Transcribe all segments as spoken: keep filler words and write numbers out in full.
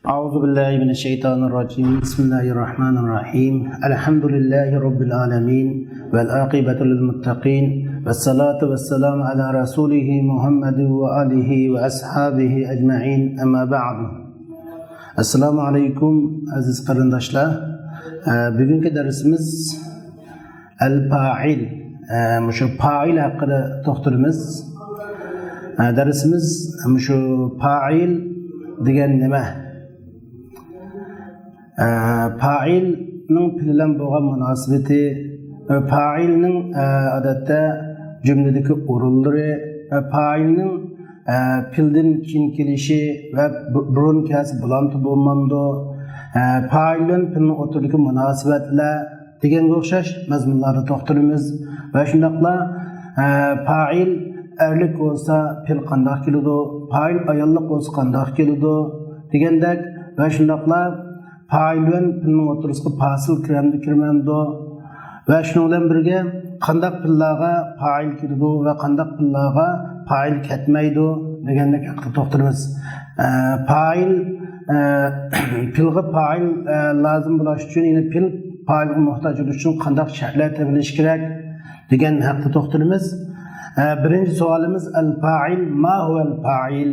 أعوذ بالله من الشيطان الرجيم. بسم الله الرحمن الرحيم. الحمد لله رب العالمين. والعاقبة للمتقين. والصلاة والسلام على رسوله محمد وآله وأصحابه أجمعين. أما بعد. السلام عليكم، ئەزىز قېرىنداشلار. ئە، بۈگۈنكى دەرسىمىز ئەل پائىل، ئە، مۇشۇ پائىل ھەققىدە توختىلىمىز. ئە، دەرسىمىز مۇشۇ پائىل دېگەن نېمە؟ ئە، پائىلنىڭ پېئىل بىلەن بولغان مۇناسىۋىتى ۋە پائىلنىڭ، ئە، ئادەتتە جۈملىدىكى ئورۇنلىرى ۋە پائىلنىڭ، ئە، پېئىلدىن كېيىن كېلىشى ۋە بۇ-، بۇرۇن كەلسە بولامدۇ بولمامدۇ؟ ئە، پائىل بىلەن پېئىلنىڭ ئوتتۇرىدىكى مۇناسىۋەتلەر، دېگەنگە ئوخشاش مەزمۇنلاردا توختىلىمىز. ۋە شۇنداقلا، ئە، پائىل ئەرلىك بولسا پېئىل قانداق كېلىدۇ، پائىل ئاياللىق بولسا قانداق كېلىدۇ دېگەندەك، ۋە شۇنداقلا پائىل بىلەن پېئىلنىڭ ئوتتۇرىسىغا پاسىل كىرەمدۇ، كىرمەمدۇ؟ ۋە شۇنىڭ بىلەن بىرگە قانداق پېئىللارغا پائىل كېلىدۇ ۋە قانداق پېئىللارغا پائىل كەتمەيدۇ دېگەندەك ھەققىدە توختىلىمىز. ئە، پائىل، ئە، پېئىلغا پائىل، ئە، لازىم بولۇش ئۈچۈن، يەنى پېئىل پائىلغا موھتاج بولۇش ئۈچۈن قانداق شەرتلەر تېپىلىشى كېرەك دېگەن ھەققىدە توختىلىمىز. ئە، بىرىنچى سوئالىمىز، ئەل پائىل، ما ھۇۋەل پائىل؟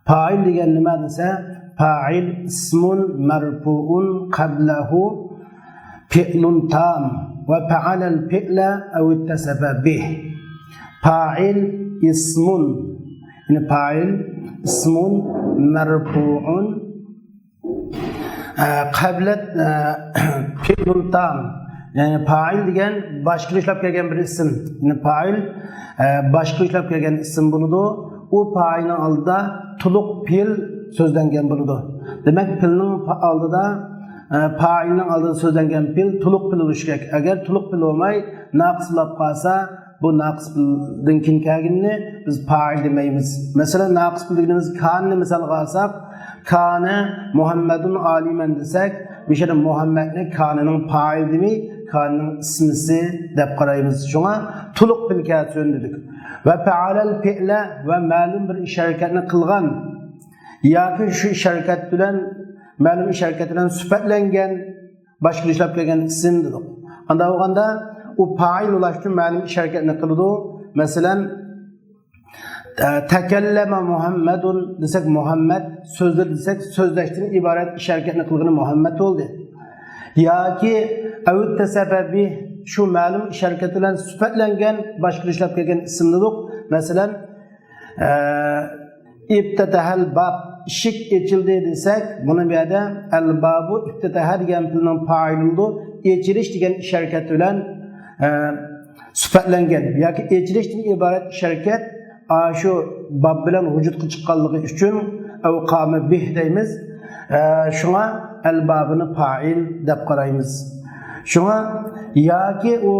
پائىل دېگەن نېمە دېسە، پائىل ئىسمۇن مەرفۇئۇن قەبلەھۇ فىئلۇن تام ۋە پەئەلەل فىئلە ئەۋ ئىتتەسەبە بىھ. پائىل ئىسمۇن، يەنى پائىل ئىسمۇن مەرفۇئۇن، ئە، قەبلە، ئە، فىئلۇن تام. يەنى پائىل دېگەن باشقىلا ئىشلەپ كەلگەن بىر ئىسىم. يەنى پائىل، ئە، باشقىلا ئىشلەپ كەلگەن ئىسىم بولىدۇ. ئۇ پائىلنىڭ ئالدىدا تولۇق پېئىل سۆزلەنگەن بولىدۇ. دېمەك، پېئىلنىڭ پا-، ئالدىدا، ئە، پائىلنىڭ ئالدىدا سۆزلەنگەن پېئىل تولۇق پېئىل بولۇشى كېرەك. ئەگەر تولۇق پېئىل بولماي، ناقىس بولۇپ قالسا، بۇ ناقىس پېئىلدىن كېيىن كەلگىنىنى بىز پائىل دېمەيمىز. مەسىلەن، ناقىس پېئىل دېگىنىمىز كانىنى مىسالغا ئالساق، كانە مۇھەممەدۇن ئالىمەن دېسەك، بۇ يەردە مۇھەممەدنى كانىنىڭ پائىل دېمەي، كانىنىڭ ئىسمىسى دەپ قارايمىز. شۇڭا تولۇق پېئىل كەلسۇن دېدۇق. ۋە پەئەلەل پېئلە، ۋە مەلۇم بىر ئىش ھەرىكەتنى قىلغان ياكى شۇ ئىش ھەرىكەت بىلەن، مەلۇم ئىش ھەرىكەت بىلەن سۈپەتلەنگەن باشقىلا ئىشلەپ كەلگەن ئىسىم دېدۇق. ئانداق بولغاندا ئۇ پائىل بولۇش ئۈچۈن مەلۇم ئىش ھەرىكەتنى قىلىدۇ. مەسىلەن، ئە، تەكەللەمە مۇھەممەدۇن دېسەك، مۇھەممەد سۆزلىدى دېسەك، سۆزلەشتىن ئىبارەت ئىش ھەرىكەتنى قىلغىنى مۇھەممەد بولدى. ياكى ئەۋىتتەسەبە بىھ، شۇ مەلۇم ئىش ھەرىكەت بىلەن سۈپەتلەنگەن باشقىلا ئىشلەپ كەلگەن ئىسىم دېدۇق. مەسىلەن، ئە، ئىپتەتەھەل باب، ئىشىك ئېچىلدى دېسەك، بۇنى بۇ يەردە ئەل بابۇ ئىپتەتەھە دېگەن پېئىلنىڭ پائىلى بولىدۇ. ئېچىلىش دېگەن ئىش ھەرىكەت بىلەن، ئە، سۈپەتلەنگەن ياكى ئېچىلىشتىن ئىبارەت ئىش ھەرىكەت، ئاشۇ باب بىلەن ۋۇجۇدقا چىققانلىقى ئۈچۈن ئەۋ قامە بىھ دەيمىز. ئە، شۇڭا ئەل بابىنى پائىل دەپ قارايمىز. شۇڭا ياكى ئۇ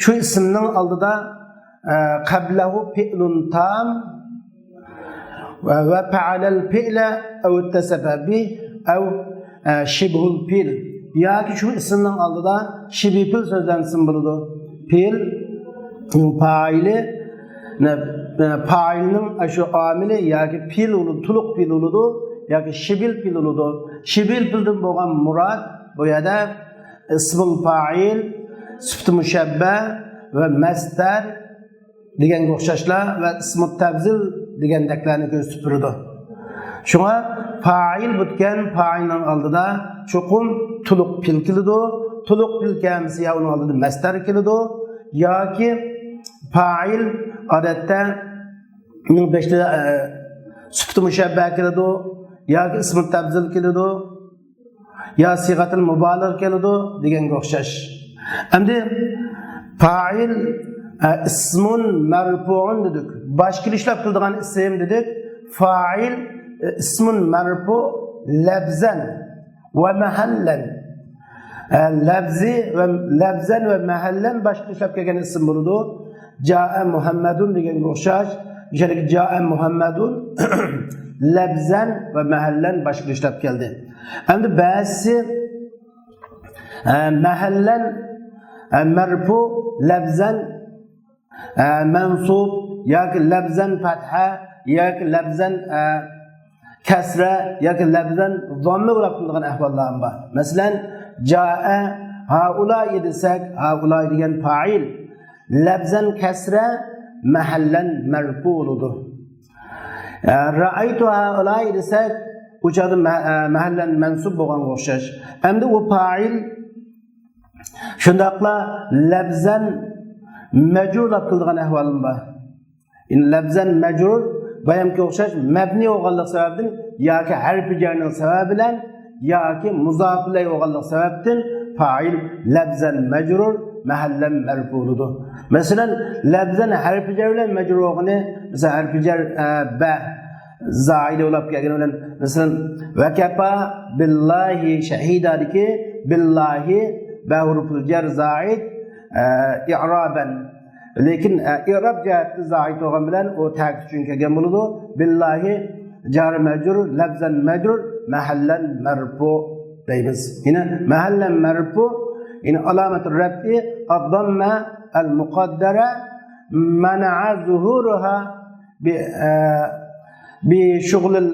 شۇ ئىسىمنىڭ ئالدىدا، ئە، قەبلەھۇ پېئلۇن تام ۋە، ۋە پەئەلەل پېئلە ئەۋ ئىتتەسەبە بىھ ئەۋ، ئە، شىبھۇل پېئل. ياكى شۇ ئىسىمنىڭ ئالدىدا شىبھى پېئل سۆزلەنسىمۇ بولىدۇ. پېئىل پائىلى، نە-، نە-، پائىلنىڭ ئاشۇ ئامىلى ياكى پېئىل بولىدۇ، تولۇق پېئىل بولىدۇ ياكى شىبھىل پېئىل بولىدۇ. شىبھىل پېئىلدىن بولغان مۇراد بۇ يەردە ئىسمۇل پائىل، سۈپىتى مۇشەببە ۋە مەسدەر دېگەنگە ئوخشاشلا ۋە ئىسمۇ تەپزىل دېگەندەكلەرنى كۆرسىتىپ بېرىدۇ. شۇڭا پائىل بۇتكەن پائىلنىڭ ئالدىدا چوقۇم تولۇق پېئىل كېلىدۇ. تولۇق پېئىل كەلمىسە يا ئۇنىڭ ئالدىدا مەسدەر كېلىدۇ ياكى پائىل ئادەتتە ئۇنىڭ بېشىدا، ئە، سۈپىتى مۇشەببە كېلىدۇ ياكى ئىسمۇ تەپزىل كېلىدۇ. يا سىيغەتىل مۇبالىغە كېلىدۇ دېگەنگە ئوخشاش. ئەمدى پائىل، ئە، ئىسمۇن مەرپۇئۇن دېدۇق. باشقىلا ئىشلەپ كېلىدىغان ئىسىم دېدۇق. پائىل، ئە، ئىسمۇن مەرپۇ لەفزەن ۋە مەھەللەن. ئە، لەفزى ۋە، لەفزەن ۋە مەھەللەن باشقىلا ئىشلەپ كەلگەن ئىسىم بولىدۇ. جائە مۇھەممەدۇن دېگەنگە ئوخشاش. مىسالى جائە مۇھەممەدۇن لەفزەن ۋە مەھەللەن باشقىلا ئىشلەپ كەلدى. ئەمدى بەزىسى، ئە، مەھەللەن، ئە، مەرپۇ، لەفزەن، ئە، مەنسۇب ياكى لەفزەن پەتھە ياكى لەفزەن، ئە، كەسرە ياكى لەپزەن زاممە بولاپ قىلىدىغان ئەھۋاللار ھەم بار. مەسىلەن، جائە ھائۇلائى دېسەك، ھائۇلائى دېگەن پائىل، لەپزەن كەسرە، مەھەللەن مەرپۇ بولىدۇ. ئە، رەئەيتۇ ھائۇلائى دېسەك، ئۇ چاغدا مە-، ئە، مەھەللەن مەنسۇب بولغانغا ئوخشاش. ئەمدى ئۇ پائىل شۇنداقلا لەپزەن مەجرۇرلاپ قىلىدىغان ئەھۋالىمۇ بار. يەنى لەپزەن مەجرۇر بايامقىغا ئوخشاش مەبنىي بولغانلىق سەۋەبىدىن ياكى ھەرپى جەرنىڭ سەۋەبى بىلەن ياكى مۇزاپ ئىلەيھى بولغانلىق سەۋەبتىن پائىل لەپزەن مەجرۇر، مەھەللەن مەرپۇ بولىدۇ. مەسىلەن، لەپزەن ھەرپى جەر بىلەن مەجرۇر بولغىنى، مەسىلەن، ھەرپى جەر، ئە، بە زائىدە بولاپ كەلگىنى بىلەن، مەسىلەن، ۋەكەپا بىللاھى شەھىدادىكى بىللاھى بە ھۇرۇپۇل جەر زائىد، ئە، ئىرابەن. لېكىن، ئە، ئىراب جەھەتتە زائىد بولغان بىلەن ئۇ تەكىت ئۈچۈن كەلگەن بولىدۇ. بىللاھى جار مەجرۇر، لەپزەن مەجرۇر، مەھەللەن مەرپۇ دەيمىز. يەنى مەھەللەن مەرپۇ، يەنى ئالامەتۇ رەفئى ئەدداممە ئەل مۇقەددەرە مەنەئە زۇھۇرۇھا بى، ئە، بى شۇغلىل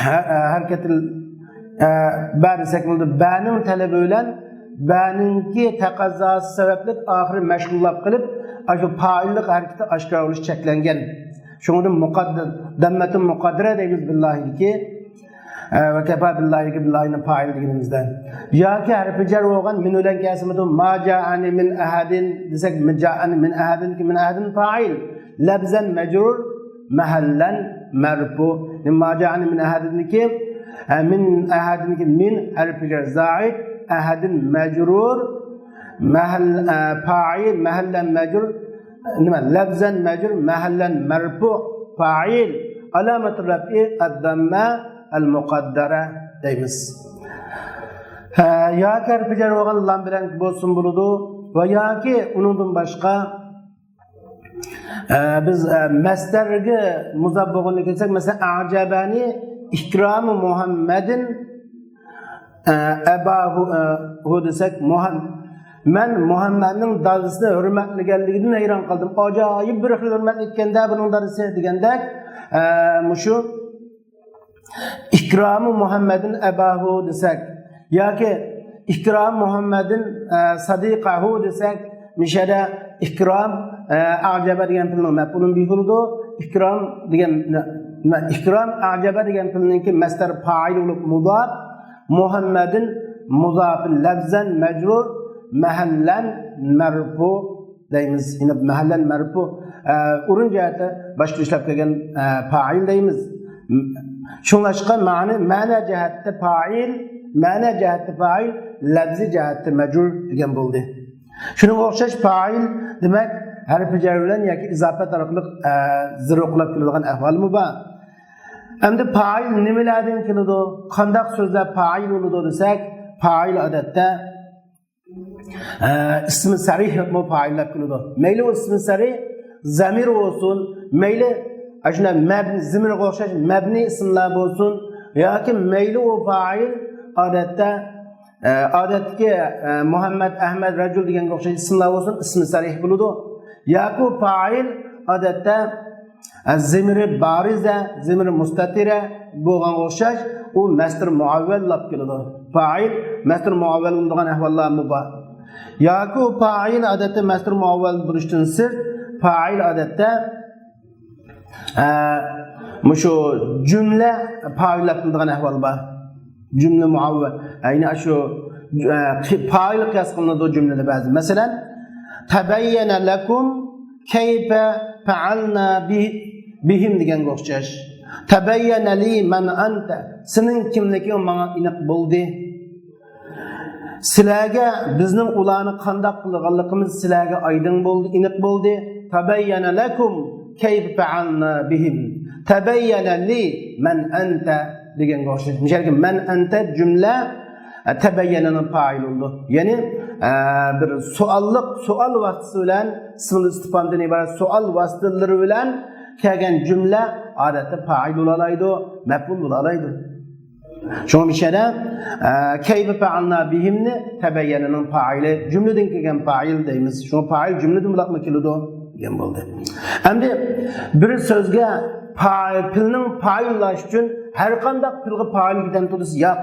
ھە-، ھەرىكەتىل، ئە، بە دېسەك بولىدۇ. بەنىڭ تەلىپى بىلەن، بەنىڭكى تەقەززاسى سەۋەبلىك ئاخىرى مەشغۇللاپ قېلىپ، ئاشۇ پائىللىق ھەرىكىتى ئاشكارا بولۇش چەكلەنگەن. شۇڭا مۇقەددەر، دەممەتۇ مۇقەددەرە دەيمىز بىللاھىدىكى. ئە، ۋەكەپا بىللاھىدىكى بىللاھىنى پائىل دېگىنىمىزدە. ياكى ھەرپى جەر بولغان مىن بىلەن كەلسە بولىدۇ. ما جائەنى مىن ئەھەدىن دېسەك، جائەنى مىن ئەھەدىنكى مىن ئەھەدىن پائىل. لەپزەن مەجرۇر، مەھەللەن مەرپۇ. ما جائەنى مىن ئەھەدىنكى، ئە، مىن ئەھەدىنكى مىن ھەرپى جەر زائىد، ئەھەدىن مەجرۇر، مەھەل-، ئە، پائىل، مەھەللەن مەجرۇر، نېمە، لەپزەن مەجرۇر، مەھەللەن مەرپۇ، پائىل، ئالامەتۇ رەفئى ئەدداممە ئەل مۇقەددەرە دەيمىز. ھە، ياكى ھەرپى جەر بولغان لام بىلەن بولسۇن بولىدۇ. ۋە ياكى ئۇنىڭدىن باشقا، ئە، بىز، ئە، مەسدەرگە مۇزاپ بولغىنىنى كۆرسەك، مەسىلەن، ئەجەبەنى ئىكرامۇ مۇھەممەدىن، ئە، ئەباھۇ، ئە، ھۇ دېسەك، مۇھەم-، مەن مۇھەممەدنىڭ دادىسىنى ھۆرمەتلىگەنلىكىدىن ھەيران قالدىم. ئاجايىپ بىر خىل ھۆرمەتلىگەندە بۇنىڭ دادىسى دېگەندەك، ئە، مۇشۇ ئىكرامۇ مۇھەممەدىن ئەباھۇ دېسەك ياكى ئىكرام مۇھەممەدىن، ئە، سەدىقەھۇ دېسەك، مىشەدە ئىكرام، ئە، ئەجەبە دېگەن پېئىلنىڭ مەپئۇلۇن بىھى بولىدۇ. ئىكرام دېگەن، نە-، ئىكرام ئەجەبە دېگەن پېئىلنىڭكى مەسدەر پائىل بولۇپ مۇزاپ، مۇھەممەدىن مۇزاپ لەپزەن مەجرۇر، مەھەللەن مەرپۇ دەيمىز. يەنە مەھەللەن مەرپۇ، ئە، ئورۇن جەھەتتە باشقا ئىشلەپ كەلگەن، ئە، پائىل دەيمىز. شۇڭلاشقا مەنە، مەنە جەھەتتە پائىل، مەنە جەھەتتە پائىل، لەپزى جەھەتتە مەجرۇر دېگەن بولدى. شۇنىڭغا ئوخشاش پائىل دېمەك، ھەرپى جەر بىلەن ياكى ئىزاپەت ئارقىلىق، ئە، زىرۋە قىلىپ كېلىدىغان ئەھۋالمۇ بار. ئەمدى پائىل نېمىلەردىن كېلىدۇ؟ قانداق سۆزلەر پائىل بولىدۇ دېسەك، پائىل ئادەتتە ئە، ئىسمى سەرىھمۇ پائىللاپ كېلىدۇ. مەيلى ئۇ ئىسمى سەرىھ زەمىر بولسۇن، مەيلى ئاشۇنداق مەب-، زىمىرغا ئوخشاش مەبنىي ئىسىملار بولسۇن، ياكى مەيلى ئۇ پائىل ئادەتتە، ئە، ئادەتتىكى، ئە، مۇھەممەد، ئەھمەد، رەجۇل دېگەنگە ئوخشاش ئىسىملار بولسۇن، ئىسمى سەرىھ بولىدۇ. ياكى ئۇ پائىل ئادەتتە ئە، زىمىرى بارىزە، زىمىرى مۇستەتىرە بولغانغا ئوخشاش، ئۇ مەستۇر مۇئەۋۋەللاپ كېلىدۇ. پائىل مەستۇر مۇئەۋۋەل بولىدىغان ئەھۋاللارمۇ بار. ياكى ئۇ پائىل ئادەتتە مەستۇر مۇئەۋۋەل بولۇشتىن سىرت، پائىل ئادەتتە، ئە، مۇشۇ جۈملە پائىللاپ كېلىدىغان ئەھۋال بار. جۈملە مۇئەۋۋەل. يەنى شۇ، ئە، قى-، پائىل قىياس قىلىنىدۇ جۈملىدە بەزى. مەسىلەن، تەبەييەنە لەكۇم كەيفە پەئەلنا بى-، بىھىم دېگەنگە ئوخشاش. تەبەييەنە لى مەن ئەنتە. سېنىڭ كىملىكىڭ ماڭا ئېنىق بولدى. سىلەرگە بىزنىڭ ئۇلارنى قانداق قىلغانلىقىمىز سىلەرگە ئايدىڭ بولدى، ئېنىق بولدى. تەبەييەنە لەكۇم كەيفە پەئەلنا بىھىم. تەبەييەنە لى مەن ئەنتە دېگەنگە ئوخشاش. مۇشۇ يەردىكى مەن ئەنتە جۈملە، ئە، تەبەييەنەنىڭ پائىلى بولىدۇ. يەنى، ئە، بىر سوئاللىق، سوئال ۋاسىتىسى بىلەن، ئىسمۇل ئىستىفھامدىن ئىبارەت سوئال ۋاسىتىلىرى بىلەن كەلگەن جۈملە ئادەتتە پائىل بولالايدۇ، مەپئۇل بولالايدۇ. شۇڭا مۇشۇ يەردە، ئە، كەيفە پەئەلنا بىھىمنى تەبەييەنەنىڭ پائىلى، جۈملىدىن كەلگەن پائىل دەيمىز. شۇڭا پائىل جۈملىدىن بولۇپمۇ كېلىدۇ. دېگەن بولدى. ئەمدى بىر سۆزگە پا-، پېئىلنىڭ پائىلى بولۇش ئۈچۈن ھەر قانداق پېئىلغا پائىل كېتەمدۇ دېسە، ياق.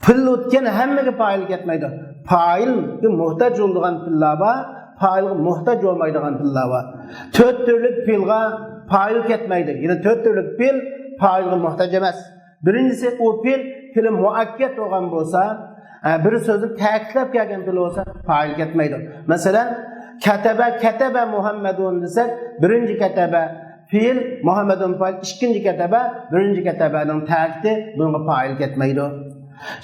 پېئىل ئۆتكەن ھەممىگە پائىل كەتمەيدۇ. پائىلغا موھتاج بولىدىغان پېئىللار بار، پائىلغا موھتاج بولمايدىغان پېئىللار بار. تۆت تۈرلۈك پېئىلغا پائىل كەتمەيدۇ. يەنى تۆت تۈرلۈك پېئىل پائىلغا موھتاج ئەمەس. بىرىنچىسى، ئۇ پېئىل، پېئىلى مۇئەككەت بولغان بولسا، ئە، بىر سۆزنى تەكىتلەپ كەلگەن پېئىل بولسا، پائىل كەتمەيدۇ. مەسىلەن، كەتەبە، كەتەبە مۇھەممەدۇن دېسەك، بىرىنچى كەتەبە پېئىل، مۇھەممەدۇن پائىل، ئىككىنچى كەتەبە، بىرىنچى كەتەبەنىڭ تەكىتى، بۇنىڭغا پائىل كەتمەيدۇ.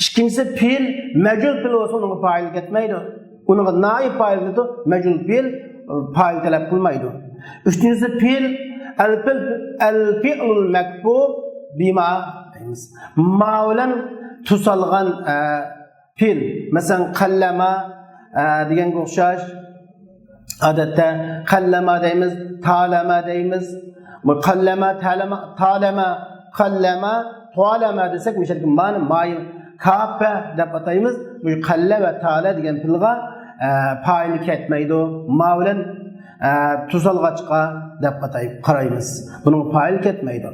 ئىككىنچىسى، پېئىل مەجھۇل پېئىل بولسا، ئۇنىڭغا پائىل كەتمەيدۇ. ئۇنىڭغا نائىب پائىل دەيدۇ، مەجھۇل پېئىل، ئە، پائىل تەلەپ قىلمايدۇ. ئۈچىنچىسى، پېئىل، ئەل پېئىل، ئەل پېئلۇل مەكفۇ بىما دەيمىز. ما بىلەن توسالغان، ئە، پېئىل. مەسىلەن، قەللەما، ئە، دېگەنگە ئوخشاش. ئادەتتە قەللەما دەيمىز، تالەما دەيمىز. بۇ قەللەما، تالەما، تالەما، قەللەما، تالەما دېسەك، مۇشۇ يەردىكى مانى مايىل كاپە دەپ ئاتايمىز. بۇ قەللە ۋە تالە دېگەن پېئىلغا، ئە، پائىل كەتمەيدۇ. ما بىلەن، ئە، توسالغاچقا دەپ ئاتاي-، قارايمىز. بۇنىڭغا پائىل كەتمەيدۇ.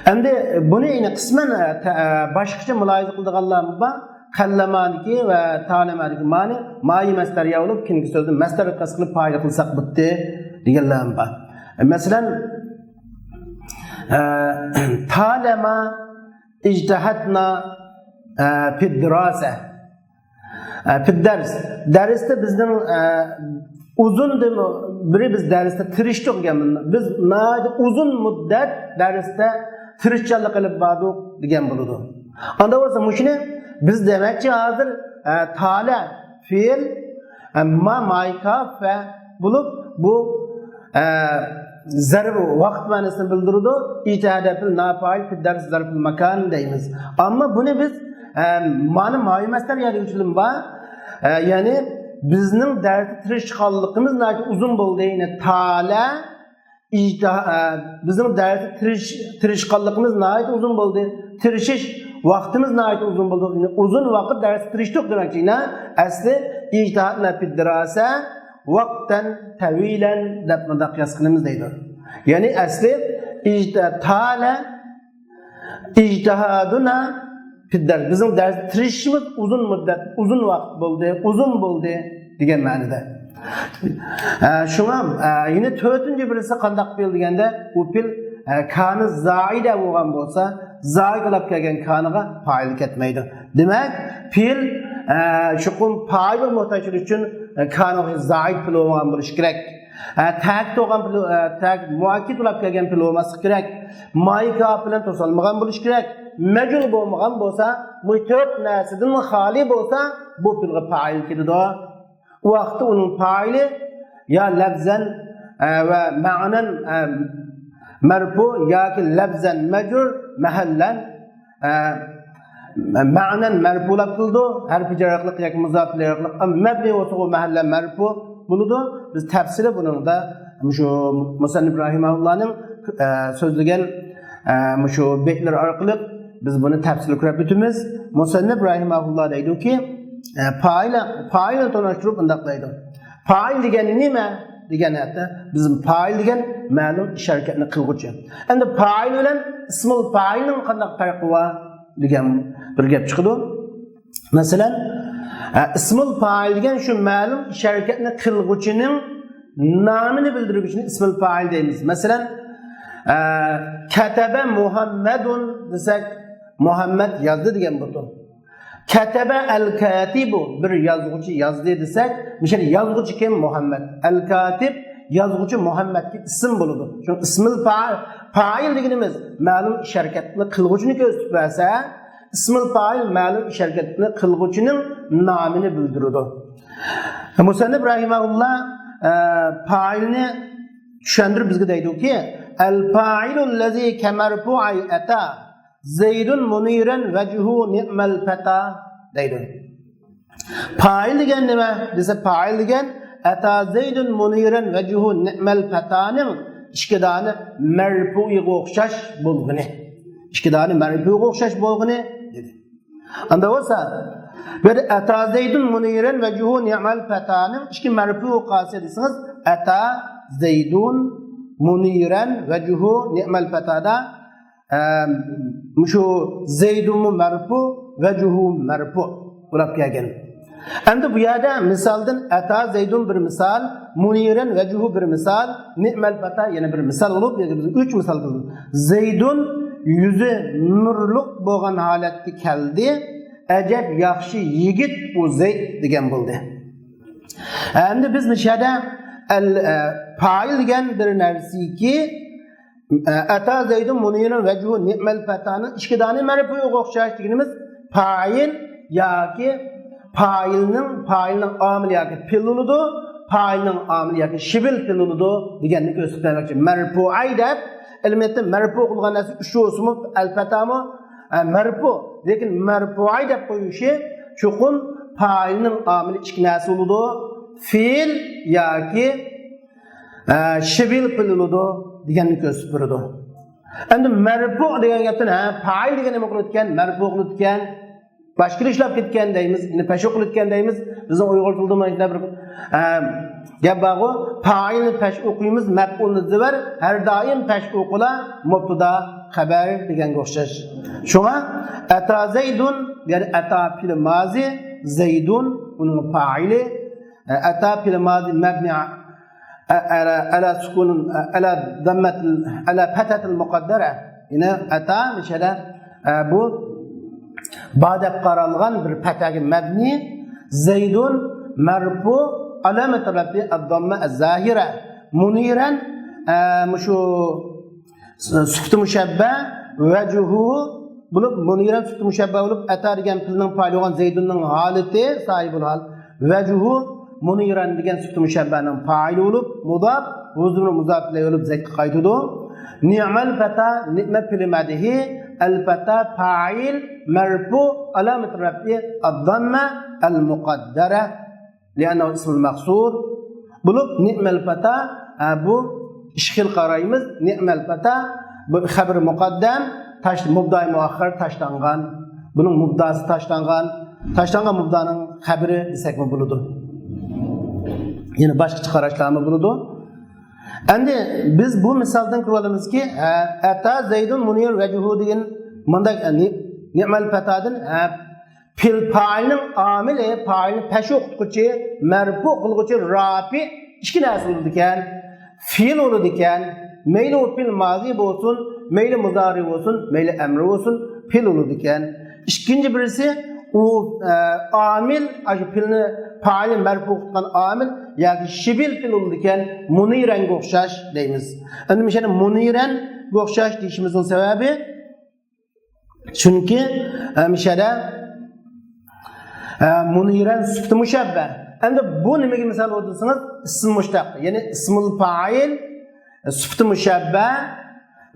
ئەمدى بۇنى يەنە قىسمەن، ئە، تە-، ئە، باشقىچە مۇلاھىزە قىلىدىغانلار بار. قەللەمادىكى ۋە تالەمادىكى مانى مايى مەسدەرىيە بولۇپ، كېيىنكى سۆزنى مەسدەرگە قەست قىلىپ پائىل قىلساق بولدى دېگەنلەر بار. مەسىلەن، ئە، تالەما ئىجتەھەدنا، ئە، پىددىراسە. ئە، پىددەرس. دەرستە بىزنىڭ، ئە، ئۇزۇندىن بېرى بىز دەرستە تىرىشتۇق دېگەن. بىز ناھايىتى ئۇزۇن مۇددەت دەرستە تىرىشچانلىق ئېلىپ باردۇق دېگەن بولىدۇ. ئاندا بولسا مۇشۇنى بىز دېمەكچى ھازىر، ئە، تالە پېئىل، ئە، ما مايكاف ۋە بولۇپ، بۇ، ئە، زەرب ۋاقىت مەنىسىنى بىلدۈرىدۇ. ئىجتەھەدە پېئىل ناپائىل، پىددەرس زەرب ماكان دەيمىز. ئەمما بۇنى بىز، ئە، مانا مايى مەسدەرىيەدىكى ئۇچۇرلىرى بار. ئە، يەنى بىزنىڭ دەرستە تىرىشقانلىقىمىز ناھايىتى ئۇزۇن بولدى. يەنى تالە ئىجتىھا-، ئە، بىزنىڭ دەرستە تىرىش-، تىرىشقانلىقىمىز ناھايىتى ئۇزۇن بولدى. تىرىشىش ۋاقتىمىز ناھايىتى ئۇزۇن بولدى. يەنى ئۇزۇن ۋاقىت دەرستە تىرىشتۇق دېمەكچى. يەنى ئەسلى ئىجتىھادنا پىددىراسە ۋاقتەن تەۋىلەن دەپ مۇنداق قىياس قىلىمىز دەيدۇ. يەنى ئەسلى ئىجتىھا-، تالە ئىجتىھادۇنا پىددەرس. بىزنىڭ دەرس تىرىشىشىمىز ئۇزۇن مۇددەت، ئۇزۇن ۋاقىت بولدى، ئۇزۇن بولدى دېگەن مەنىدە. ئە، شۇڭا، ئە، يەنە تۆتىنچى بىرسى قانداق پېئىل دېگەندە، ئۇ پېئىل، ئە، كانە زائىدە بولغان بولسا، زائىد بولاپ كەلگەن كانىغا پائىل كەتمەيدۇ. دېمەك، پېئىل، ئە، چوقۇم پائىلغا موھتاج بولۇش ئۈچۈن، ئە، كانىغا زائىد پېئىل بولغان بولۇشى كېرەك. ئە، تەكىت بولغان پېئىل، ئە، تەكىت مۇئەككىد بولاپ كەلگەن پېئىل بولماسلىقى كېرەك. مايكاپ بىلەن توسالمىغان بولۇشى كېرەك. مەجھۇل بولمىغان بولسا، بۇ تۆت نەرسىدىن خالىي بولسا، بۇ پېئىلغا پائىل كېلىدۇ. ئۇ ۋاقىتتا ئۇنىڭ پائىلى يا لەفزەن، ئە، ۋە مەنەن، ئە، مەرپۇ ياكى لەفزەن مەجرۇر، مەھەللەن، ئە، مەنەن مەرپۇ بولاپ قالىدۇ، ھەرپى جەر ئارقىلىق ياكى مۇزاپ ئىلەيھى ئارقىلىق، ئەمما مەبنى بولسا ئۇ مەھەللەن مەرپۇ بولىدۇ. بىز تەپسىلىي بۇنىڭدا مۇشۇ مۇسەننىپ رەھىمەھۇللانىڭ، ئە، سۆزلىگەن، ئە، مۇشۇ بەيتلىرى ئارقىلىق بىز بۇنى تەپسىلىي كۆرۈپ ئۆتىمىز. مۇسەننىپ رەھىمەھۇللا دەيدۇكى، ئە، پائىل، پائىلنى تونۇشتۇرۇپ مۇنداق دەيدۇ. پائىل دېگەن نېمە؟ دېگەن ھەقتە بىز پائىل دېگەن مەلۇم ئىش ھەرىكەتنى قىلغۇچى. ئەمدى پائىل بىلەن ئىسمۇل پائىلنىڭ قانداق پەرقى بار دېگەن بىر گەپ چىقىدۇ. مەسىلەن، ئە، ئىسمۇل پائىل دېگەن شۇ مەلۇم ئىش ھەرىكەتنى قىلغۇچىنىڭ نامىنى بىلدۈرگۈچىنى ئىسمۇل پائىل دەيمىز. مەسىلەن، ئە، كەتەبە مۇھەممەدۇن دېسەك، مۇھەممەد يازدى دېگەن بولىدۇ. كەتەبە ئەل كاتىبۇ، بىر يازغۇچى يازدى دېسەك، مۇشۇ يازغۇچى كىم؟ مۇھەممەد. ئەل كاتىب، يازغۇچى مۇھەممەدكە ئىسىم بولىدۇ. شۇ ئىسمىل پا-، پائىل دېگىنىمىز مەلۇم ئىش ھەرىكەتنى قىلغۇچىنى كۆرسىتىپ بەرسە، ئىسمىل پائىل مەلۇم ئىش ھەرىكەتنى قىلغۇچىنىڭ نامىنى بىلدۈرىدۇ. مۇسەننىپ رەھىمەھۇللا، ئە، پائىلنى چۈشەندۈرۈپ بىزگە دەيدۇكى، ئەل پائىلۇ لەزى كەمەرپۇئەي ئەتا زەيدۇن مۇنىرەن ۋەجھۇ نىئمەل پەتا دەيدۇ. پائىل دېگەن نېمە دېسە، پائىل دېگەن ئەتا زەيدۇن مۇنىرەن ۋەجھۇ نىئمەل پەتانىڭ ئىككى دانە مەرپۇئىغا ئوخشاش بولغىنى. ئىككى دانە مەرپۇئىغا ئوخشاش بولغىنى دېدى. ئاندا بولسا، بىر ئەتا زەيدۇن مۇنىرەن ۋەجھۇ نىئمەل پەتانىڭ ئىككى مەرپۇئى قالسا دېسىڭىز، ئەتا زەيدۇن مۇنىرەن ۋەجھۇ نىئمەل پەتادا، ئە، مۇشۇ زەيدۇنمۇ مەرپۇ، ۋەجھۇ مەرپۇ بولاپ كەلگەن. ئەمدى بۇ يەردە مىسالدىن ئەتا زەيدۇن بىر مىسال، مۇنىرەن ۋەجھۇ بىر مىسال، نىئمەل پەتا يەنە بىر مىسال بولۇپ، يەنە بىز ئۈچ مىسال قىلدۇق. زەيدۇن يۈزى نۇرلۇق بولغان ھالەتتە كەلدى. ئەجەب ياخشى يىگىت ئۇ زەيد دېگەن بولدى. ئەمدى بىز مۇشۇ يەردە ئەل، ئە، پائىل دېگەن بىر نەرسىكى، ئە، ئەتا زەيدۇن مۇنىرەن ۋەجھۇ نىئمەل پەتانىڭ ئىككى دانە مەرپۇئىغا ئوخشاش دېگىنىمىز پائىل ياكى پائىلنىڭ، پائىلنىڭ ئامىلى ياكى پېئىل بولىدۇ، پائىلنىڭ ئامىلى ياكى شىبىل پېئىل بولىدۇ دېگەننى كۆرسىتىپ بەرمەكچى. مەرپۇئەي دەپ، ئەلۋەتتە، مەرپۇ قىلغان نەرسە ئۈچ بولسىمۇ، ئەلپەتامۇ، ئە، مەرپۇ. لېكىن مەرپۇئەي دەپ قويۇشى چوقۇم پائىلنىڭ ئامىلى ئىككى نەرسە بولىدۇ. پېئىل ياكى، ئە، شىبىل پېئىل بولىدۇ دېگەننى كۆرسىتىپ بېرىدۇ. ئەمدى مەرپۇ دېگەن گەپتىن، ھە، پائىل دېگەن نېمە قىلىدىكەن؟ مەرپۇ قىلىدىكەن. باشقىلار ئىشلەپ كەتكەن دەيمىز، يەنى پەشۇ قىلىدىكەن دەيمىز. بىزنىڭ ئۇيغۇر تىلىدا مانا شۇنداق بىر، ئە، گەپ بارغۇ، پائىلنى پەشۇ قىلىمىز، مەپئۇلنى زىبەر، ھەر دائىم پەشۇ قىلا، مۇبتىدا خەبەر دېگەنگە ئوخشاش. شۇڭا ئەتا زەيدۇن، يەنى ئەتا پېئىل مازى، زەيدۇن ئۇنىڭ پائىلى، ئە، ئەتا پېئىل مازى مەبنى ئە، ئەلە، ئەلە سۇكۇنۇن، ئە، ئەلە دەممەتىل، ئەلە پەتەتىل مۇقەددەرە. يەنى ئەتا مىشەدە، ئە، بۇ با دەپ قارالغان بىر پەتەگە مەبنى. زەيدۇن مەرپۇ، ئالامەتۇ رەفئى ئەدداممە ئەززاھىرە. مۇنىرەن، ئە، مۇشۇ سۈپتى مۇشەببە، ۋەجھۇ بولۇپ، مۇنىرەن سۈپتى مۇشەببە بولۇپ، ئەتا دېگەن پېئىلنىڭ پائىلى بولغان زەيدۇننىڭ ھالىتى ساھىبۇل ھال. ۋەجھۇ مۇنىرەن دېگەن سۈپتى مۇشەببەنىڭ پائىلى بولۇپ، مۇداپ، ھۇزۇرى مۇزاپ ئىلەيھى بولۇپ زەيدكە قايتىدۇ. نىئمەل پەتا، نىئمە پېئىلى مەدھى، ئەل پەتا پائىل، مەرپۇ، ئالامەت رەفئى ئەدداممە، ئەل مۇقەددەرە. لىئەننەھۇ ئىسمۇل مەقسۇر بولۇپ، نىئمەل پەتا، ھە، بۇ ئىككى خىل قارايمىز. نىئمەل پەتا، بۇ خەبىرى مۇقەددەم، تاش-، مۇبدائى مۇئەخخەر تاشلانغان. بۇنىڭ مۇبداسى تاشلانغان. تاشلانغان مۇبدانىڭ خەبىرى دېسەكمۇ بولىدۇ. يەنە باشقىچە قاراشلارمۇ بولىدۇ. ئەمدى بىز بۇ مىسالدىن كۆرۈۋالىمىزكى، ھە، ئەتا زەيدۇن مۇنىر ۋەجھۇ دېگەن مۇنداق، نى-، نىئمەل پەتادىن، ھە، پېئىل پائىلنىڭ ئامىلى، پائىلنى پەشۇ قىلغۇچى، مەرپۇ قىلغۇچى، رافىئ ئىككى نەرسە بولىدىكەن. پېئىل بولىدىكەن. مەيلى ئۇ پېئىل مازى بولسۇن، مەيلى مۇزارى بولسۇن، مەيلى ئەمرى بولسۇن، پېئىل بولىدىكەن. ئىككىنچى بىرسى، ئۇ، ئە، ئامىل، ئاشۇ پېئىلنى، پائىلنى مەرپۇ قىلغان ئامىل ياكى شىبىل پېئىل بولىدىكەن، مۇنىرەنگە ئوخشاش دەيمىز. ئەمدى مۇشۇ يەردە مۇنىرەنگە ئوخشاش دېيىشىمىزنىڭ سەۋەبى، چۈنكى، ئە، مۇشۇ يەردە، ئە، مۇنىرەن سۈپىتى مۇشەببە. ئەمدى بۇ نېمىگە مىسال بولىدۇ دېسىڭىز، ئىسمى مۇشتەق، يەنى ئىسمۇل پائىل، سۈپىتى مۇشەببە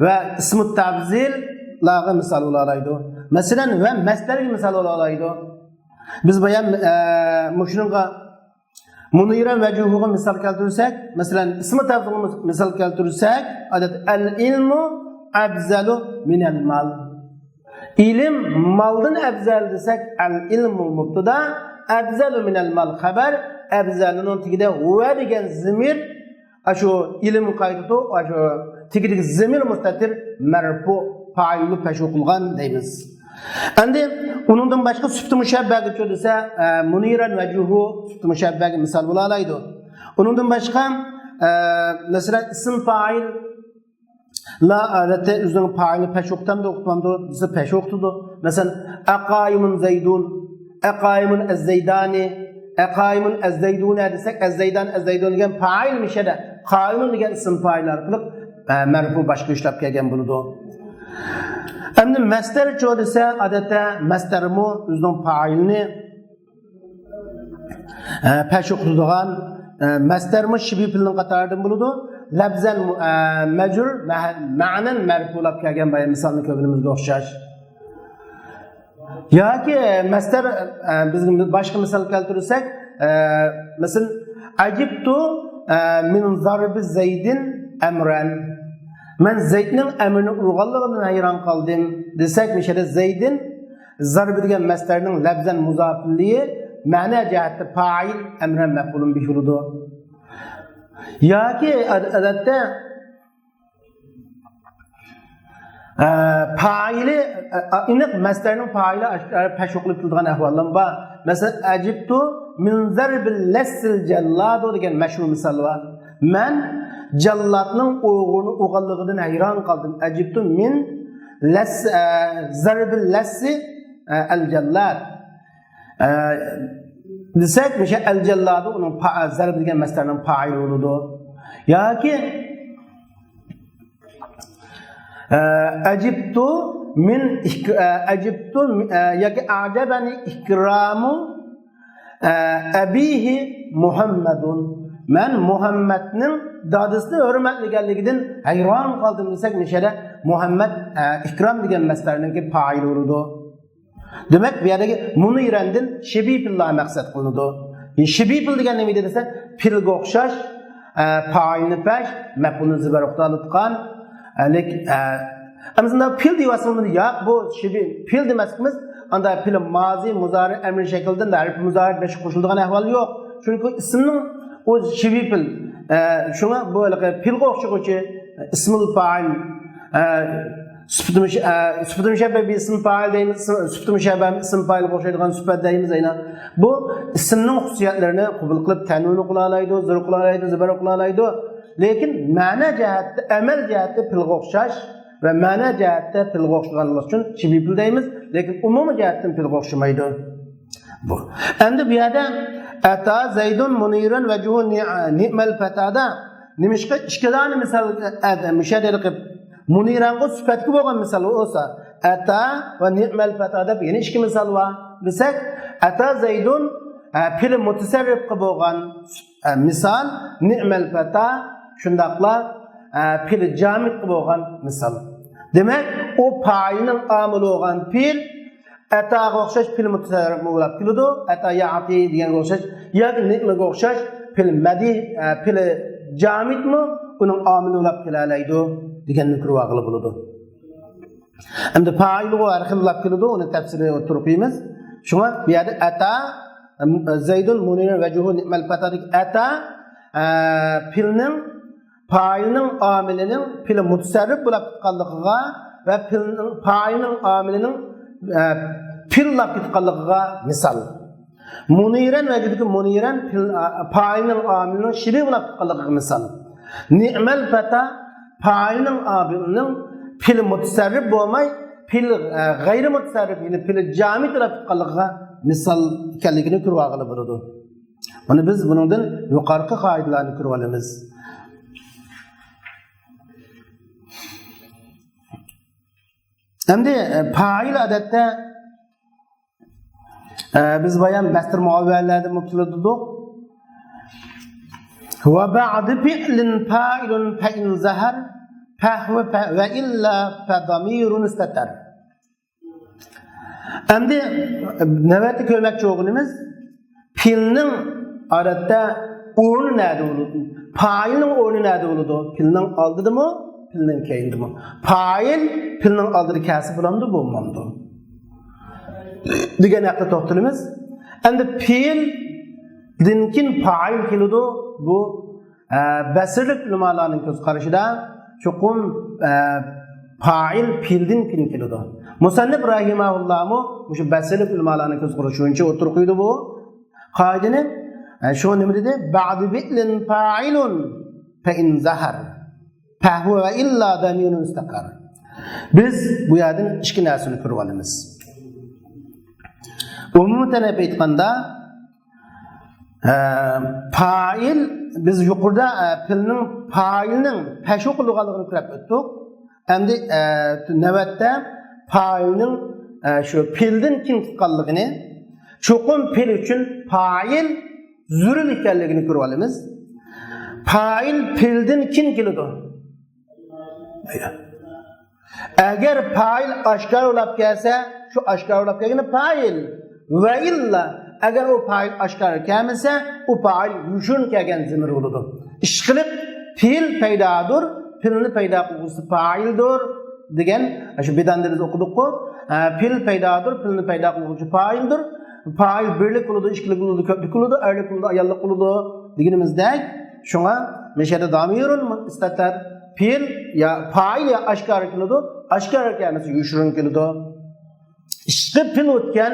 ۋە ئىسمۇ تەفزىللارغا مىسال بولالايدۇ. مەسىلەن، ۋە مەسدەرگە مىسال بولالايدۇ. بىز بايان، ئە، مۇشۇنىڭغا مۇنىرەن ۋەجھۇغا مىسال كەلتۈرسەك، مەسىلەن، ئىسمى تەفزىلگە مىسال كەلتۈرسەك، ئادەتتە، ئەل ئىلمۇ ئەفزەلۇ مىنەل مال. ئىلىم مالدىن ئەفزەل دېسەك، ئەل ئىلمۇ مۇبتىدا، ئەفزەلۇ مىنەل مال خەبەر، ئەفزەلۇنىڭ تېگىدە ھۇۋە دېگەن زىمىر، ئاشۇ ئىلىم قايتىدۇ، ئاشۇ تېگىدىكى زىمىر مۇستەتىر مەرپۇ پائىلنى پەشۇ قىلغان دەيمىز. ئەمدى ئۇنىڭدىن باشقا سۈپتى مۇشەببەگىچۇ دېسە، ئە، مۇنىرەن ۋەجھۇ سۈپتى مۇشەببەگە مىسال بولالايدۇ. ئۇنىڭدىن باشقا، ئە، مەسىلەن، ئىسىم پائىل لا ئادەتتە ئۆزىنىڭ پائىلىنى پەشۇ قىلامدۇ، ئوقۇتمامدۇ دېسە پەشۇ ئوقۇتىدۇ. مەسىلەن، ئەقائىمۇن زەيدۇن، ئەقائىمۇن ئەززەيدانى، ئەقائىمۇن ئەززەيدۇنە دېسەك، ئەززەيدان، ئەززەيدۇن دېگەن پائىل مىشەدە، قائىمۇن دېگەن ئىسىم پائىل ئارقىلىق، ئە، مەرپۇ باشقا ئىشلەپ كەلگەن بولىدۇ. ئەمدى مەستەرچۇ دېسە، ئادەتتە مەستەرمۇ ئۆزىنىڭ پائىلىنى ئە، پەشۇ قىلىدىغان، ئە، مەستەرمۇ شىبھى پېئىلنىڭ قاتارىدىن بولىدۇ. لەپزەن، ئە، مەجرۇر، مە-، مەنەن مەرپۇلاپ كەلگەن بايا مىسالنى كۆرگىنىمىزگە ئوخشاش. ياكى مەستەر، ئە، بىز باشقا مىسال كەلتۈرسەك، ئە، مەسىلەن، ئەجىبتۇ، ئە، مىن زاربى زەيدىن ئەمرەن. مەن زەيدنىڭ ئەمرىنى ئۇرغانلىقىدىن ھەيران قالدىم دېسەك، مۇشۇ يەردە زەيدىن زاربى دېگەن مەستەرنىڭ لەپزەن مۇزاپىللىيى، مەنە جەھەتتە پائىل، ئەمرەن مەپئۇلۇن بىھى بولىدۇ. ياكى ئادەتتە، ئە، پائىلى، ئە، ئېنىق مەسدەرنىڭ پائىلى ئاشكارا پەشۇ قىلىپ كېلىدىغان ئەھۋاللارمۇ بار. مەسىلەن، ئەجىبتۇ مىن زەربىل لەسسىل جەللادۇ دېگەن مەشھۇر مىسال بار. مەن جاللاتنىڭ ئوغرىنى ئۇرغانلىقىدىن ھەيران قالدىم. ئەجىبتۇ مىن لەس، ئە، زەربىل لەسسى، ئە، ئەل جەللاد. ئە، دېسەك، مۇشۇ ئەل جەللادۇ ئۇنىڭ پا-، زەرب دېگەن مەسدەرنىڭ پائىلى بولىدۇ. ياكى، ئە، ئەجىبتۇ مىن ئىك-، ئە، ئەجىبتۇ، ئە، ياكى ئەجەبەنى ئىكرامۇ، ئە، ئەبىھى مۇھەممەدۇن. مەن مۇھەممەدنىڭ دادىسىنى ھۆرمەتلىگەنلىكىدىن ھەيران قالدىم دېسەك، مۇشۇ يەردە مۇھەممەد، ئە، ئىكرام دېگەن مەسدەرنىڭكى پائىلى بولىدۇ. دېمەك، بۇ يەردىكى مۇنىرەندىن شىبىھ پېئىللار مەقسەت قىلىنىدۇ. شىبىھ پېئىل دېگەن نېمە دېسە، پېئىلگە ئوخشاش، ئە، پائىلنى پەش، مەپئۇلنى زىبەر ئوقۇتۇۋاتقان، ئە، لېك-، ئە، ئەمدى شۇنداق پېئىل دېيىۋاتسىڭىز، ياق، بۇ شىبىھ پېئىل دېمەسلىكىمىز، ئاندا پېئىل مازى، مۇزارى، ئەمرى شەكلىدىن ھەرپى مۇزارى بەشكە قوشۇلىدىغان ئەھۋال يوق. چۈنكى ئىسىمنىڭ ئۆزى شىبىھ پېئىل. ئە، شۇڭا بۇ ھېلىقى پېئىلغا ئوخشىغۇچى، ئىسمۇل پائىل، ئە، سۈپىتى مۇش-، ئە، سۈپىتى مۇشەببە بىل ئىسم پائىل دەيمىز، سۈپىتى مۇشەببە ئىسم پائىل ئوخشايدىغان سۈپەت دەيمىز ئەينە. بۇ ئىسىمنىڭ خۇسۇسىيەتلىرىنى قوبۇل قىلىپ، تەنۋىننى قىلالايدۇ، زىر قىلالايدۇ، زىبەر قىلالايدۇ. لېكىن مەنە جەھەتتە، ئەمەل جەھەتتە پېئىلغا ئوخشاش ۋە مەنە جەھەتتە پېئىلغا ئوخشىغانلىقى ئۈچۈن شىبىھ پېئىل دەيمىز، لېكىن ئومۇمىي جەھەتتىن پېئىلغا ئوخشىمايدۇ. بۇ. ئەمدى بۇ يەردە ئەتا زەيدۇن مۇنىرۇن ۋەجھۇ نى-، نىئمەل پەتادا نېمىشقا ئىككى دانە مىسال، ئە، مۇشۇ يەردە قىلىپ مۇنىرانغا سۈپەتكە بولغان مىسال بولسا، ئەتا ۋە نىئمەل پەتا دەپ يەنە ئىككى مىسال بار دېسەك، ئەتا زەيدۇن، ئە، پېئىل مۇتەسەررىپقا بولغان، ئە، مىسال، نىئمەل پەتا شۇنداقلا، ئە، پېئىل جامىدقا بولغان مىسال. دېمەك، ئۇ پائىلنىڭ ئامىلى بولغان پېئىل ئەتاغا ئوخشاش پېئىل مۇتەسەررىپ بولاپ كېلىدۇ. ئەتا يەئتى دېگەنگە ئوخشاش ياكى نىئمىگە ئوخشاش پېئىل مەدىھ، ئە، پېئىل جامىدمۇ ئۇنىڭ ئامىلى بولاپ كېلەلەيدۇ دېگەننى كۆرۈۋالغىلى بولىدۇ. ئەمدى پائىلغۇ ھەر خىللاپ كېلىدۇ، ئۇنى تەپسىلىي ئوتتۇرىغا قويىمىز. شۇڭا بۇ يەردە ئەتا، ئەم، زەيدۇن مۇنىرۇن ۋەجھۇ نىئمەل پەتا دېگەن ئەتا، ئە، پېئىلنىڭ پائىلنىڭ ئامىلىنىڭ پېئىل مۇتەسەررىپ بولاپ تۇتقانلىقىغا ۋە پېئىلنىڭ، پائىلنىڭ ئامىلىنىڭ، ئە، پېئىل بولاپ تۇتقانلىقىغا مىسال. مۇنىرەن ۋەجھىدىكى مۇنىرەن پېئىل، ئە، پائىلنىڭ ئامىلىنىڭ شىبىھ بولاپ تۇتقانلىقىغا مىسال. نىئمەل پەتا پائىلنىڭ ئامىلىنىڭ پېئىل مۇتەسەررىپ بولماي، پېئىل، ئە، غەيرىي مۇتەسەررىپ، يەنى پېئىل جامىد بولاپ تۇتقانلىقىغا مىسال ئىكەنلىكىنى كۆرۈۋالغىلى بولىدۇ. بۇنى بىز بۇنىڭدىن يۇقىرىقى قائىدىلەرنى كۆرۈۋالىمىز. ئەمدى، ئە، پائىل ئادەتتە، ئە، بىز بايان مەسدەر مۇئەۋۋەللەردىن كېلىدۇق. ۋە بەئدە فىئلىن پائىلۇن فەئىن زەھەر، فەھۋە فە-، ۋە ئىللا فەزامىرۇن ئىستەتەر. ئەمدى نۆۋەتتە كۆرمەكچى بولغىنىمىز پېئىلنىڭ ئادەتتە ئورنى نەدە بولىدۇ؟ پائىلنىڭ ئورنى نەدە بولىدۇ؟ پېئىلنىڭ ئالدىدىمۇ، پېئىلنىڭ كەينىدىمۇ؟ پائىل پېئىلنىڭ ئالدىدا كەلسە بولامدۇ، بولمامدۇ؟ دېگەن ھەققىدە توختىلىمىز. ئەمدى پېئىلدىن كېيىن پائىل كېلىدۇ. بۇ ئە، بەسرىلىك ئۆلىمالارنىڭ كۆز قارىشىدا چوقۇم، ئە، پائىل پېئىلدىن كېيىن كېلىدۇ. مۇسەننىپ رەھىمەھۇللاھمۇ مۇشۇ بەسرىلىك ئۆلىمالارنىڭ كۆز قارىشى بويىچە ئوتتۇرىغا قويدى بۇ قائىدىنى. ئە، شۇ نېمە دېدى؟ بەئدە فىئلىن پائىلۇن فەئىن زەھەر، فەھۋە ۋە ئىللا زامىرۇن ئىستەتەر. بىز بۇ يەردىن ئىككى نەرسىنى كۆرۈۋالىمىز. ئومۇمەن ئېيتقاندا، ئە، پائىل، بىز يۇقىرىدا، ئە، پېئىلنىڭ پائىلنىڭ پەشۇ قىلىدىغانلىقىنى كۆرۈپ ئۆتتۇق. ئەمدى، ئە، نۆۋەتتە پائىلنىڭ، ئە، شۇ پېئىلدىن كېيىن كېلىدىغانلىقىنى، چوقۇم پېئىل ئۈچۈن پائىل زۆرۈر ئىكەنلىكىنى كۆرۈۋالىمىز. پائىل پېئىلدىن كېيىن كېلىدۇ. ئەگەر پائىل ئاشكارا بولاپ كەلسە، شۇ ئاشكارا بولاپ كەلگىنى پائىل. ۋە ئىللا، ئەگەر ئۇ پائىل ئاشكارا كەلمىسە، ئۇ پائىل يوشۇرۇن كەلگەن زېمىر بولىدۇ. ئىشقىلىپ، پېئىل پەيدادۇر، پېئىلنى پەيدا قىلغۇچىسى پائىلدۇر دېگەن، شۇ بىداندا بىز ئوقۇدۇققۇ، ئە، پېئىل پەيدادۇر، پېئىلنى پەيدا قىلغۇچى پائىلدۇر. پائىل بىرلىك بولىدۇ، ئىككىلىك بولىدۇ، كۆپلۈك بولىدۇ، ئەرلىك بولىدۇ، ئاياللىق بولىدۇ دېگىنىمىزدەك، شۇڭا مۇشۇ يەردە ضمير مستتر، پېئىل يا پائىل يا ئاشكارا كېلىدۇ، ئاشكارا كەلمىسە يوشۇرۇن كېلىدۇ. ئىشقى پېئىل ئۆتكەن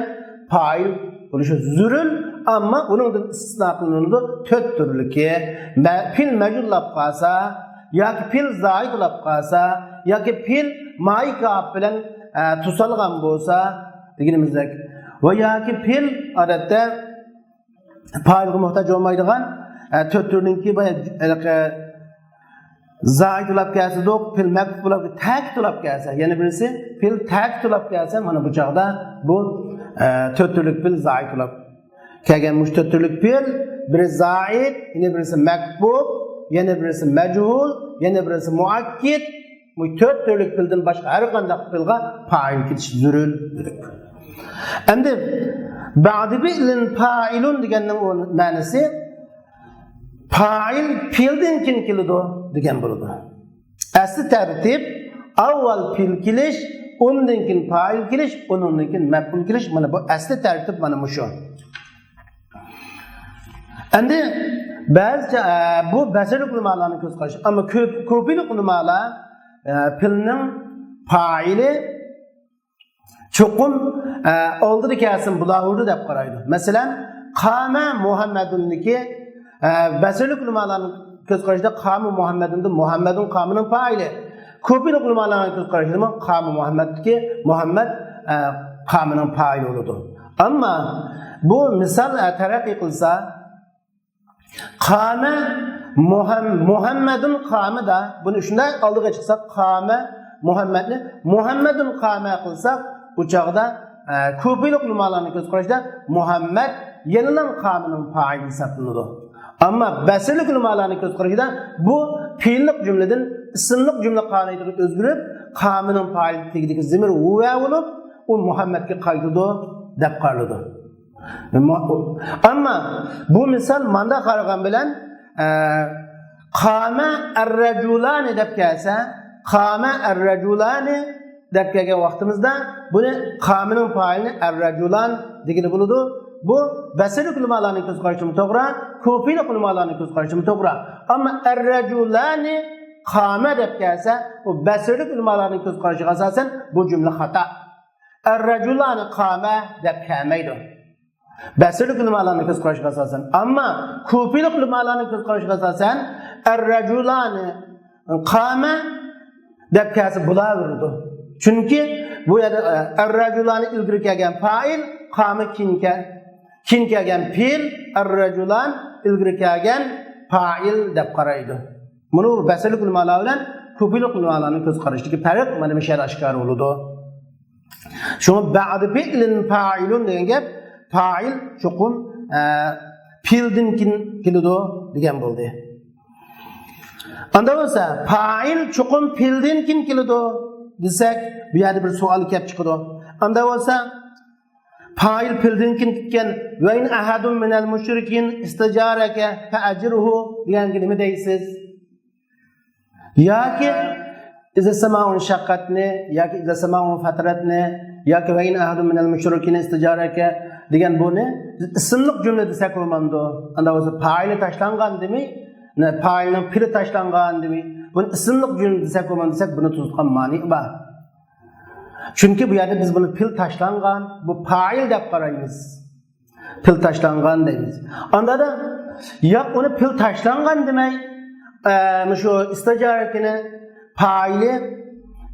پائىل بولۇشى زۆرۈر، ئەمما ئۇنىڭدىن ئىستىسنا قىلىنىدۇ تۆت تۈرلۈكى. مە-، پېئىل مەجھۇل بولۇپ قالسا، ياكى پېئىل زائىد بولۇپ قالسا، ياكى پېئىل مائى كاپ بىلەن، ئە، توسالغان بولسا دېگىنىمىزدەك، ۋە ياكى پېئىل ئادەتتە پائىلغا موھتاج بولمايدىغان، ئە، تۆت تۈرنىڭكى بۇ، ھېلىقى زائىد بولۇپ كەلسە، پېئىل مەكسۇس بولۇپ، تەكىت بولۇپ كەلسە، يەنە بىرسى پېئىل تەكىت بولۇپ كەلسە، مانا بۇ چاغدا بۇ، ئە، تۆت تۈرلۈك پېئىل زائىد بولۇپ كەلگەن. مۇشۇ تۆت تۈرلۈك پېئىل، بىرى زائىد، يەنە بىرسى مەكسۇس، يەنە بىرسى مەجھۇل، يەنە بىرسى مۇئەككىد. بۇ تۆت تۈرلۈك پېئىلدىن باشقا ھەر قانداق پېئىلغا پائىل كېلىشى زۆرۈر دېدۇق. ئەمدى بەئدە پېئىلىن پائىلۇن دېگەننىڭ ئورنى، مەنىسى پائىل پېئىلدىن كېيىن كېلىدۇ دېگەن بولىدۇ. ئەسلى تەرتىپ ئاۋۋال پېئىل كېلىش، ئۇندىن كېيىن پائىل كېلىش، ئۇنىڭدىن كېيىن مەپئۇل كېلىش. مانا بۇ ئەسلى تەرتىپ مانا مۇشۇ. ئەمدى بەزى، ئە، بۇ بەسرىلىك ئۆلىمالارنىڭ كۆز قارىشى. ئەمما كۆپ، كۇفىلىق ئۆلىمالار، ئە، پېئىلنىڭ پائىلى چوقۇم، ئە، ئالدىدا كەلسۇن، بۇلار ئۇرىدۇ دەپ قارايدۇ. مەسىلەن، قامە مۇھەممەدۇندىكى، ئە، بەسرىلىك ئۆلىمالارنىڭ كۆز قارىشىدا قامە مۇھەممەدۇندا مۇھەممەدۇن قامىنىڭ پائىلى. كۇفىلىق ئۆلىمالارنىڭ كۆز قارىشىدىمۇ قامە مۇھەممەدتىكى مۇھەممەد، ئە، قامىنىڭ پائىلى بولىدۇ. ئەمما بۇ مىسال، ئە، تەرەققىي قىلسا، قامە مۇھەم-، مۇھەممەدۇن قامىدا، بۇنى شۇنداق ئالدىغا چىقساق، قامە مۇھەممەدنى مۇھەممەدۇن قامە قىلساق، ئۇ چاغدا، ئە، كۇفىلىق ئۆلىمالارنىڭ كۆز قارىشىدا مۇھەممەد يەنىلا قامىنىڭ پائىلى ھېسابلىنىدۇ. ئەمما بەسرىلىك ئۆلىمالارنىڭ كۆز قارىشىدا بۇ پېئىللىق جۈملىدىن ئىسىملىق جۈملە قانۇنىيىتىگە ئۆزگىرىپ، قامىنىڭ پائىل تېگىدىكى زېمىر ھۇۋە بولۇپ، ئۇ مۇھەممەدكە قايتىدۇ دەپ قارىلىدۇ. ئەمما بۇ مىسال ماندا قارىغان بىلەن، ئە، قامە ئەررەجۇلانى دەپ كەلسە، قامە ئەررەجۇلانى دەپ كەلگەن ۋاقتىمىزدا بۇنى قامىنىڭ پائىلىنى ئەررەجۇلان دېگىلى بولىدۇ. بۇ بەسرىلىك ئۆلىمالارنىڭ كۆز قارىشىمۇ توغرا، كۇفىلىق ئۆلىمالارنىڭ كۆز قارىشىمۇ توغرا. ئەمما ئەررەجۇلانى قامە دەپ كەلسە، بۇ بەسرىلىك ئۆلىمالارنىڭ كۆز قارىشىغا ئاساسەن بۇ جۈملە خاتا. ئەررەجۇلانى قامە دەپ كەلمەيدۇ. بەسرىلىك ئۆلىمالارنىڭ كۆز قارىشىغا ئاساسەن. ئەمما كۇفىلىق ئۆلىمالارنىڭ كۆز قارىشىغا ئاساسەن، ئەررەجۇلانى قامە دەپ كەلسە بولاۋېرىدۇ. چۈنكى بۇ يەردە، ئە، ئەررەجۇلانى ئىلگىرى كەلگەن پائىل، قامە كېيىن كەل-، كېيىن كەلگەن پېئىل، ئەررەجۇلان ئىلگىرى كەلگەن پائىل دەپ قارايدۇ. مانا بۇ بەسرىلىك ئۆلىمالار بىلەن كۇفىلىق ئۆلىمالارنىڭ كۆز قارىشىدىكى پەرق مانا مۇشۇ يەردە ئاشكارا بولىدۇ. شۇڭا بەئدە پېئىلىن پائىلۇن دېگەن گەپ، پائىل چوقۇم، ئە، پېئىلدىن كېيىن كېلىدۇ دېگەن بولدى. ئاندا بولسا، پائىل چوقۇم پېئىلدىن كېيىن كېلىدۇ دېسەك، بۇ يەردە بىر سوئال كەپ چىقىدۇ. ئاندا بولسا، پائىل پېئىلدىن كېيىن كەتكەن، «ۋەئىن ئەھەدۇن مىنەل مۇشرىكىن ئىستىجارەكە فەئەجىرھۇ» دېگەنگە نېمە دەيسىز؟ ياكى ئىزا سەمائۇن شەققەتنى، ياكى ئىزا سەمائۇن فەترەتنى، ياكى «ۋەئىن ئەھەدۇن مىنەل مۇشرىكىنە ئىستىجارەكە» دېگەن بۇنى ئىسىملىق جۈملە دېسەك بولمامدۇ؟ ئاندا بولسا پائىلى تاشلانغاندىمۇ؟ نە، پائىلنىڭ پېئىلى تاشلانغاندىمۇ؟ بۇنى ئىسىملىق جۈملە دېسەك بولمامدۇ دېسەك، بۇنى توسۇتقان مانىئى بار. چۈنكى بۇ يەردە بىز بۇنى پېئىل تاشلانغان، بۇ پائىل دەپ قارايمىز. پېئىل تاشلانغان دەيمىز. ئاندا ياق، ئۇنى پېئىل تاشلانغان دېمەي، ئە، مۇشۇ ئىستىجارەكىنى پائىلى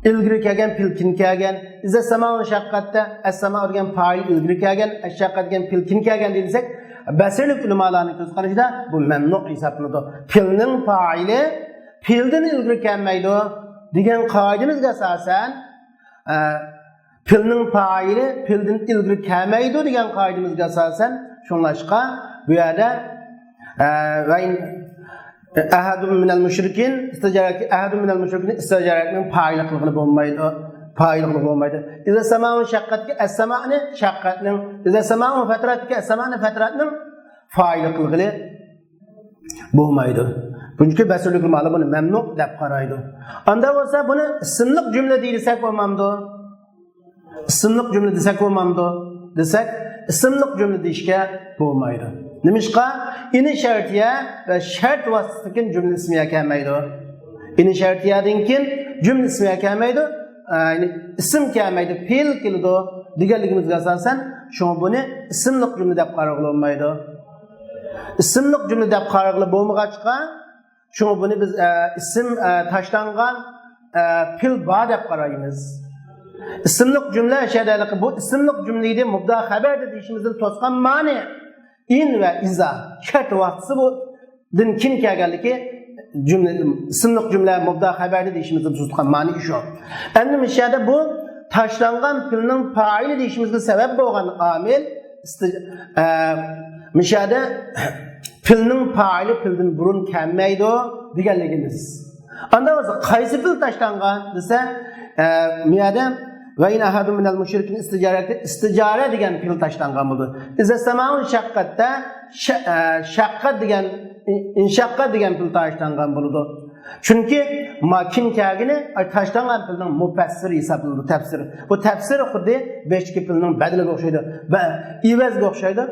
ئىلگىرى كەلگەن، پېئىل كېيىن كەلگەن. ئىزا سەمائۇن شەققەتتە، ئەسسەمائۇ دېگەن پائىل ئىلگىرى كەلگەن، ئەششەققە دېگەن پېئىل كېيىن كەلگەن دېسەك، بەسرىلىك ئۆلىمالارنىڭ كۆز قارىشىدا بۇ مەمنۇ ھېسابلىنىدۇ. پېئىلنىڭ پائىلى پېئىلدىن ئىلگىرى كەلمەيدۇ دېگەن قائىدىمىزگە ئاساسەن، ئە، پېئىلنىڭ پائىلى پېئىلدىن ئىلگىرى كەلمەيدۇ دېگەن قائىدىمىزگە ئاساسەن، شۇڭلاشقا بۇ يەردە، ئە، ۋەئىن ئەھەدۇن مىنەل مۇشرىكىن ئىستىجارەكى، ئەھەدۇن مىنەل مۇشرىكىن ئىستىجارەكنىڭ پائىلى قىلغىلى بولمايدۇ. پائىلى قىلغىلى بولمايدۇ. ئىزا سەمائۇن شەققەتكە ئەسسەمائنى شەققەتنىڭ، ئىزا سەمائۇن فەترەتكە ئەسسەمائنى فەترەتنىڭ پائىلى قىلغىلى بولمايدۇ. بۇنىڭكى بەسرىلىك ئۆلىمالار بۇنى مەمنۇ دەپ قارايدۇ. ئاندا بولسا بۇنى ئىسىملىق جۈملە دېسەك بولمامدۇ؟ ئىسىملىق جۈملە دېسەك بولمامدۇ؟ دېسەك، ئىسىملىق جۈملە دېيىشكە بولمايدۇ. نېمىشقا؟ ئىنى شەرتىيە ۋە شەرت ۋاسىتىسىدىن كېيىن جۈملە ئىسمىيە كەلمەيدۇ. ئىنى شەرتىيەدىن كېيىن جۈملە ئىسمىيە كەلمەيدۇ. ئە، يەنى ئىسىم كەلمەيدۇ، پېئىل كېلىدۇ دېگەنلىكىمىزگە ئاساسەن، شۇڭا بۇنى ئىسىملىق جۈملە دەپ قارىغىلى بولمايدۇ. ئىسىملىق جۈملە دەپ قارىغىلى بولمىغاچقا، شۇڭا بۇنى بىز، ئە، ئىسىم، ئە، تاشلانغان، ئە، پېئىل بار دەپ قارايمىز. ئىسىملىق جۈملە شەدەلىقى، بۇ ئىسىملىق جۈملە ئىدى، مۇبتەدا خەبەردە دېيىشىمىزدىن توسقان مانى ئىن ۋە ئىزا شەرت ۋاسىتىسى بۇ دىن كېيىن كەلگەنلىكى جۈملە، ئىسىملىق جۈملە مۇبتەدا خەبەردە دېيىشىمىزدىن توسقان مانى شۇ. ئەمدى مۇشۇ يەردە بۇ تاشلانغان پېئىلنىڭ پائىلى دېيىشىمىزگە سەۋەب بولغان ئامىل ئىستى-، ئە، مۇشۇ يەردە پېئىلنىڭ پائىلى پېئىلدىن بۇرۇن كەلمەيدۇ دېگەنلىكىمىز. ئاندا بولسا قايسى پېئىل تاشلانغان دېسە، ئە، مۇ يەردە ۋە ئىن ئەھەدۇن مىنەل مۇشرىكىن ئىستىجارەتى، ئىستىجارە دېگەن پېئىل تاشلانغان بولىدۇ. ئىزەس سەمائۇ شەققەتتە شە-، ئە، شەققەت دېگەن، ئىن-، ئىنشەققە دېگەن پېئىل تاشلانغان بولىدۇ. چۈنكى ما كېيىن كەلگىنى، ئاي، تاشلانغان پېئىلنىڭ مۇپەسسىرى ھېسابلىنىدۇ، تەپسىرى. بۇ تەپسىرى خۇددى بېشىدىكى پېئىلنىڭ بەدىلىگە ئوخشايدۇ، بە-، ئىۋەزگە ئوخشايدۇ.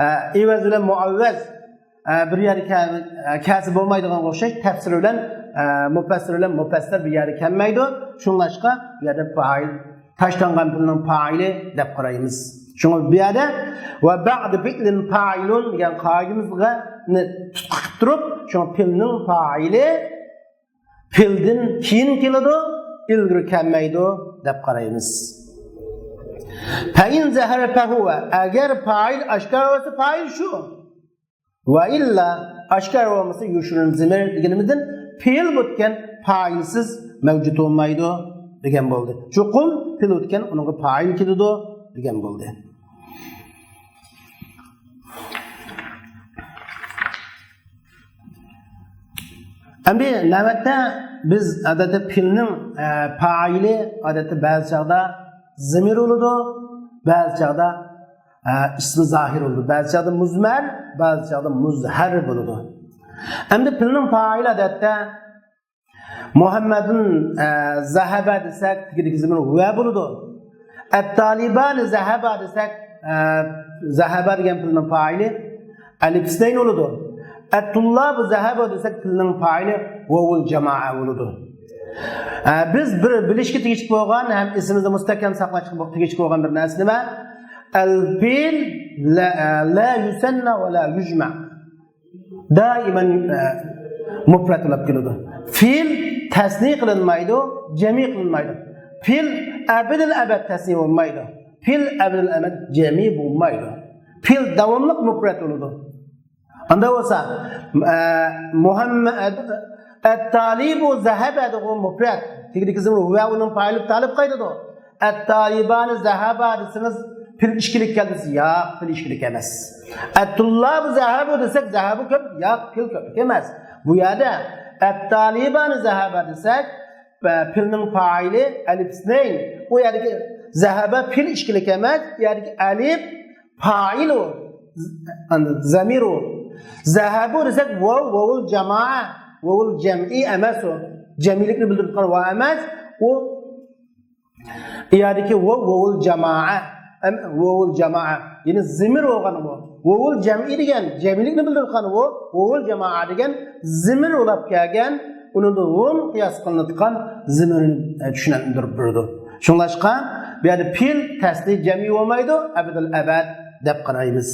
ئە، ئىۋەز بىلەن مۇئەۋۋەز، ئە، بىر يەرگە كە-، ئە، كەلسە بولمايدىغانغا ئوخشاش، تەپسىرى بىلەن، ئە، مۇپەسسىرى بىلەن مۇپەسسىر بىر يەرگە كەلمەيدۇ. شۇڭلاشقا بۇ يەردە پائىل، تاشلانغان پېئىلنىڭ پائىلى دەپ قارايمىز. شۇڭا بۇ يەردە ۋە بەئدە پېئىلىن پائىلۇن دېگەن قائىدىمىزنى تۇتقا قىلىپ تۇرۇپ، شۇڭا پېئىلنىڭ پائىلى پېئىلدىن كېيىن كېلىدۇ، ئىلگىرى كەلمەيدۇ دەپ قارايمىز. فەئىن زەھەرە فەھۇۋە، ئەگەر پائىل ئاشكارا بولسا، پائىل شۇ. ۋە ئىللا، ئاشكارا بولمىسا، يۇشرىن زىمىر دېگىنىمىزدىن پېئىل ئۆتكەن پائىلسىز مەۋجۇت بولمايدۇ دېگەن بولدى. چوقۇم پېئىل ئۆتكەن ئۇنىڭغا پائىل كېلىدۇ دېگەن بولدى. ئەمدى نۆۋەتتە بىز ئادەتتە پېئىلنىڭ، ئە، پائىلى ئادەتتە بەزى چاغدا زىمىر بولىدۇ، بەزى چاغدا، ئە، ئىسمى زاھىر بولىدۇ، بەزى چاغدا مۇزمەر، بەزى چاغدا مۇزھەر بولىدۇ. ئەمدى پېئىلنىڭ پائىلى ئادەتتە مۇھەممەدۇن، ئە، زەھەبە دېسەك، تېگىدىكى زىمىر ۋە بولىدۇ. ئەتتالىبانى زەھەبا دېسەك، ئە، زەھەبا دېگەن پېئىلنىڭ پائىلى ئەلىپ ئىسنەين بولىدۇ. ئەتتۇللابۇ زەھەبا دېسەك، پېئىلنىڭ پائىلى ۋاۋۇل جامائە بولىدۇ. ئە، بىز بىر بىلىشكە تېگىشلىك بولغان ھەم ئېسىمىزدە مۇستەھكەم ساقلاشقا تېگىشلىك بولغان بىر نەرسە نېمە؟ ئەل پېئىل لا، ئە، لا يۇسەننا ۋە لا يۇجمە. دائىمەن، ئە، مۇپرەت بولۇپ كېلىدۇ. پېئىل تەسنىي قىلىنمايدۇ، جەمئىي قىلىنمايدۇ. پېئىل ئەبەدىل ئەبەد تەسنىي بولمايدۇ. پېئىل ئەبەدىل ئەبەد جەمئىي بولمايدۇ. پېئىل داۋاملىق مۇپرەت بولىدۇ. ئاندا بولسا، ئە، مۇھەممەد، ئەتتالىبۇ زەھەبە دېگەن مۇپرەت. تېگىدىكى زىمىر ۋە ئۇنىڭ پائىلى تالىب قايتىدۇ. ئەتتالىبانى زەھەبا دېسىڭىز، پېئىل ئىككىلىك كەلدى دېسە، ياق، پېئىل ئىككىلىك ئەمەس. ئەتتۇللابۇ زەھەبۇ دېسەك، زەھەبۇ كۆپ، ياق، پېئىل كۆپلۈك ئەمەس. بۇ يەردە ئەتتالىبانى زەھەبا دېسەك، پېئىلنىڭ پائىلى ئەلىپ ئىسنەين. ئۇ يەردىكى زەھەبە پېئىل ئىككىلىك ئەمەس، ئۇ يەردىكى ئەلىپ پائىل ئۇ. زەمىر ئۇ. زەھەبۇ دېسەك، ۋاۋ، ۋاۋۇل جامائە، ۋاۋۇل جەمئى ئەمەس ئۇ. جەمئىيلىكنى بىلدۈرىدىغان ۋاۋ ئەمەس. ئۇ يەردىكى ۋاۋ، ۋاۋۇل جامائە. ئەم، ۋاۋۇل جامائە. يەنى زىمىر بولغان ۋاۋ. ۋاۋۇل جەمئى دېگەن جەمئىيلىكنى بىلدۈرىدىغان ۋاۋ، ۋاۋۇل جامائە دېگەن زىمىر بولۇپ كەلگەن، ئۇنىڭدا ھۇم قىياس قىلىنىدىغان زىمىرنى، ئە، چۈشەندۈرۈپ بېرىدۇ. شۇڭلاشقا بۇ يەردە پېئىل تەسنىي جەمئىي بولمايدۇ، ئەبەدىل ئەبەد دەپ قارايمىز.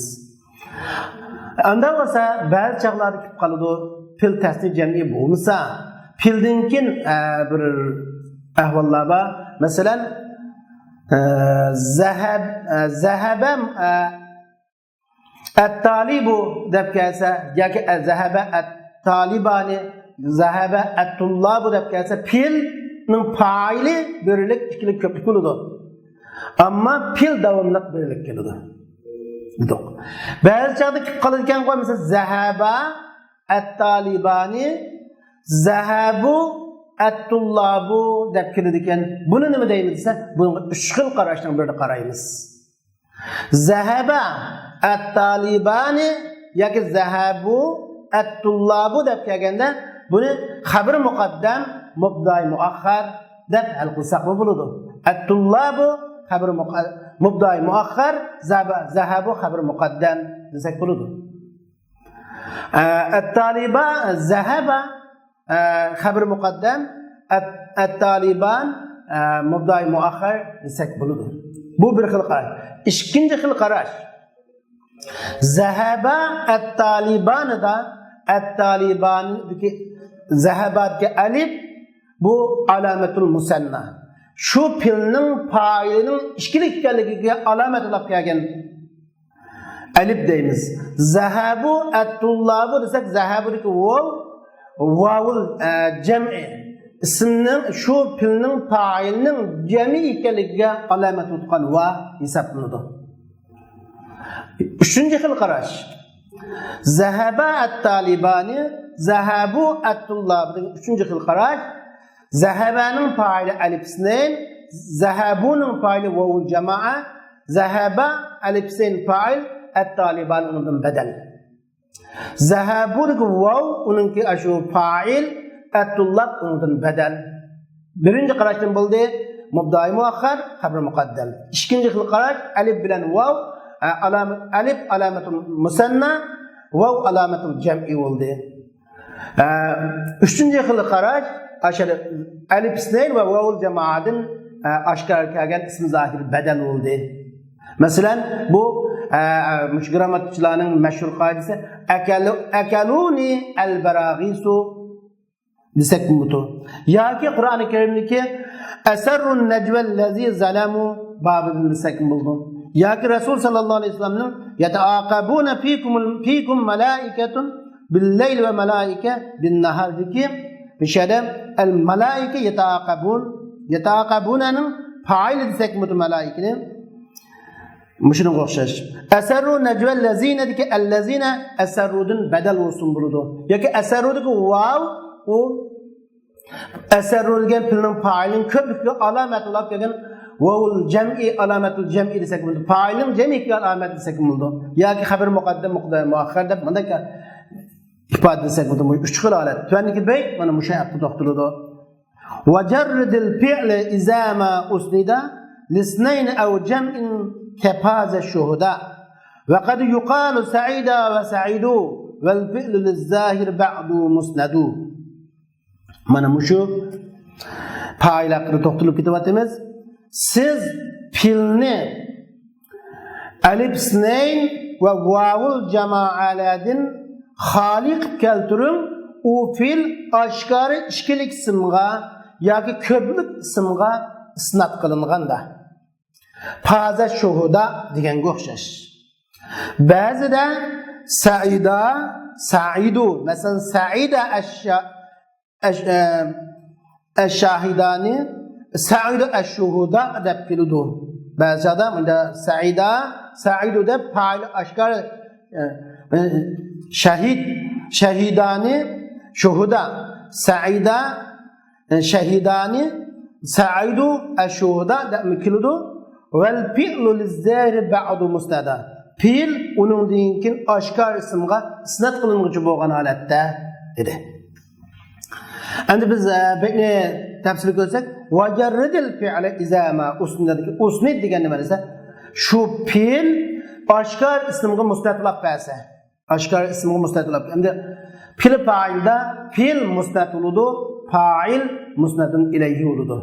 ئاندا بولسا بەزى چاغلاردا كېلىپ قالىدۇ، پېئىل تەسنىي جەمئىي بولمىسا، پېئىلدىن كېيىن، ئە، بىر ئەھۋاللار بار. مەسىلەن، ئە، زەھەب-، ئە، زەھەبە، ئە، ئەتتالىبۇ دەپ كەلسە ياكى ئە، زەھەبە ئەتتالىبانى، زەھەبە ئەتتۇللابۇ دەپ كەلسە، پېئىلنىڭ پائىلى بىرلىك، ئىككىلىك، كۆپلۈك بولىدۇ. ئەمما پېئىل داۋاملىق بىرلىك كېلىدۇ. دېدۇق. بەزى چاغدا كېلىپ قالىدىكەنغۇ، مەسىلەن، زەھەبا ئەتتالىبانى، زەھەبۇ ئەتتۇللابۇ دەپ كېلىدىكەن. بۇنى نېمە دەيمىز دېسە، بۇنىڭغا ئۈچ خىل قاراشنىڭ بىرىنى قارايمىز. زەھەبە ئەتتالىبانى ياكى زەھەبۇ ئەتتۇللابۇ دەپ كەلگەندە، بۇنى خەبىرى مۇقەددەم، مۇبتەدائى مۇئەخخەر دەپ ھەل قىلساقمۇ بولىدۇ. ئەتتۇللابۇ خەبىرى مۇقە-، مۇبتەدائى مۇئەخخەر، زەبە-، زەھەبۇ خەبىرى مۇقەددەم دېسەك بولىدۇ. ئە، ئەتتالىبا، زەھەبا، ئە، خەبىر مۇقەددەم، ئەت-، ئەتتالىبان، ئە، مۇبداي مۇئەخخەر دېسەك بولىدۇ. بۇ بىر خىل قاراش. ئىككىنچى خىل قاراش. زەھەبا ئەتتالىبانىدا، ئەتتالىباندىكى زەھەبادىكى ئەلىپ، بۇ ئالامەتۇل مۇسەننا. شۇ پېئىلنىڭ پائىلىنىڭ ئىككىلىك ئىكەنلىكىگە ئالامەت بولۇپ كەلگەن ئەلىپ دەيمىز. زەھەبۇ ئەتتۇللابۇ دېسەك، زەھەبۇدىكى ۋاۋ، ۋاۋۇل، ئە، جەمئى. ئىسىمنىڭ، شۇ پېئىلنىڭ پائىلىنىڭ جەمئى ئىكەنلىكىگە ئالامەت بولۇپ تۇرغان ۋاۋ ھېسابلىنىدۇ. ئۈچىنچى خىل قاراش. زەھەبا ئەتتالىبانى، زەھەبۇ ئەتتۇللابى دېگەن ئۈچىنچى خىل قاراش. زەھەبەنىڭ پائىلى ئەلىپ ئىسنەين، زەھەبۇنىڭ پائىلى ۋاۋۇل جامائە، زەھەبە ئەلىپ ئىسنەين پائىل، ئەتتالىبان ئۇنىڭدىن بەدەل. زەھەبۇدىكى ۋاۋ ئۇنىڭكى ئاشۇ پائىل، ئەتتۇللاب ئۇنىڭدىن بەدەل. بىرىنچى قاراشتىن بولدى، مۇبداي مۇئەخخەر، خەبىر مۇقەددەم. ئىككىنچى خىل قاراش، ئەلىپ بىلەن ۋاۋ، ئە، ئالامە-، ئەلىپ ئالامەتۇل مۇسەننا، ۋاۋ ئالامەتۇل جەمئى بولدى. ئە، ئۈچىنچى خىل قاراش، ئاشۇ ئەلىپ ئىسنەين ۋە ۋاۋۇل جامائەدىن، ئە، ئاشكارا كەلگەن ئىسمى زاھىر بەدەل بولدى. مەسىلەن، بۇ، ئە، مۇشۇ گىرامماتىكىچىلارنىڭ مەشھۇر قائىدىسى، «ئەكەلۇ-، ئەكەلۇنى ئەلبەراغىسۇ» دېسەكمۇ بولىدۇ. ياكى قۇرئانى كەرىمدىكى «ئەسەررۇن نەجۋەللەزى زەلەمۇ» بابىدىن دېسەكمۇ بولىدۇ. ياكى رەسۇل ساللاللاھۇ ئەلەيھى ۋەسەللەمنىڭ «يەتەئاقەبۇنە فىكۇمۇل، فىكۇم مەلائىكەتۇن بىللەيلى ۋە مەلائىكە بىننەھار»دىكى، مۇشۇ يەردە «ئەل مەلائىكە يەتەئاقەبۇن»، يەتەئاقەبۇنەنىڭ پائىلى دېسەكمۇ بولىدۇ مەلائىكىنى. مۇشۇنىڭغا ئوخشاش. «ئەسەررۇ نەجۋەللەزىنە»دىكى «ئەللەزىنە» «ئەسەررۇ»دىن بەدەل بولسۇن بولىدۇ. ياكى «ئەسەررۇ»دىكى ۋاۋ، ئۇ «ئەسەررۇ» دېگەن پېئىلنىڭ پائىلىنىڭ كۆپلۈككە ئالامەت بولۇپ كەلگەن ۋاۋۇل جەمئى، ئالامەتۇل جەمئى دېسەك بولىدۇ. پائىلنىڭ جەمئىيىتىگە ئالامەت دېسەك بولىدۇ. ياكى خەبەر مۇقەددەم، مۇبداي مۇئەخخەر دەپ مۇنداق ئىپادە دېسەك بولىدۇ. بۇ ئۈچ خىل ھالەت. تۆۋەندىكى بەيت مانا مۇشۇ ھەقتە توختىلىدۇ. «وجرد الفعل إذا ما أسند لاسمين أو جمع كفاز الشهداء، وقد يقال سعدا وسعدوا، والفعل للظاهر بعد مسند». مانا مۇشۇ پائىل ھەققىدە توختىلىپ كېتىۋاتىمىز. سىز پېئىلنى ئەلىپ ئىسنەين ۋە ۋاۋۇل جامائەلەردىن خالىي قىلىپ كەلتۈرۈڭ، ئۇ پېئىل ئاشكارا ئىككىلىك ئىسىمغا ياكى كۆپلۈك ئىسىمغا ئىسناد قىلىنغاندا. پازە شۇھۇدا دېگەنگە ئوخشاش. بەزىدە سەئىدا، سەئىدۇ، مەسىلەن، سەئىدە ئەششا-، ئەش-، ئە، ئەششاھىدانى سەئىدۇ ئەششۇھۇدا دەپ كېلىدۇ. بەزى چاغدا مۇندا سەئىدا، سەئىدۇ دەپ پائىل ئاشكارا، ئە، ئە، شەھىد، شەھىدانى شۇھۇدا، سەئىدا، ئە، شەھىدانى سەئىدۇ ئەششۇھۇدا دەپمۇ كېلىدۇ. ۋەل پىئلۇ لىززەھىرى بەئدۇ مۇسنەدا. پېئىل ئۇنىڭدىن كېيىن ئاشكارا ئىسىمغا ئىسناد قىلىنغۇچى بولغان ھالەتتە دېدى. ئەمدى بىز، ئە، بەيتنى تەپسىلىي كۆرسەك، ۋەجەررىدىل پىئلە ئىزا ما ئۇسنىدە، ئۇسنىد دېگەن نېمە دېسە، شۇ پېئىل ئاشكارا ئىسىمغا مۇسنەد بولۇپ بەرسە. ئاشكارا ئىسىمغا مۇسنەد بولۇپ. ئەمدى پېئىل پائىلدا پېئىل مۇسنەد بولىدۇ، پائىل مۇسنەدۇن ئىلەيھى بولىدۇ.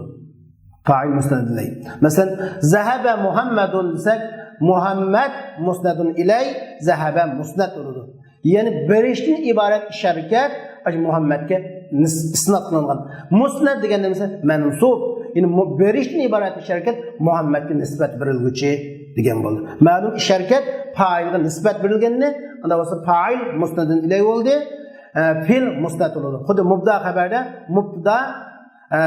پائىل مۇسنەدۇن ئىلەيھى. مەسىلەن، زەھەبە مۇھەممەدۇن دېسەك، مۇھەممەد مۇسنەدۇن ئىلەيھ، زەھەبە مۇسنەد بولىدۇ. يەنى بېرىشتىن ئىبارەت ئىش ھەرىكەت ئاشۇ مۇھەممەدكە نىس-، ئىسناد قىلىنغان. مۇسنەد دېگەن نېمىسى؟ مەنسۇب. يەنى مۇ-، بېرىشتىن ئىبارەت ئىش ھەرىكەت مۇھەممەدكە نىسبەت بېرىلگۈچى دېگەن بولدى. مەلۇم ئىش ھەرىكەت پائىلغا نىسبەت بېرىلگەننى، ئاندا بولسا پائىل مۇسنەدۇن ئىلەيھى بولدى. ئە، پېئىل مۇسنەد بولىدۇ. خۇددى مۇبدا خەبەردە مۇبدا، ئە،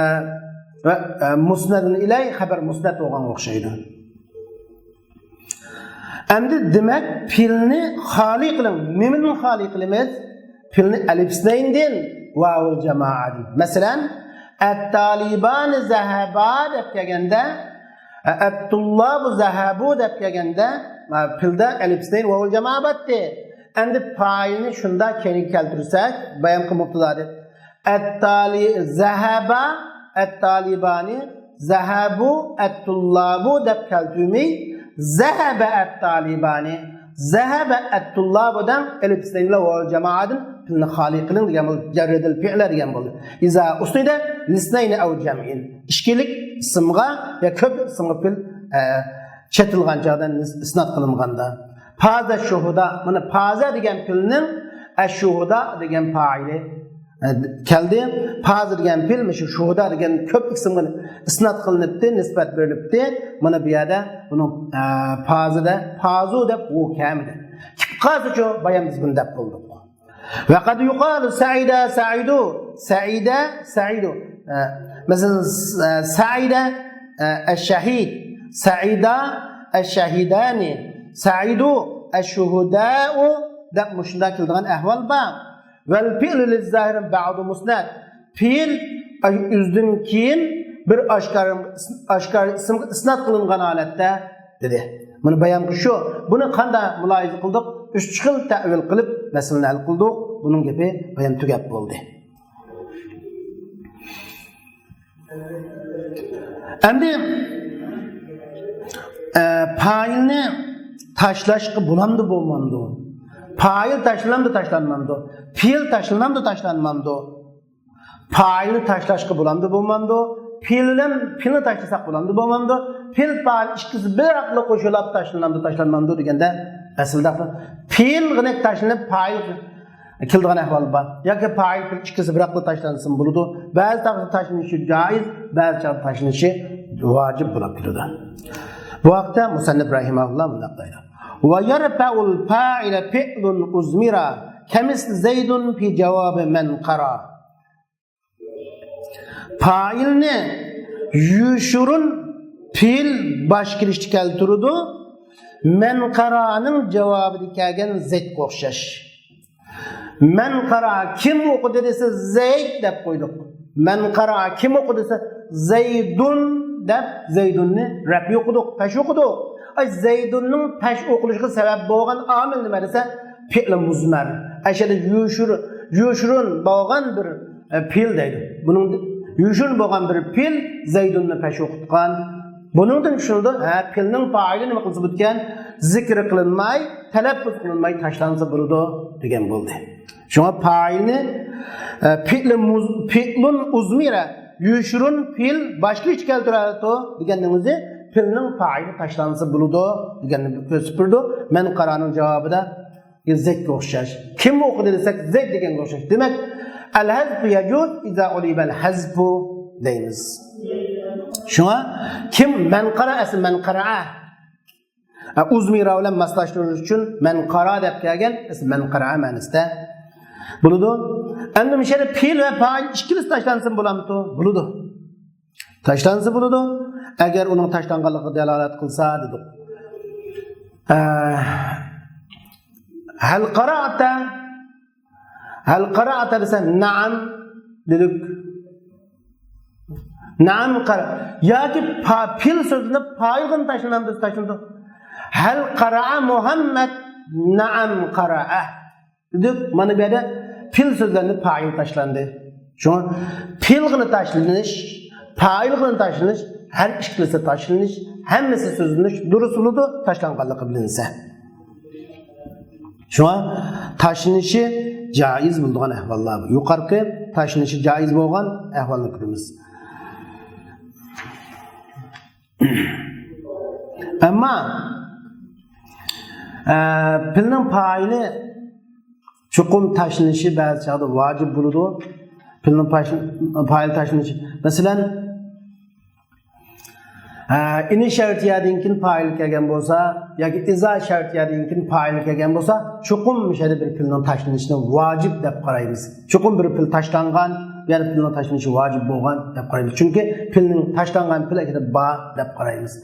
ۋە، ئە، مۇسنەدۇن ئىلەيھ خەبەر مۇسنەد بولغانغا ئوخشايدۇ. ئەمدى دېمەك، پېئىلنى خالىي قىلىڭ. نېمىدىن خالىي قىلىمىز؟ پېئىلنى ئەلىپ ئىسنەيندىن، ۋاۋۇل جامائەدىن. مەسىلەن، ئەتتالىبانى زەھەبا دەپ كەلگەندە، ئەتتۇللابۇ زەھەبۇ دەپ كەلگەندە، پېئىلدە ئەلىپ ئىسنەين، ۋاۋۇل جامائە بارتى. ئەمدى پائىلنى شۇنداق كەينىگە كەلتۈرسەك، بايامقى مۇبتىدا دەپ، ئەتتالى-، زەھەبا، ئەتتالىبانى، زەھەبۇ، ئەتتۇللابۇ دەپ كەلتۈرمەي، زەھەبە ئەتتالىبانى، زەھەبە ئەتتۇللابۇ دەڭ، ئەلىپ ئىسنەينى ۋەۋ جامائەدىن پىلنى خالىي قىلىڭ دېگەن بولدى. جەررىدىل پىئلە دېگەن بولدى. ئىزا ئۇسنىدە لىسنەينى ئەۋ جەمئىن. ئىككىلىك ئىسىمغا يا كۆپ ئىسىمغا پىل، ئە، چېتىلغان چاغدا، ئىسناد قىلىنغاندا. پازە شۇھۇدا. مانا پازە دېگەن پىلنىڭ ئەششۇھۇدا دېگەن پائىلى، ئە، كەلدى. پازە دېگەن پىل مۇشۇ شۇھۇدا دېگەن كۆپ ئىسىمغا ئىسناد قىلىنىپتى، نىسبەت بېرىلىپتى. مانا بۇ يەردە بۇنىڭ، ئە، پازىدە، پازۇ دەپ ئۇ كەلمىدى. كېلىپ قالسىچۇ، بايام بىز بۇنى دەپ بولدۇق. ۋەقەد يۇقالۇ سەئىدە سەئىدۇ، سەئىدە سەئىدۇ. ئە، مەسىلەن، س-، ئە، سەئىدە، ئە، ئەششەھىد، سەئىدا ئەششەھىدانى، سەئىدۇ ئەششۇھۇدائۇ دەپ مۇشۇنداق كېلىدىغان ئەھۋال بار. ۋەل پىئلۇ لىززاھىرىن بەئدۇ مۇسنەد. پېئىل ئۆزىدىن كېيىن بىر ئاشكارا، ئاشكارا ئىسىمغا ئىسناد قىلىنغان ھالەتتە دېدى. بۇنى بايان قىلىش شۇ. بۇنى قانداق مۇلاھىزە قىلدۇق؟ ئۈچ خىل تەئۋىل قىلىپ مەسىلىنى ھەل قىلدۇق. بۇنىڭ گېپى بايان تۈگەپ بولدى. ئەمدى، ئە، پائىلنى تاشلاشقا بولامدۇ، بولمامدۇ؟ پائىل تاشلىنامدۇ، تاشلانمامدۇ؟ پېئىل تاشلىنامدۇ، تاشلانمامدۇ؟ پائىلنى تاشلاشقا بولامدۇ، بولمامدۇ؟ پېئىل بىلەن پېئىلنى تاشلىساق بولامدۇ، بولمامدۇ؟ پېئىل، پائىل ئىككىسى بىر ۋاقىتتا قوشۇلۇپ تاشلىنامدۇ، تاشلانمامدۇ دېگەندە ئەسلىدە پېئىل غىنەك تاشلىنىپ پائىل كېلىدىغان ئەھۋال بار. ياكى پائىل پېئىل ئىككىسى بىر ۋاقىتتا تاشلانسىمۇ بولىدۇ. بەزى چاغدا تاشلىنىشى جائىز، بەزى چاغدا تاشلىنىشى ۋاجىپ بولۇپ كېلىدۇ. بۇ ھەقتە مۇسەننىپ رەھىمەھۇللا مۇنداق دەيدۇ. ۋە يەرفەئۇل پائىلە پىئلۇن ئۇزمىرا كەمىسلى زەيدۇن فى جاۋابى مەن قارا. پائىلنى يوشۇرۇن پېئىل باش كېلىشتە كەلتۈرىدۇ. مەن قارانىڭ جاۋابىدا كەلگەن زەيدكە ئوخشاش. مەن قارا، كىم ئوقۇدى دېسە، زەيد دەپ قويدۇق. مەن قارا، كىم ئوقۇدى دېسە، زەيدۇن دەپ زەيدۇننى رەپئى ئوقۇدۇق، پەش ئوقۇدۇق. ئاي، زەيدۇننىڭ پەش ئوقۇلۇشىغا سەۋەب بولغان ئامىل نېمە دېسە، پېئىل مۇزمەر. ئەشەدە يوشۇر-، يوشۇرۇن بولغان بىر، ئە، پېئىل دەيدۇ. بۇنىڭ يوشۇرۇن بولغان بىر پېئىل زەيدۇننى پەش ئوقۇتقان. بۇنىڭدىن چۈشىنىلىدۇ، ھە، پېئىلنىڭ پائىلى نېمە قىلسا بولىدىكەن؟ زىكرى قىلىنماي، تەلەپپۇز قىلىنماي تاشلانسا بولىدۇ دېگەن بولدى. شۇڭا پائىلنى، ئە، پېئىلى مۇز-، پېئىلۇن ئۇزمىرە، يوشۇرۇن پېئىل باش كېلىشتە كەلتۈرەتتى دېگەننىڭ ئۆزى پېئىلنىڭ پائىلى تاشلانسا بولىدۇ دېگەننى كۆرسىتىپ بېرىدۇ. مەن قارانىڭ جاۋابىدا زەيدكە ئوخشاش. كىم ئوقۇدى دېسەك، زەيد دېگەنگە ئوخشاش. دېمەك، ئەل ھەزفۇ يەجۇز ئىزا ئۇلىبەل ھەزفۇ دەيمىز. شۇڭا كىم مەن قارا ئەسلى مەن قارا. ئە، ئۇزمىرا بىلەن ماسلاشتۇرۇش ئۈچۈن مەن قارا دەپ كەلگەن، ئەسلى مەن قارا مەنىسىدە بولىدۇ. ئەمدى مۇشۇ يەردە پېئىل ۋە پائىل ئىككىلىسى تاشلانسىمۇ بولامدۇ؟ بولىدۇ. تاشلانسا بولىدۇ. ئەگەر ئۇنىڭ تاشلانغانلىقىغا دالالەت قىلسا دېدۇق. ئە، ھەل قارائتا، ھەل قارائتا دېسە، نەئەم دېدۇق. نەئەم قارا. ياكى پا-، پېئىل سۆزلىنىپ پائىلغىمۇ تاشلىنامدۇ دېسە، تاشلىنىدۇ. ھەل قارا مۇھەممەد، نەئەم قارا. دېدۇق، مانا بۇ يەردە پېئىل سۆزلەندى، پائىل تاشلاندى. شۇڭا پېئىلغىمۇ تاشلىنىش، پائىلغىمۇ تاشلىنىش، ھەر ئىككىلىسى تاشلىنىش، ھەممىسى سۆزلىنىش دۇرۇس بولىدۇ، تاشلانغانلىقى بىلىنسە. شۇڭا تاشلىنىشى جائىز بولىدىغان ئەھۋاللار بۇ. يۇقىرىقى تاشلىنىشى جائىز بولغان ئەھۋالنى كۆرىمىز. ئەمما، ئە، پېئىلنىڭ پائىلى چوقۇم تاشلىنىشى بەزى چاغدا ۋاجىپ بولىدۇ. پېئىلنىڭ پاش-، پائىل تاشلىنىشى. مەسىلەن، ئە، ئىن شەرتىيەدىن كېيىن پائىل كەلگەن بولسا، ياكى ئىزا شەرتىيەدىن كېيىن پائىل كەلگەن بولسا، چوقۇم مۇشۇ يەردە بىر پېئىلنىڭ تاشلىنىشىنى ۋاجىپ دەپ قارايمىز. چوقۇم بىر پېئىل تاشلانغان، بىر پېئىلنىڭ تاشلىنىشى ۋاجىپ بولغان دەپ قارايمىز. چۈنكى پېئىلنىڭ تاشلانغان پېئىل ئەكىدە بار دەپ قارايمىز.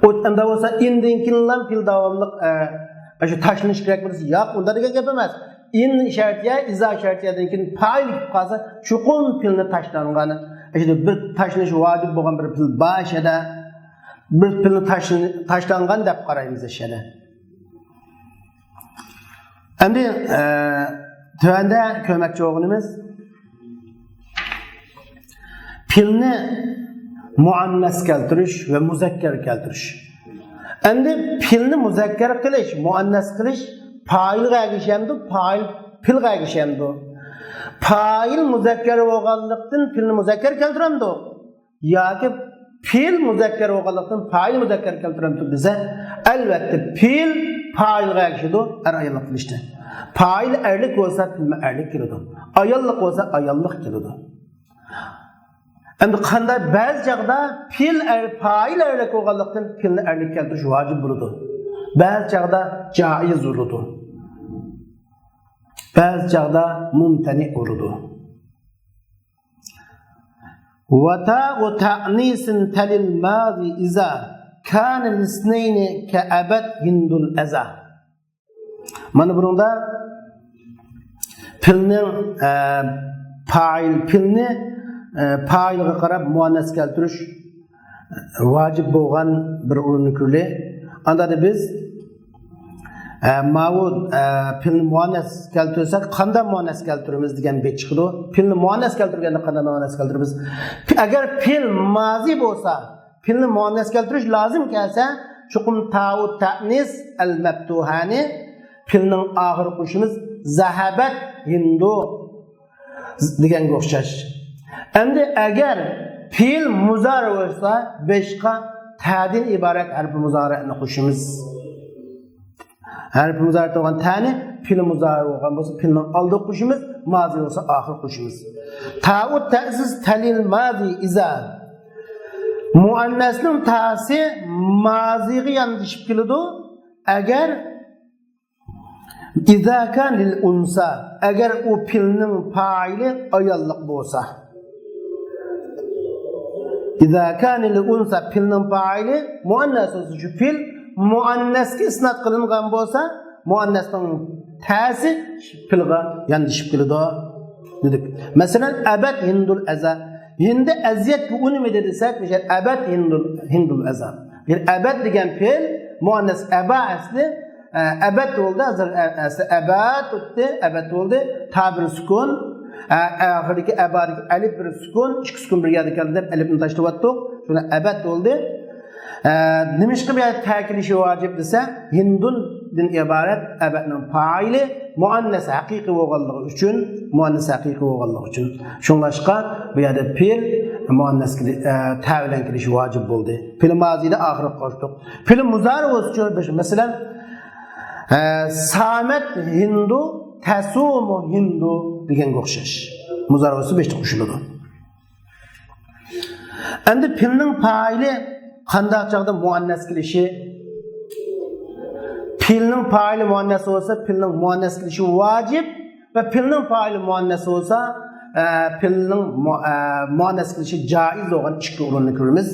ئۇ ئەمدى بولسا ئىندىن كېيىنلا پېئىل داۋاملىق، ئە، شۇ تاشلىنىش كېرەك بولسا، ياق، ئۇنداق دېگەن گەپ ئەمەس. ئىن شەرتىيە، ئىزا شەرتىيەدىن كېيىن پائىل كېلىپ قالسا، چوقۇم پېئىلنى تاشلانغان، ئەشەدە بىر تاشلىنىشى ۋاجىپ بولغان بىر پېئىل بار ئەشەدە. بىر پېئىلنى تاشلىنى-، تاشلانغان دەپ قارايمىز ئەشەدە. ئەمدى، ئە، تۆۋەندە كۆرمەكچى بولغىنىمىز پېئىلنى مۇئەننەس كەلتۈرۈش ۋە مۇزەككەر كەلتۈرۈش. ئەمدى پېئىلنى مۇزەككەر قىلىش، مۇئەننەس قىلىش پائىلغا ئەگىشەمدۇ، پائىل پېئىلغا ئەگىشەمدۇ؟ پائىل مۇزەككەر بولغانلىقتىن پېئىلنى مۇزەككەر كەلتۈرەمدۇ؟ ياكى پېئىل مۇزەككەر بولغانلىقتىن پائىل مۇزەككەر كەلتۈرەمدۇ دېسە، ئەلۋەتتە، پېئىل پائىلغا ئەگىشىدۇ، ئەر-ئاياللىق قىلىشتا. پائىل ئەرلىك بولسا، پېئىلمۇ ئەرلىك كېلىدۇ. ئاياللىق بولسا، ئاياللىق كېلىدۇ. ئەمدى قانداق، بەزى چاغدا پېئىل ئەر-، پائىل ئەرلىك بولغانلىقتىن، پېئىلنى ئەرلىك كەلتۈرۈش ۋاجىپ بولىدۇ. بەزى چاغدا جائىز بولىدۇ. بەزى چاغدا مۇمتەنىئ بولىدۇ. وتاء تأنيث تلي الماضي إذا كان للاثنين كأبت هند الأذى. مانا بۇنىڭدا پېئىلنىڭ، ئە، پائىل، پېئىلنى، ئە، پائىلغا قاراپ مۇئەننەس كەلتۈرۈش ۋاجىپ بولغان بىر ئورۇننى كۆرلى. ئاندا بىز، ئە، ماۋۇ، ئە، پېئىلنى مۇئەننەس كەلتۈرسەك، قانداق مۇئەننەس كەلتۈرىمىز دېگەن بېت چىقىدۇ. پېئىلنى مۇئەننەس كەلتۈرگەندە قانداق مۇئەننەس كەلتۈرىمىز؟ ئەگەر پېئىل مازى بولسا، پېئىلنى مۇئەننەس كەلتۈرۈش لازىم كەلسە، چوقۇم تاۋۇ تەئنىس ئەل مەپتۇھانى پېئىلنىڭ ئاخىرىغا قوشىمىز، زەھەبەت ھىندۇ دېگەنگە ئوخشاش. ئەمدى ئەگەر پېئىل مۇزارى بولسا، بېشىغا تەدىن ئىبارەت ھەرپى مۇزارىنى قوشىمىز. ھەرپى مۇزارى بولغان تەنى پېئىل مۇزارى بولغان بولسا، پېئىلنىڭ ئالدىغا قوشىمىز، مازى بولسا ئاخىرىغا قوشىمىز. تاۋۇ تەئنىس تەلىل مازى ئىزا. مۇئەننەسنىڭ تاسى مازىغا ياندىشىپ كېلىدۇ. ئەگەر ئىزا كان لىل ئۇنسا، ئەگەر ئۇ پېئىلنىڭ پائىلى ئاياللىق بولسا. ئىزا كان لىل ئۇنسا، پېئىلنىڭ پائىلى مۇئەننەس بولسا، شۇ پېئىل مۇئەننەسكە ئىسناد قىلىنغان بولسا، مۇئەننەسنىڭ تەسى پېئىلغا ياندىشىپ كېلىدۇ دېدۇق. مەسىلەن، ئەبەت ھىندۇل ئەزا. ھىندى ئەزىيەتكە ئۇنىمىدى دېسەك، مۇشۇ ئەبەت ھىندۇل، ھىندۇل ئەزا. يەنى ئەبەت دېگەن پېئىل مۇئەننەس ئەبا ئەسلى، ئە، ئەبەت بولدى، ھازىر ئە-، ئەسلى ئەبەت ئۆتتى، ئەبەت بولدى. تا بىر سۈكۈن، ئە، ئاخىرىدىكى ئەبادىكى ئەلىپ بىر سۈكۈن، ئىككى سۈكۈن بىر يەردە كەلدى دەپ ئەلىپنى تاشلىۋەتتۇق. شۇنى ئەبەت بولدى. ئە، نېمىشقا بۇ يەردە تە كېلىشى ۋاجىپ دېسە، ھىندۇندىن ئىبارەت ئەبەتنىڭ پائىلى مۇئەننەس ھەقىقىي بولغانلىقى ئۈچۈن، مۇئەننەس ھەقىقىي بولغانلىقى ئۈچۈن. شۇڭلاشقا بۇ يەردە پېئىل مۇئەننەسكە، ئە، تە بىلەن كېلىشى ۋاجىپ بولدى. پېئىل مازىدا ئاخىرىغا قوشتۇق. پېئىل مۇزارى بولسا، مەسىلەن، ئە، سامەت ھىندۇ تەسۇمۇ ھىندۇ دېگەنگە ئوخشاش. مۇزارى بولسا بېشىغا قوشۇلىدۇ. ئەمدى پېئىلنىڭ پائىلى قانداق چاغدا مۇئەننەس كېلىشى؟ پېئىلنىڭ پائىلى مۇئەننەس بولسا، پېئىلنىڭ مۇئەننەس كېلىشى ۋاجىپ ۋە پېئىلنىڭ پائىلى مۇئەننەس بولسا، ئە، پېئىلنىڭ مۇ-، ئە، مۇئەننەس كېلىشى جائىز بولغان ئىككى ئورۇننى كۆرىمىز.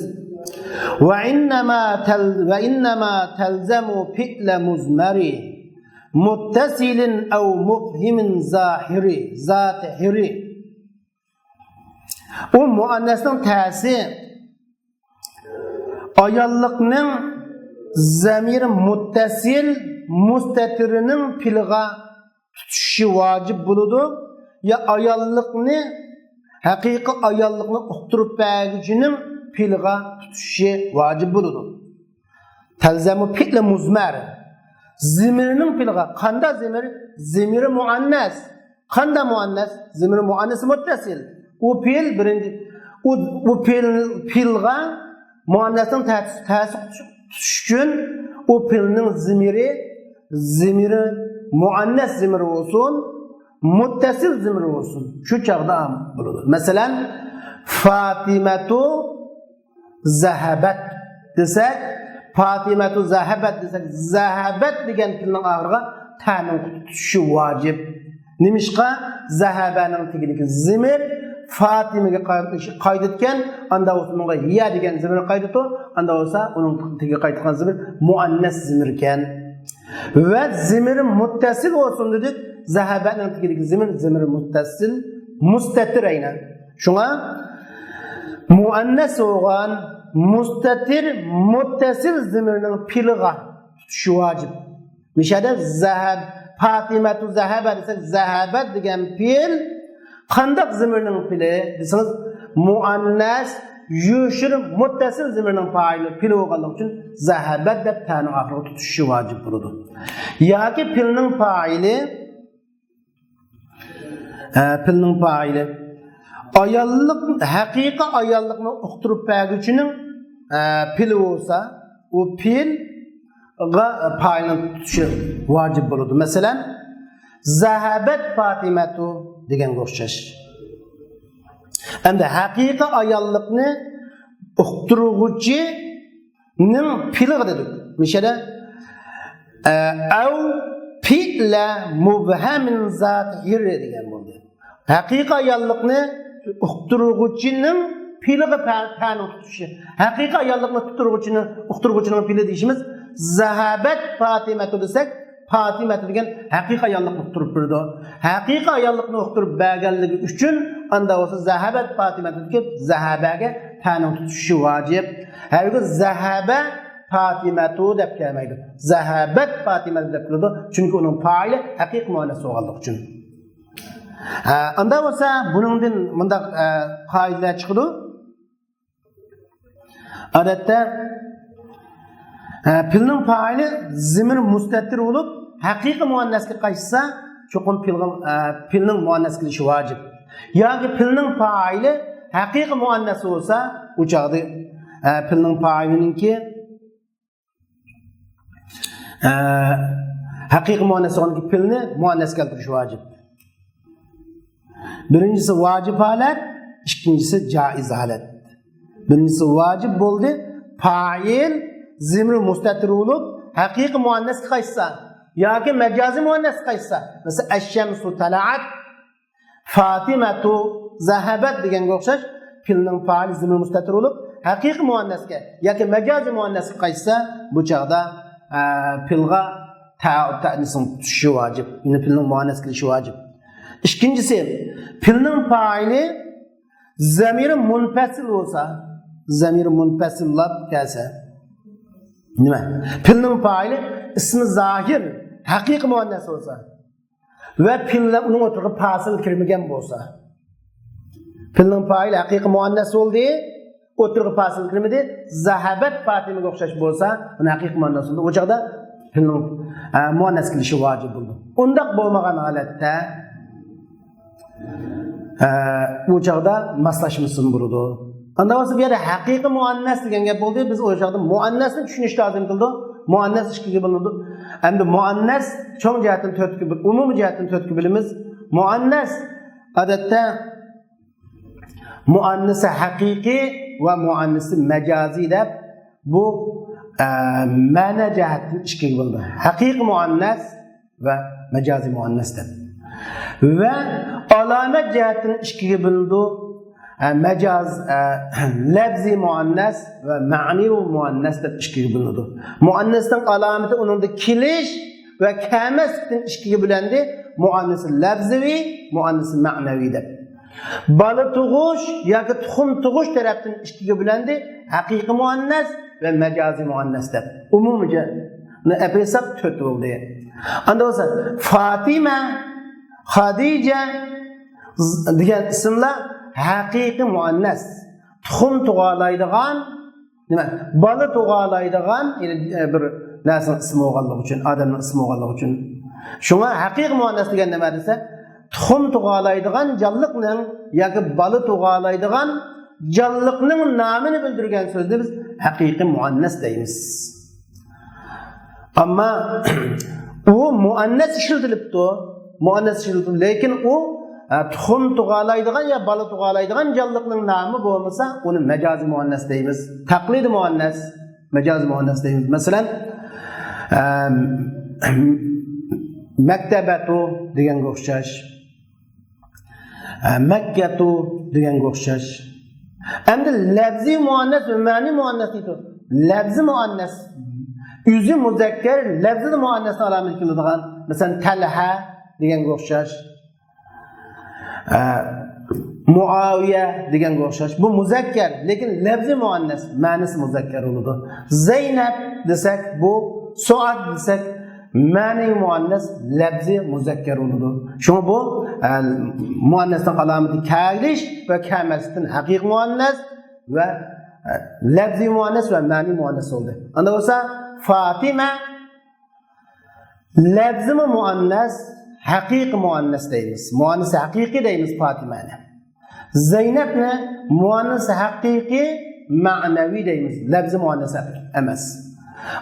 وإنما تل-، وإنما تلزم فعل مضمر متصل أو مبهم ظاهر، ظاهر. ئۇ مۇئەننەسنىڭ تەسى ئاياللىقنىڭ زەمىرى مۇتتەسىل مۇستەتىرىنىڭ پېئىلىغا تۇتۇشى ۋاجىپ بولىدۇ، يا ئاياللىقنى، ھەقىقىي ئاياللىقنى ئۇقتۇرۇپ بەرگۈچىنىڭ پېئىلىغا تۇتۇشى ۋاجىپ بولىدۇ. تەلزەمۇ پېئىلە مۇزمەر. زېمىرنىڭ پېئىلىغا. قانداق زېمىر؟ زېمىرى مۇئەننەس. قانداق مۇئەننەس؟ زېمىرى مۇئەننەس مۇتتەسىل. ئۇ پېئىل بىرىنچى، ئۇ، ئۇ پېئىل، پېئىلغا مۇئەننەسنىڭ تەسى، تەسى تۇتۇش ئۈچۈن ئۇ پېئىلنىڭ زېمىرى، زېمىرى مۇئەننەس زېمىرى بولسۇن، مۇتتەسىل زېمىرى بولسۇن، شۇ چاغدا بولىدۇ. مەسىلەن، فاتىمەتۇ زەھەبەت دېسەك، فاتىمەتۇ زەھەبەت دېسەك، زەھەبەت دېگەن پېئىلنىڭ ئاخىرىغا تەنىڭ تۇتۇشى ۋاجىپ. نېمىشقا؟ زەھەبەنىڭ تېگىدىكى زېمىر فاتىمىگە قاي-، قايتىدىكەن، ئاندا بولسا ئۇنىڭغا يە دېگەن زېمىر قايتىدۇ، ئاندا بولسا ئۇنىڭ تېگىگە قايتىدىغان زېمىر مۇئەننەس زېمىركەن. ۋە زېمىر مۇتتەسىل بولسۇن دېدۇق، زەھەبەنىڭ تېگىدىكى زېمىر، زېمىر مۇتتەسىل، مۇستەتىر ئەينەن. شۇڭا مۇئەننەس بولغان مۇستەتىر مۇتتەسىل زېمىرنىڭ پېئىلىغا تۇتۇشى ۋاجىپ. مىشەدە زەھەب، فاتىمەتۇ زەھەبە دېسەك، زەھەبەت دېگەن پېئىل قانداق زېمىرنىڭ پېئىلى دېسىڭىز، مۇئەننەس يوشۇرۇن مۇتتەسىل زېمىرنىڭ پائىلى پېئىل بولغانلىقى ئۈچۈن زەھەبەت دەپ تەنىڭ ئاخىرىغا تۇتۇشۇشى ۋاجىپ بولىدۇ. ياكى پېئىلنىڭ پائىلى، ئە، پېئىلنىڭ پائىلى ئاياللىق، ھەقىقىي ئاياللىقنى ئۇقتۇرۇپ بەرگۈچىنىڭ، ئە، پېئىلى بولسا، ئۇ پېئىلغا پائىلنىڭ تۇتۇشى ۋاجىپ بولىدۇ. مەسىلەن، زەھەبەت پاتىمەتۇ دېگەنگە ئوخشاش. ئەمدى ھەقىقىي ئاياللىقنى ئۇقتۇرغۇچىنىڭ پېئىلىغا دېدۇق. مىشەدە، ئە، ئەۋ پېئىلە مۇبھەمىن زات ھىررى دېگەن بولدى. ھەقىقىي ئاياللىقنى ئۇقتۇرغۇچىنىڭ پېئىلىغا پە-، پەنىڭ تۇتۇشى. ھەقىقىي ئاياللىقنى ئۇقتۇرغۇچىنى، ئۇقتۇرغۇچىنىڭ پېئىلى دېيىشىمىز زەھەبەت پاتىمەتۇ دېسەك، پاتىمەتۇ دېگەن ھەقىقىي ئاياللىقنى ئۇقتۇرۇپ بېرىدۇ. ھەقىقىي ئاياللىقنى ئۇقتۇرۇپ بەرگەنلىكى ئۈچۈن ئاندا بولسا زەھەبەت پاتىمەتۇ دېيىپ زەھەبەگە پەنىڭ تۇتۇشى ۋاجىپ. ھەرگىز زەھەبە پاتىمەتۇ دەپ كەلمەيدۇ. زەھەبەت پاتىمەتۇ دەپ كېلىدۇ. چۈنكى ئۇنىڭ پائىلى ھەقىقىي مۇئەننەس بولغانلىقى ئۈچۈن. ھە، ئاندا بولسا بۇنىڭدىن مۇنداق، ئە، قائىدىلەر چىقىدۇ. ئادەتتە، ئە، پېئىلنىڭ پائىلى زېمىر مۇستەتىر بولۇپ، ھەقىقىي مۇئەننەسكە قايتسا، چوقۇم پېئىلغا، ئە، پېئىلنىڭ مۇئەننەس كېلىشى ۋاجىپ. ياكى پېئىلنىڭ پائىلى ھەقىقىي مۇئەننەس بولسا، ئۇ چاغدا، ئە، پېئىلنىڭ پائىلىنىڭكى ئە، ھەقىقىي مۇئەننەس بولغاندىكىن پېئىلنى مۇئەننەس كەلتۈرۈش ۋاجىپ. بىرىنچىسى ۋاجىپ ھالەت، ئىككىنچىسى جائىز ھالەت. بىرىنچىسى ۋاجىپ بولدى، پائىل زېمىر مۇستەتىر بولۇپ، ھەقىقىي مۇئەننەسكە قايتسا ياكى مەجازىي مۇئەننەسكە قايتسا، مەسىلەن، ئەششەمسۇ تەلەئەت، فاتىمەتۇ زەھەبەت دېگەنگە ئوخشاش، پېئىلنىڭ پائىلى زېمىر مۇستەتىر بولۇپ، ھەقىقىي مۇئەننەسكە ياكى مەجازىي مۇئەننەسكە قايتسا، بۇ چاغدا، ئە، پېئىلغا تەئۇ تەئنىسنىڭ چۈشۈشى ۋاجىپ. يەنى پېئىلنىڭ مۇئەننەس كېلىشى ۋاجىپ. ئىككىنچىسى، پېئىلنىڭ پائىلى زەمىرى مۇنپەسىل بولسا، زەمىرى مۇنپەسىللاپ كەلسە، نېمە؟ پېئىلنىڭ پائىلى ئىسمى زاھىر، ھەقىقىي مۇئەننەس بولسا، ۋە پېئىل بىلەن ئۇنىڭ ئوتتۇرىغا پاسىل كىرمىگەن بولسا، پېئىلنىڭ پائىلى ھەقىقىي مۇئەننەس بولدى، ئوتتۇرىغا پاسىل كىرمىدى، زەھەبەت پاتىمىگە ئوخشاش بولسا، ئۇنى ھەقىقىي مۇئەننەس بولدى. ئۇ چاغدا پېئىلنىڭ، ئە، مۇئەننەس كېلىشى ۋاجىپ بولىدۇ. ئۇنداق بولمىغان ھالەتتە، ئە، ئۇ چاغدا ماسلاشمىسىمۇ بولىدۇ. ئاندا بولسا بۇ يەردە ھەقىقىي مۇئەننەس دېگەن گەپ بولدى. بىز ئۇ چاغدا مۇئەننەسنى چۈشىنىش لازىم قىلىدۇ. مۇئەننەس ئىككىگە بۆلۈنىدۇ. ئەمدى مۇئەننەس چوڭ جەھەتتىن تۆتكە بۆل-، ئومۇمىي جەھەتتىن تۆتكە بۆلىمىز. مۇئەننەس، ئادەتتە، مۇئەننىسى ھەقىقىي ۋە مۇئەننىسى مەجازىي دەپ بۇ، ئە، مەنە جەھەتتىن ئىككىگە بۆلىدۇ. ھەقىقىي مۇئەننەس ۋە مەجازىي مۇئەننەس دەپ. ۋە ئالامەت جەھەتتىن ئىككىگە بۆلىنىدۇ. ئە، مەجاز، ئە، لەپزىي مۇئەننەس ۋە مەنىۋى مۇئەننەس دەپ ئىككىگە بۆلىنىدۇ. مۇئەننەسنىڭ ئالامىتى ئۇنىڭدا كېلىش ۋە كەلمەسلىكتىن ئىككىگە بۆلەندى. مۇئەننىسى لەپزىۋى، مۇئەننىسى مەنىۋى دەپ. بالا تۇغۇش ياكى تۇخۇم تۇغۇش تەرەپتىن ئىككىگە بۆلەندى، ھەقىقىي مۇئەننەس ۋە مەجازىي مۇئەننەس دەپ. ئومۇمىيجە ئەپەيساق تۆت بولدى. ئاندا بولسا فاتىمە، خەدىجە ز-، دېگەن ئىسىملار ھەقىقىي مۇئەننەس. تۇخۇم تۇغالايدىغان، نېمە، بالا تۇغالايدىغان، يەنى، ئە، بىر نەرسىنىڭ ئىسمى بولغانلىقى ئۈچۈن، ئادەمنىڭ ئىسمى بولغانلىقى ئۈچۈن. شۇڭا ھەقىقىي مۇئەننەس دېگەن نېمە دېسە، تۇخۇم تۇغالايدىغان جانلىقنىڭ ياكى بالا تۇغالايدىغان جانلىقنىڭ نامىنى بىلدۈرگەن سۆزنى بىز ھەقىقىي مۇئەننەس دەيمىز. ئەمما ئۇ مۇئەننەس ئىشلىتىلىپتۇ. مۇئەننەس ئىشلىتىلىپتۇ. لېكىن ئۇ، ئە، تۇخۇم تۇغالايدىغان يا بالا تۇغالايدىغان جانلىقنىڭ نامى بولمىسا، ئۇنى مەجازىي مۇئەننەس دەيمىز. تەقلىدىي مۇئەننەس، مەجازىي مۇئەننەس دەيمىز. مەسىلەن، ئە، مەكتەبەتۇ دېگەنگە ئوخشاش. ئە، مەككەتۇ دېگەنگە ئوخشاش. ئەمدى لەپزىي مۇئەننەس ۋە مەنىي مۇئەننەس دەيدۇ. لەپزىي مۇئەننەس، ئۆزى مۇزەككەر، لەپزىدە مۇئەننەسنىڭ ئالامىتى كېلىدىغان. مەسىلەن، تەلھە دېگەنگە ئوخشاش. ئە، مۇئاۋىيە دېگەنگە ئوخشاش. بۇ مۇزەككەر، لېكىن لەپزىي مۇئەننەس، مەنىسى مۇزەككەر بولىدۇ. زەينەپ دېسەك، بۇ، سوئاد دېسەك، مەنىي مۇئەننەس، لەپزىي مۇزەككەر بولىدۇ. شۇڭا بۇ، ئە، مۇئەننەسنىڭ ئالامىتى كەلىش ۋە كەلمەسلىكتىن ھەقىقىي مۇئەننەس، ۋە، ئە، لەپزىي مۇئەننەس ۋە مەنىي مۇئەننەس بولدى. ئاندا بولسا فاتىمە لەپزىمۇ مۇئەننەس، ھەقىقىي مۇئەننەس دەيمىز. مۇئەننەس ھەقىقىي دەيمىز فاتىمەنى. زەينەپنى مۇئەننەس ھەقىقىي مەنىۋى دەيمىز. لەپزىي مۇئەننەس ئەمەس.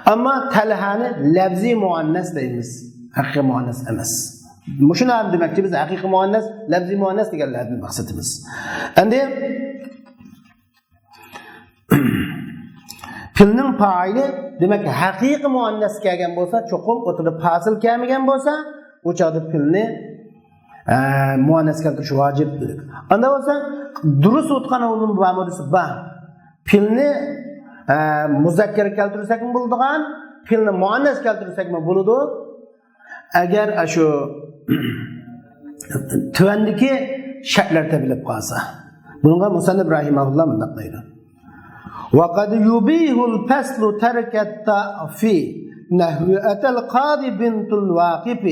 ئەمما تەلھانى لەپزىي مۇئەننەس دەيمىز. ھەقىقىي مۇئەننەس ئەمەس. مۇشۇنى ھەم دېمەكچى بىز، ھەقىقىي مۇئەننەس، لەپزىي مۇئەننەس دېگەنلەردىن مەقسىتىمىز. ئەمدى پېئىلنىڭ پائىلى، دېمەك، ھەقىقىي مۇئەننەس كەلگەن بولسا، چوقۇم ئوتتۇرىدا پاسىل كەلمىگەن بولسا، ئۇ چاغدا پېئىلنى، ئە، مۇئەننەس كەلتۈرۈش ۋاجىپ دېدۇق. ئاندا بولسا، دۇرۇس ئۇتقان ئورۇن بارمۇ دېسە، بار. پېئىلنى، ئە، مۇزەككەر كەلتۈرسەكمۇ بولىدىغان، پېئىلنى مۇئەننەس كەلتۈرسەكمۇ بولىدۇ. ئەگەر ئاشۇ تۆۋەندىكى شەرتلەر تېپىلىپ قالسا، بۇنىڭغا مۇسەننىپ رەھىمەھۇللا مۇنداق دەيدۇ: وقد يبيح الفصل ترك التاء في نحو أتى القاضي بنت الواقف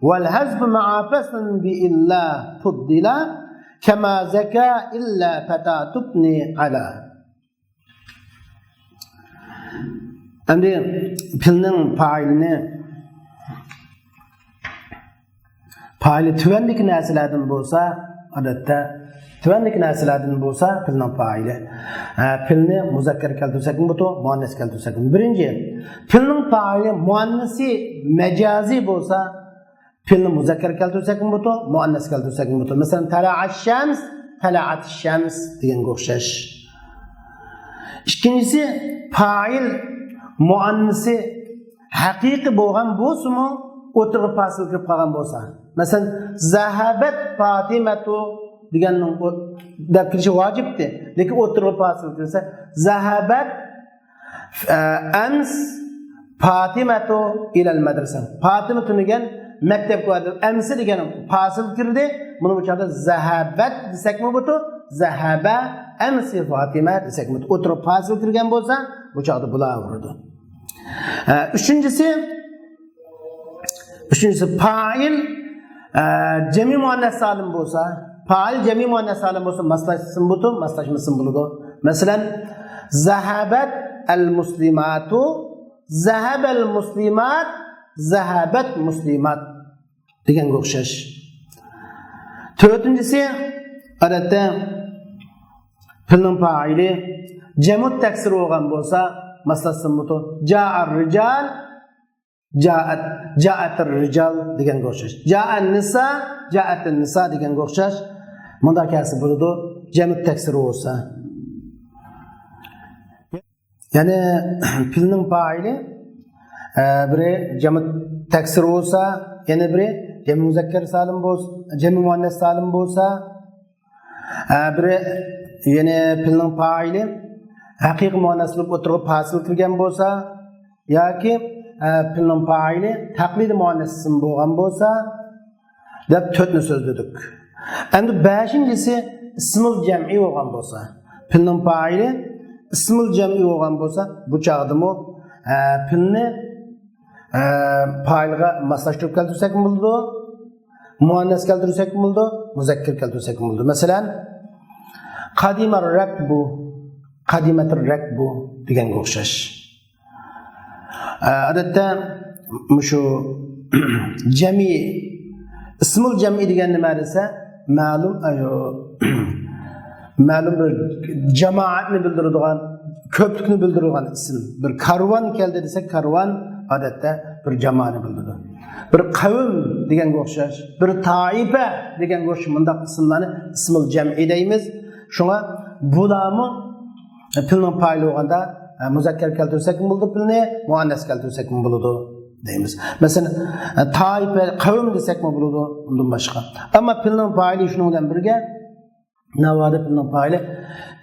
والحذف مع فصل بإلا فضلا كما زكى إلا فتاة ابن على. ئەمدى پېئىلنىڭ پائىلىنى، پائىلى تۆۋەندىكى نەرسىلەردىن بولسا، ئادەتتە تۆۋەندىكى نەرسىلەردىن بولسا پېئىلنىڭ پائىلى. ھە، پېئىلنى مۇزەككەر كەلتۈرسەكمۇ بولىدۇ، مۇئەننەس كەلتۈرسەكمۇ. بىرىنچى، پېئىلنىڭ پائىلى مۇئەننىسى مەجازىي بولسا، پېئىلنى مۇزەككەر كەلتۈرسەكمۇ بولىدۇ، مۇئەننەس كەلتۈرسەكمۇ بولىدۇ. مەسىلەن، تەلەئەششەمس، تەلەئەتىششەمس دېگەنگە ئوخشاش. ئىككىنچىسى، پائىل مۇئەننىسى ھەقىقىي بولغان بولسىمۇ، ئوتتۇرىغا پاسىل كىرىپ قالغان بولسا. مەسىلەن، زەھەبەت فاتىمەتۇ دېگەننىڭ ئو-، دەپ كىرىشى ۋاجىپتى. لېكىن ئوتتۇرىغا پاسىل كىرسە، زەھەبەت ئە، ئەمس فاتىمەتۇ ئىلەل مەدرىسە. فاتىمە تۈنۈگۈن مەكتەپكە باردى. ئەمسى دېگەن پاسىل كىردى. بۇنى بۇ چاغدا زەھەبەت دېسەكمۇ بولىدۇ، زەھەبە ئەمسى فاتىمە دېسەكمۇ بولىدۇ. ئوتتۇرىغا پاسىل كىرگەن بولسا، بۇ چاغدا بولاۋېرىدۇ. ئە، ئۈچىنچىسى، ئۈچىنچىسى، پائىل، ئە، جەمئىي مۇئەننەس سالىم بولسا، پائىل جەمئىي مۇئەننەس سالىم بولسا، ماسلاشسىمۇ بولىدۇ، ماسلاشمىسىمۇ بولىدۇ. مەسىلەن، زەھەبەت ئەل مۇسلىماتۇ، زەھەبەل مۇسلىمات، زەھەبەت مۇسلىمات دېگەنگە ئوخشاش. تۆتىنچىسى، ئادەتتە پېئىلنىڭ پائىلى جەمۇ تەكسىر بولغان بولسا، ماسلاشسىمۇ بولىدۇ. جائەر رىجال، جائەت، جائەتىر رىجال دېگەنگە ئوخشاش. جائەن نىسا، جائەتىن نىسا دېگەنگە ئوخشاش. مۇنداق كەلسە بولىدۇ، جەمئ تەكسىر بولسا. يەنى پېئىلنىڭ پائىلى، ئە، بىرى جەمئ تەكسىر بولسا، يەنە بىرى جەمئ مۇزەككەر سالىم بولسا، جەمئ مۇئەننەس سالىم بولسا، ئە، بىرى، يەنى پېئىلنىڭ پائىلى ھەقىقىي مۇئەننەس بولۇپ ئوتتۇرىغا پاسىل كىرگەن بولسا، ياكى، ئە، پېئىلنىڭ پائىلى تەقلىدىي مۇئەننەس ئىسىم بولغان بولسا، دەپ تۆتنى سۆزلىدۇق. ئەمدى بەشىنچىسى ئىسمۇل جەمئىي بولغان بولسا، پېئىلنىڭ پائىلى ئىسمۇل جەمئىي بولغان بولسا، بۇ چاغدىمۇ، ئە، پېئىلنى ئە، پائىلغا ماسلاشتۇرۇپ كەلتۈرسەكمۇ بولىدۇ، مۇئەننەس كەلتۈرسەكمۇ بولىدۇ، مۇزەككەر كەلتۈرسەكمۇ بولىدۇ. مەسىلەن، قادىمەر رەكبۇ، قادىمەتىر رەكبۇ دېگەنگە ئوخشاش. ئە، ئادەتتە مۇشۇ جەمئىي، ئىسمۇل جەمئىي دېگەن نېمە دېسە، مەلۇم، ئايۇ، مەلۇم بىر جامائەتنى بىلدۈرىدىغان، كۆپلۈكنى بىلدۈرىدىغان ئىسىم. بىر كارۋان كەلدى دېسەك، كارۋان ئادەتتە بىر جامائەتنى بىلدۈرىدۇ. بىر قەۋم دېگەنگە ئوخشاش، بىر تائىپە دېگەنگە ئوخشاش مۇنداق ئىسىملارنى ئىسمۇل جەمئىي دەيمىز. شۇڭا بۇلارمۇ پېئىلنىڭ پائىلى بولغاندا، ئە، مۇزەككەر كەلتۈرسەكمۇ بولىدۇ پېئىلنى، مۇئەننەس كەلتۈرسەكمۇ بولىدۇ دەيمىز. مەسىلەن، ئە، تائىپە، قەۋم دېسەكمۇ بولىدۇ، ئۇندىن باشقا. ئەمما پېئىلنىڭ پائىلى شۇنىڭ بىلەن بىرگە، ناۋادا پېئىلنىڭ پائىلى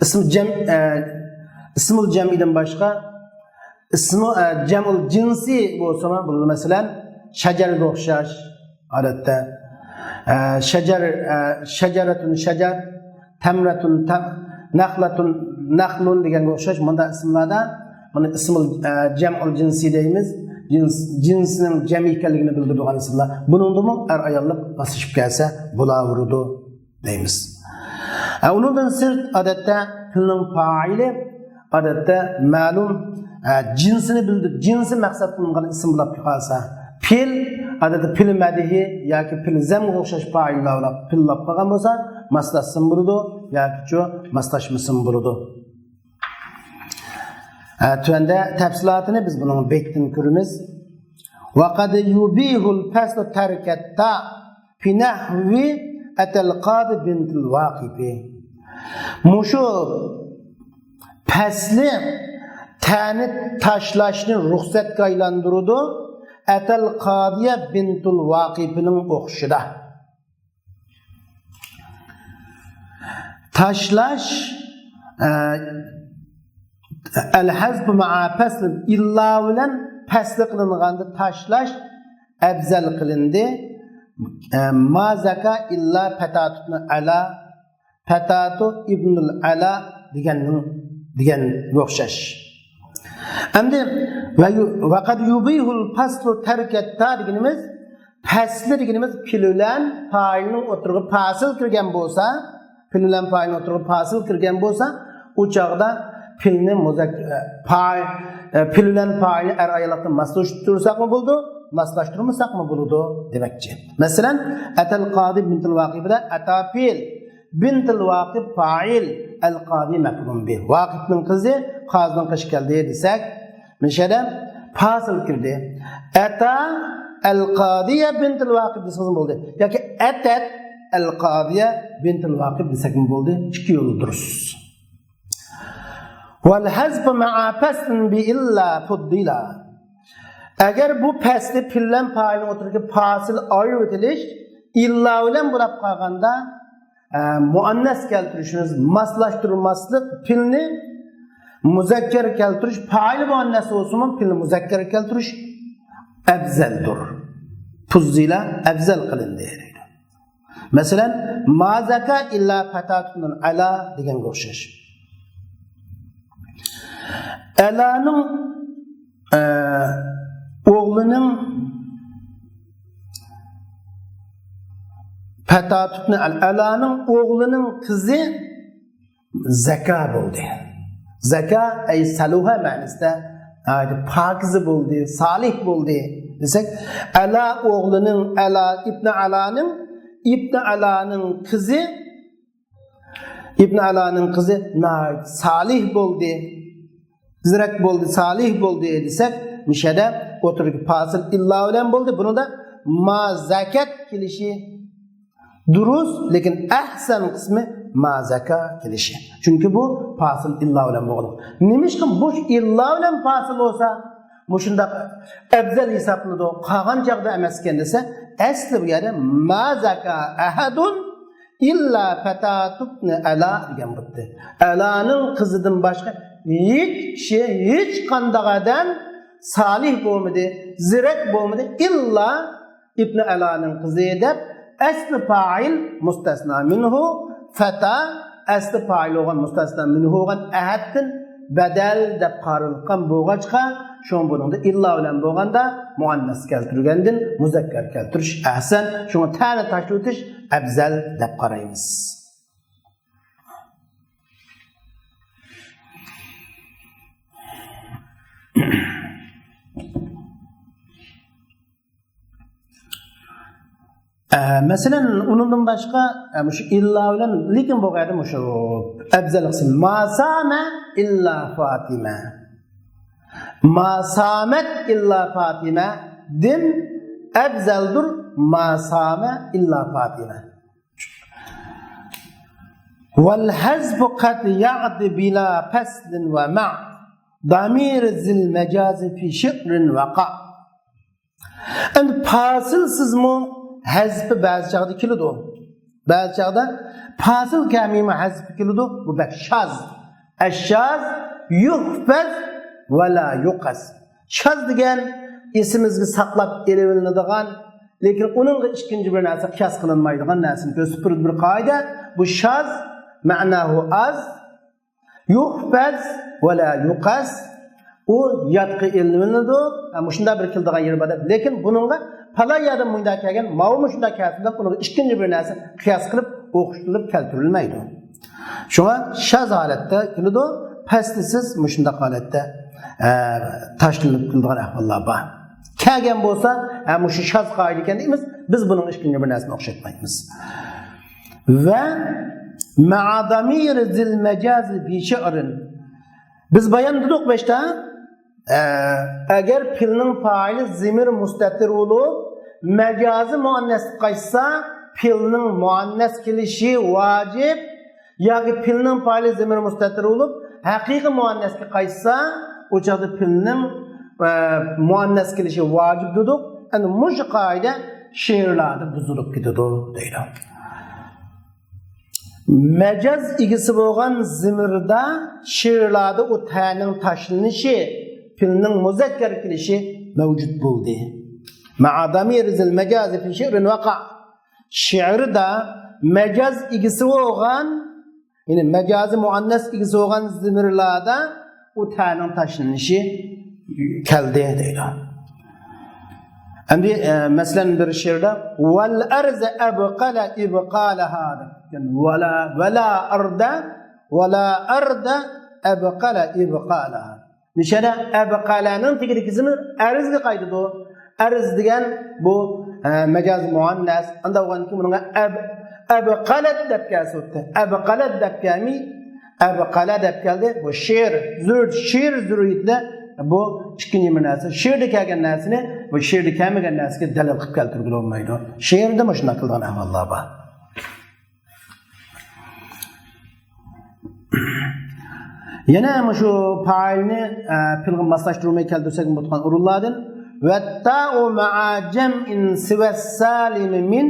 ئىسمۇل جەم-، ئە، ئىسمۇل جەمئىدىن باشقا ئىسمۇ، ئە، جەمئۇل جىنسى بولسىمۇ بولىدۇ. مەسىلەن، شەجەرگە ئوخشاش، ئادەتتە، ئە، شەجەر، ئە، شەجەرەتۇن شەجەر، تەمرەتۇن تەم-، نەخلەتۇن نەخلۇن دېگەنگە ئوخشاش مۇنداق ئىسىملاردا بۇنى ئىسمۇل، ئە، جەمئۇل جىنسى دەيمىز. جىنس، جىنسنىڭ جەمئىي ئىكەنلىكىنى بىلدۈرىدىغان ئىسىملار. بۇنىڭدىمۇ ئەر ئاياللىق ماسلىشىپ كەلسە بولاۋېرىدۇ دەيمىز. ئە، ئۇنىڭدىن سىرت، ئادەتتە، پېئىلنىڭ پائىلى، ئادەتتە، مەلۇم، ئە، جىنسىنى بىلدۈرۈپ، جىنسى مەقسەت قىلىنغان ئىسىم بولۇپ قالسا، پېئىل، ئادەتتە، پېئىل مەدھىي ياكى پېئىل زەمگە ئوخشاش پائىللار بىلەن پېئىللاپ قالغان بولسا، ماسلاشسىمۇ بولىدۇ ياكى چۇ ماسلاشمىسىمۇ بولىدۇ. ئە، تۆۋەندە تەپسىلاتىنى بىز بۇنىڭ بەيتتىن كۆرىمىز. وقد يبيح الفصل ترك التاء في نحو أتى القاضي بنت الواقف. مۇشۇ پەسلى تەنى تاشلاشنى رۇخسەتكە ئايلاندۇرىدۇ، ئەتەل قادىيە بىنتۇل ۋاقىپنىڭ ئوخشىشىدا. تاشلاش، ئە، الحذف مع فصل، ئىللا بىلەن پەسلى قىلىنغاندا تاشلاش ئەۋزەل قىلىندى. ئە، ما زاكا ئىللا پەتاتۇبنى ئەلا، پەتاتۇ ئىبنۇل ئەلا دېگەننىڭ، دېگەنگە ئوخشاش. ئەمدى ۋە يۇ-، ۋەقەد يۇبىھۇل پەسلۇ تەركەتتا دېگىنىمىز، پەسلى دېگىنىمىز پېئىل بىلەن پائىلنىڭ ئوتتۇرىغا پاسىل كىرگەن بولسا، پېئىل بىلەن پائىلنىڭ ئوتتۇرىغا پاسىل كىرگەن بولسا، ئۇ چاغدا پېئىلنى مۇزەك-، پا-، پېئىل بىلەن پائىلنى ئەر ئاياللىقتا ماسلاشتۇرساقمۇ بولىدۇ، ماسلاشتۇرمىساقمۇ بولىدۇ دېمەكچى. مەسىلەن، ئەتەل قادى بىنتىل ۋاقىپىدا ئەتا پېئىل، بىنتىل ۋاقىپ پائىل، ئەل قادى مەپئۇلۇن بىھ. ۋاقىپنىڭ قىزى قازىنىڭ قېشىغا كەلدى دېسەك، مۇشۇ يەردە پاسىل كىردى. ئەتا ئەل قادىيە بىنتىل ۋاقىپ دېسىڭىز بولدى. ياكى ئەتەت ئەل قادىيە بىنتىل ۋاقىپ دېسەكمۇ بولدى. ئىككى يولى دۇرۇس. ۋەل ھەزفۇ مەئا پەسلىن بى ئىللا فۇددىلا. ئەگەر بۇ پەسلى پېئىل بىلەن پائىلنىڭ ئوتتۇرىدىكى پاسىل ئايرىۋېتىلىش ئىللا بىلەن بولاپ قالغاندا، ئە، مۇئەننەس كەلتۈرۈشىمىز، ماسلاشتۇرماسلىق، پېئىلنى مۇزەككەر كەلتۈرۈش، پائىل مۇئەننەس بولسىمۇ، پېئىلنى مۇزەككەر كەلتۈرۈش ئەۋزەلدۇر. پۇززىلا، ئەۋزەل قىلىندى دەيدۇ. مەسىلەن، ما زاكا ئىللا پەتاتۇنۇل ئەلا دېگەنگە ئوخشاش. ئەلانىڭ، ئە، ئوغلىنىڭ پەتاتۇبنى ئەل-، ئەلانىڭ ئوغلىنىڭ قىزى زەكا بولدى. زەكا، ئەي سەلۇھە مەنىسىدە، ئە، پاكىزە بولدى، سالىھ بولدى دېسەك، ئەلا ئوغلىنىڭ، ئەلا، ئىبنى ئەلانىڭ، ئىبنى ئەلانىڭ قىزى، ئىبنى ئەلانىڭ قىزى ناھايىتى سالىھ بولدى. زېرەك بولدى، سالىھ بولدى دېسەك، مۇشەدە ئوتتۇرىدىكى پاسىل ئىللا بىلەن بولدى. بۇنىڭدا ما زەكەت كېلىشى دۇرۇس، لېكىن ئەھسەن قىسمى ما زەكا كېلىشى. چۈنكى بۇ پاسىل ئىللا بىلەن بولغان. نېمىشقا بۇ ئىللا بىلەن پاسىل بولسا، مۇشۇنداق ئەۋزەل ھېسابلىنىدۇ، قالغان چاغدا ئەمەسكەن دېسە، ئەسلى بۇ يەردە ما زەكا ئەھەدۇن ئىللا پەتاتۇبنى ئەلا دېگەن بولدى. ئەلانىڭ قىزىدىن باشقا ھېچ كىشى، ھېچقانداق ئادەم سالىھ بولمىدى، زېرەك بولمىدى، ئىللا ئىبنى ئەلانىڭ قىزى دەپ، ئەسلى پائىل مۇستەسنا مىنھۇ، فەتا، ئەسلى پائىل بولغان مۇستەسنا مىنھۇ بولغان ئەھەدتىن بەدەل دەپ قارىلىدىغان بولغاچقا، شۇڭا بۇنىڭدا ئىللا بىلەن بولغاندا مۇئەننەس كەلتۈرگەندىن مۇزەككەر كەلتۈرۈش ئەھسەن. شۇڭا تەنى تاشلىۋېتىش ئەۋزەل دەپ قارايمىز. ئە، مەسىلەن، ئۇنىڭدىن باشقا، ئە، مۇشۇ ئىللا بىلەن، لېكىن بۇ قەيەردە مۇشۇ ئەۋزەل قىسىم. ما سامە ئىللا فاتىمە. ما سامەت ئىللا فاتىمەدىن ئەۋزەلدۇر ما سامە ئىللا فاتىمە. ۋەل ھەزفۇ قەد يەئتى بىلا پەسلىن ۋە مەئ دامىر زىل مەجازى فى شىئرىن ۋەقە. ئەمدى پاسىلسىزمۇ ھەزپى بەزى چاغدا كېلىدۇ. بەزى چاغدا پاسىل كەلمەيمۇ ھەزپى كېلىدۇ. بۇ بەك شاز. ئەششاز يۇھفەز ۋە لا يۇقەس. شاز دېگەن ئېسىمىزگە ساقلاپ ئېلىۋېلىنىدىغان، لېكىن ئۇنىڭغا ئىككىنچى بىر نەرسە قىياس قىلىنمايدىغان نەرسىنى كۆرسىتىپ تۇرىدۇ بىر قائىدە. بۇ شاز، مەناھۇ ئاز، يۇھفەز ۋە لا يۇقەس. ئۇ يادقا ئېلىنىۋېلىنىدۇ. ھە، مۇشۇنداق بىر كېلىدىغان يېرى بار دەپ. لېكىن بۇنىڭغا پالان يەردە مۇنداق كەلگەن، ماۋۇمۇ شۇنداق كەلسۇن دەپ، ئۇنىڭغا ئىككىنچى بىر نەرسە قىياس قىلىپ ئوخشىتىلىپ كەلتۈرۈلمەيدۇ. شۇڭا شاز ھالەتتە كېلىدۇ، پەستە سىز مۇشۇنداق ھالەتتە، ئە، تاشلىنىپ كېلىدىغان ئەھۋاللار بار. كەلگەن بولسا، ئە، مۇشۇ شاز قائىدە ئىكەن دەيمىز، بىز بۇنىڭ ئىككىنچى بىر نەرسىنى ئوخشاتمايمىز. ۋە مەئا دامىرى زىل مەجازى بى شىئرىن. بىز بايان دېدۇق باشتا، ئە، ئەگەر پېئىلنىڭ پائىلى زىمىر مۇستەتىر بولۇپ، مەجازى مۇئەننەسكە قايتسا، پېئىلنىڭ مۇئەننەس كېلىشى ۋاجىپ، ياكى پېئىلنىڭ پائىلى زىمىر مۇستەتىر بولۇپ، ھەقىقىي مۇئەننەسكە قايتسا، ئۇ چاغدا پېئىلنىڭ، ئە، مۇئەننەس كېلىشى ۋاجىپ دېدۇق. ئەنە مۇشۇ قائىدە شېئىرلاردا بۇزۇلۇپ كېتىدۇ دەيدۇ. مەجاز ئىگىسى بولغان زىمىردا شېئىرلاردا ئۇ تەنىڭ تاشلىنىشى، پېئىلنىڭ مۇزەككەر كېلىشى مەۋجۇت بولدى. مەئا دامىرى زىل مەجازى فى شىئرىن ۋەقە. شېئىردا مەجاز ئىگىسى بولغان، يەنى مەجازى مۇئەننەس ئىگىسى بولغان زىمىرلاردا ئۇ تەنىڭ تاشلىنىشى كەلدى دەيدۇ. ئەمدى، ئە، مەسىلەن، بىر شېئىردا ۋەل ئەرزە ئەبقەلە ئىبقالەھا دەپ، يەنى ۋەلا، ۋەلا ئەردە، ۋەلا ئەردە ئەبقەلە ئىبقالەھا. نىشانە ئەبقەلەنىڭ تېگىدىكى زىمىر ئەرزگە قايتىدۇ. ئەرز دېگەن بۇ، ئە، مەجاز مۇئەننەس. ئانداق بولغاندىكىن بۇنىڭغا ئەب-، ئەبقەلەت دەپ كەلسە بولدى. ئەبقەلەت دەپ كەلمەي، ئەبقەلە دەپ كەلدى. بۇ شېئىر، زۆرۈر، شېئىر زۆرۈرىيىتىدە بۇ ئىككىنچى بىر نەرسە. شېئىردا كەلگەن نەرسىنى بۇ شېئىردا كەلمىگەن نەرسىگە دەلىل قىلىپ كەلتۈرگىلى بولمايدۇ. شېئىردا مۇشۇنداق قىلىدىغان ئەھۋاللار بار. يەنە مۇشۇ پائىلنى، ئە، پېئىلغا ماسلاشتۇرماي كەلتۈرسەك بولىدىغان ئورۇنلاردىن، ۋەتتائۇ مەئا جەمئىن سىۋەس سالىمى مىن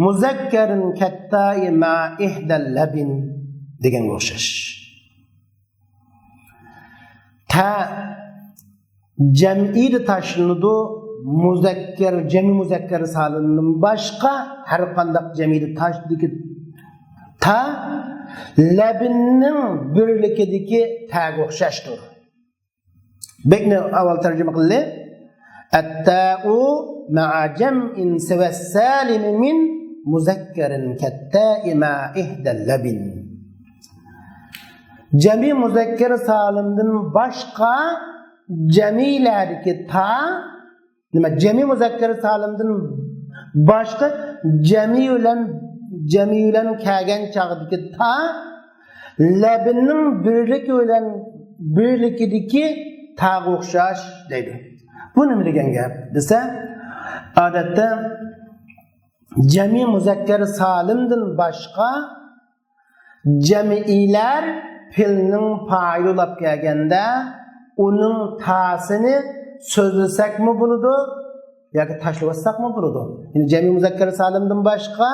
مۇزەككەرىن كەتتائى مەئا ئىھدەل لەبىن دېگەنگە ئوخشاش. تە جەمئىيدە تاشلىنىدۇ، مۇزەككەر، جەمئىي مۇزەككەر سالىمدىن باشقا ھەر قانداق جەمئىيدە تاشلىدىكى تا لەبىننىڭ بىرلىكىدىكى تەگە ئوخشاشتۇر. بەكنى ئاۋۋال تەرجىمە قىلدى. ئەتتائۇ مەئا جەمئىن سىۋەس سالىمى مىن مۇزەككەرىن كەتتائى مەئا ئىھدەل لەبىن. جەمئىي مۇزەككەر سالىمدىن باشقا جەمئىيلەردىكى تا، نېمە، جەمئىي مۇزەككەر سالىمدىن باشقا جەمئىي بىلەن، جەمئىي بىلەن كەلگەن چاغدىكى تا لەبىننىڭ بىرلىكى بىلەن، بىرلىكىدىكى تاغا ئوخشاش دەيدۇ. بۇ نېمە دېگەن گەپ دېسە، ئادەتتە جەمئىي مۇزەككەر سالىمدىن باشقا جەمئىيلەر پېئىلنىڭ پائىلى بولاپ كەلگەندە، ئۇنىڭ تاسىنى سۆزلىسەكمۇ بولىدۇ ياكى تاشلىۋەتسەكمۇ بولىدۇ. يەنى جەمئىي مۇزەككەر سالىمدىن باشقا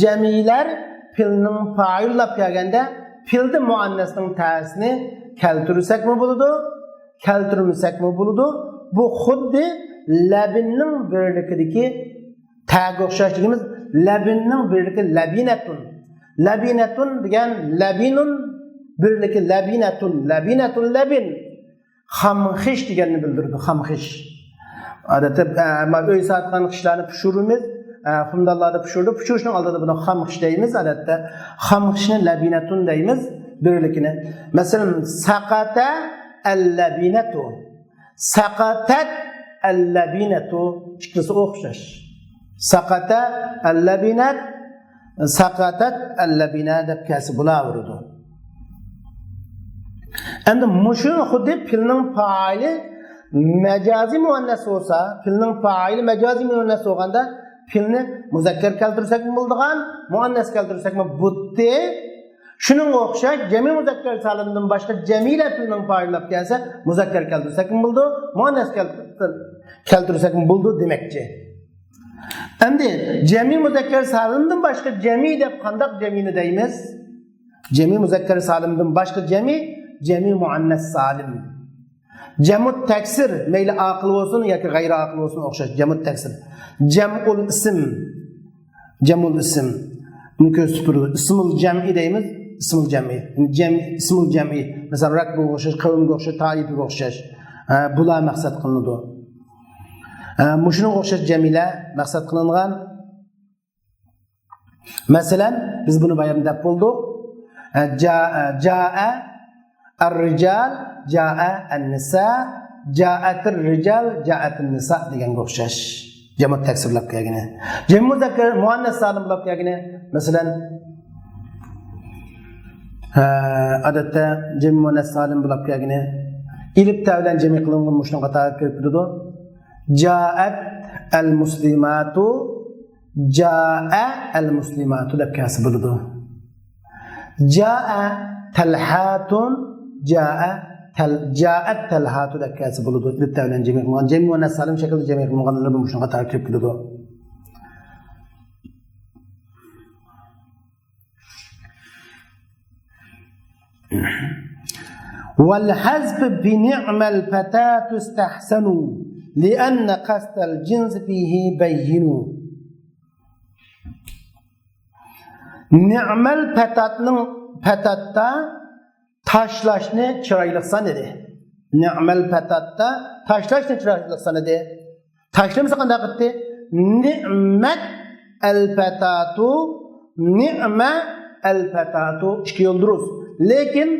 جەمئىيلەر پېئىلنىڭ پائىلى بولاپ كەلگەندە، پېئىلدە مۇئەننەسنىڭ تاسىنى كەلتۈرسەكمۇ بولىدۇ، كەلتۈرمىسەكمۇ بولىدۇ. بۇ خۇددى لەبىننىڭ بىرلىكىدىكى تەگە ئوخشاش دېگىنىمىز، لەبىننىڭ بىرلىكى لەبىنەتۇن. لەبىنەتۇن دېگەن لەبىنۇن بىرلىكى لەبىنەتۇن. لەبىنەتۇن لەبىن. خام خىش دېگەننى بىلدۈرىدۇ، خام خىش. ئادەتتە، ئە، ئەمما ئۆي ساتقان خىشلارنى پىشۇرىمىز، ئە، خۇمدانلاردا پىشۇرىدۇ. پىشۇرۇشنىڭ ئالدىدا بۇنى خام خىش دەيمىز ئادەتتە. خام خىشنى لەبىنەتۇن دەيمىز، بىرلىكىنى. مەسىلەن، سەقەتە ئەللەبىنەتۇ. سەقەتەت ئەللەبىنەتۇ. ئىككىلىسى ئوخشاش. سەقەتە ئەللەبىنەت، سەقەتەت ئەللەبىنە دەپ كەلسە بولاۋېرىدۇ. ئەمدى مۇشۇ خۇددى پېئىلنىڭ پائىلى مەجازىي مۇئەننەس بولسا، پېئىلنىڭ پائىلى مەجازىي مۇئەننەس بولغاندا، پېئىلنى مۇزەككەر كەلتۈرسەكمۇ بولىدىغان، مۇئەننەس كەلتۈرسەكمۇ بولاتتى. شۇنىڭغا ئوخشاش، جەمئىي مۇزەككەر سالىمدىن باشقا جەمئىيلەر پېئىلنىڭ پائىلى بولاپ كەلسە، مۇزەككەر كەلتۈرسەكمۇ بولىدۇ، مۇئەننەس كەلتۈر-، كەلتۈرسەكمۇ بولىدۇ دېمەكچى. ئەمدى جەمئىي مۇزەككەر سالىمدىن باشقا جەمئىي دەپ قانداق جەمئىينى دەيمىز؟ جەمئىي مۇزەككەر سالىمدىن باشقا جەمئىي، جەمئىي مۇئەننەس سالىم. جەمئۇت تەكسىر، مەيلى ئاقىل بولسۇن ياكى غەيرىي ئاقىل بولسۇن ئوخشاش، جەمئۇت تەكسىر. جەمئۇل ئىسىم، جەمئۇل ئىسىم. بۇنى كۆرسىتىپ بېرىدۇ. ئىسمۇل جەمئىي دەيمىز، ئىسمۇل جەمئىي. جەم-، ئىسمۇل جەمئىي. مەسىلەن، رەكبىگە ئوخشاش، قەۋمگە ئوخشاش، تائىپىگە ئوخشاش. ھە، بۇلار مەقسەت قىلىنىدۇ. ھە، مۇشۇنىڭغا ئوخشاش جەمئىيلەر مەقسەت قىلىنغان. مەسىلەن، بىز بۇنى بايام دەپ بولدۇق. جاء، جاء الرجال، جاء النساء، جاءت الرجال، جاءت النساء دېگەنگە ئوخشاش. جەمئۇ تەكسىرلەپ كەلگىنى. جەمئى مۇزەككەر، مۇئەننەس سالىم بولۇپ كەلگىنى. مەسىلەن، ھە، ئادەتتە جەمئى مۇئەننەس سالىم بولۇپ كەلگىنى ئېلىپ تە بىلەن جەمئى قىلىنغان مۇشۇنىڭ قاتارىغا كىرىپ كېتىدۇ. جاءت المسلمات، جاء المسلمات دەپ كەلسە بولىدۇ. جاء تەلھاتۇن، جاء تەل-، جاءت تەلھاتۇ دەپ كەلسە بولىدۇ. ئېلىپ تە بىلەن جەمئى قىلىنغان، جەمئى مۇئەننەس سالىم شەكلىدە جەمئى قىلىنغانلىرى مۇشۇنىڭ قاتارىغا كىرىپ كېتىدۇ. والحذف بنعم الفتاة استحسن، لأن قصد الجنس فيه بين. نعم الفتاتنىڭ، پەتاتتا تاشلاشنى چىرايلىق سانىدى. نعم الفتاتتا تاشلاشنى چىرايلىق سانىدى. تاشلىمىسا قانداق قىلدى؟ نعمت الفتاتۇ، نعم الفتاتۇ، ئىككى يولدۇرۇز. لېكىن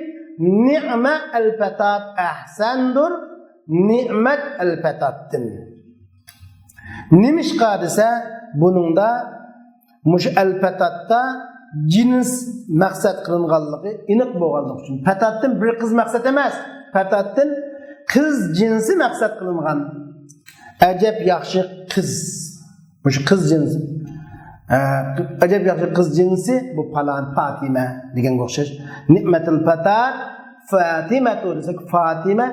نعم الفتات ئەھسەندۇر، نعمت الفتاتتىن. نېمىشقا دېسە، بۇنىڭدا مۇشۇ ئەلپەتاتتا جىنس مەقسەت قىلىنغانلىقى ئېنىق بولغانلىقى ئۈچۈن. پەتاتتىن بىر قىز مەقسەت ئەمەس، پەتاتتىن قىز جىنسى مەقسەت قىلىنغان. ئەجەب ياخشى قىز. مۇشۇ قىز جىنسى. ئە، ئەجەب ياخشى قىز جىنسى، بۇ پالان، پاتىمە دېگەنگە ئوخشاش. نىئمەتۇل پەتات، فاتىمەتۇ دېسەك، فاتىمە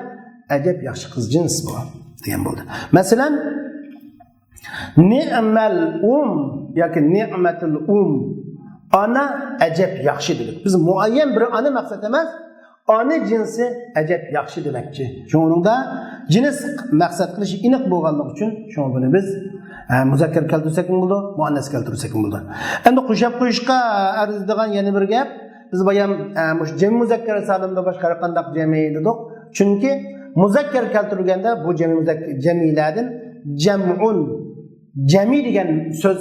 ئەجەب ياخشى قىز جىنسى بۇ دېگەن بولدى. مەسىلەن، نىئمەل ئۇم ياكى نىئمەتۇل ئۇم. ئانا ئەجەب ياخشى دېدۇق. بىز مۇئەييەن بىر ئانا مەقسەت ئەمەس، ئانا جىنسى ئەجەب ياخشى دېمەكچى. شۇڭا ئۇنىڭدا جىنس مەقسەت قىلىش ئېنىق بولغانلىقى ئۈچۈن، شۇڭا بۇنى بىز، ئە، مۇزەككەر كەلتۈرسەكمۇ بولىدۇ، مۇئەننەس كەلتۈرسەكمۇ بولىدۇ. ئەمدى قوشاپ قويۇشقا ئەرزىيدىغان يەنە بىر گەپ، بىز بايام، ئە، مۇشۇ جەمئىي مۇزەككەر سالىمدا باشقا ھەر قانداق جەمئىي دېدۇق. چۈنكى مۇزەككەر كەلتۈرگەندە بۇ جەمئىي مۇزەك-، جەمئىيلەردىن جەمئۇن، جەمئىي دېگەن سۆز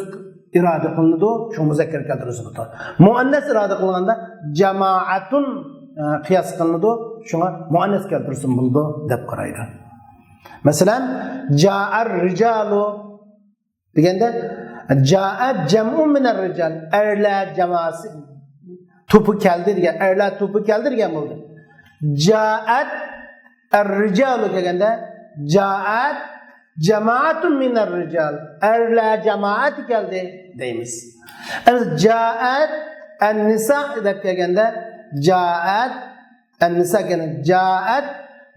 ئىرادە قىلىنىدۇ، شۇ مۇزەككەر كەلتۈرۈلسە بولىدۇ. مۇئەننەس ئىرادە قىلغاندا جامائەتۇن، ئە، قىياس قىلىنىدۇ، شۇڭا مۇئەننەس كەلتۈرسىمۇ بولىدۇ دەپ قارايدۇ. مەسىلەن، جائەر رىجالۇ دېگەندە، جائەت جەمئۇ مىنەر رىجال، ئەرلەر جامائەسى توپى كەلدى دېگەن، ئەرلەر توپى كەلدى دېگەن بولدى. جائەت ئەر رىجالۇ كەلگەندە، جائەت جامائەتۇن مىنەر رىجال، ئەرلەر جامائەتى كەلدى دەيمىز. ئەمدى جائەت ئەن نىسا دەپ كەلگەندە، جائەت ئەن نىسا كەلگەندە، جائەت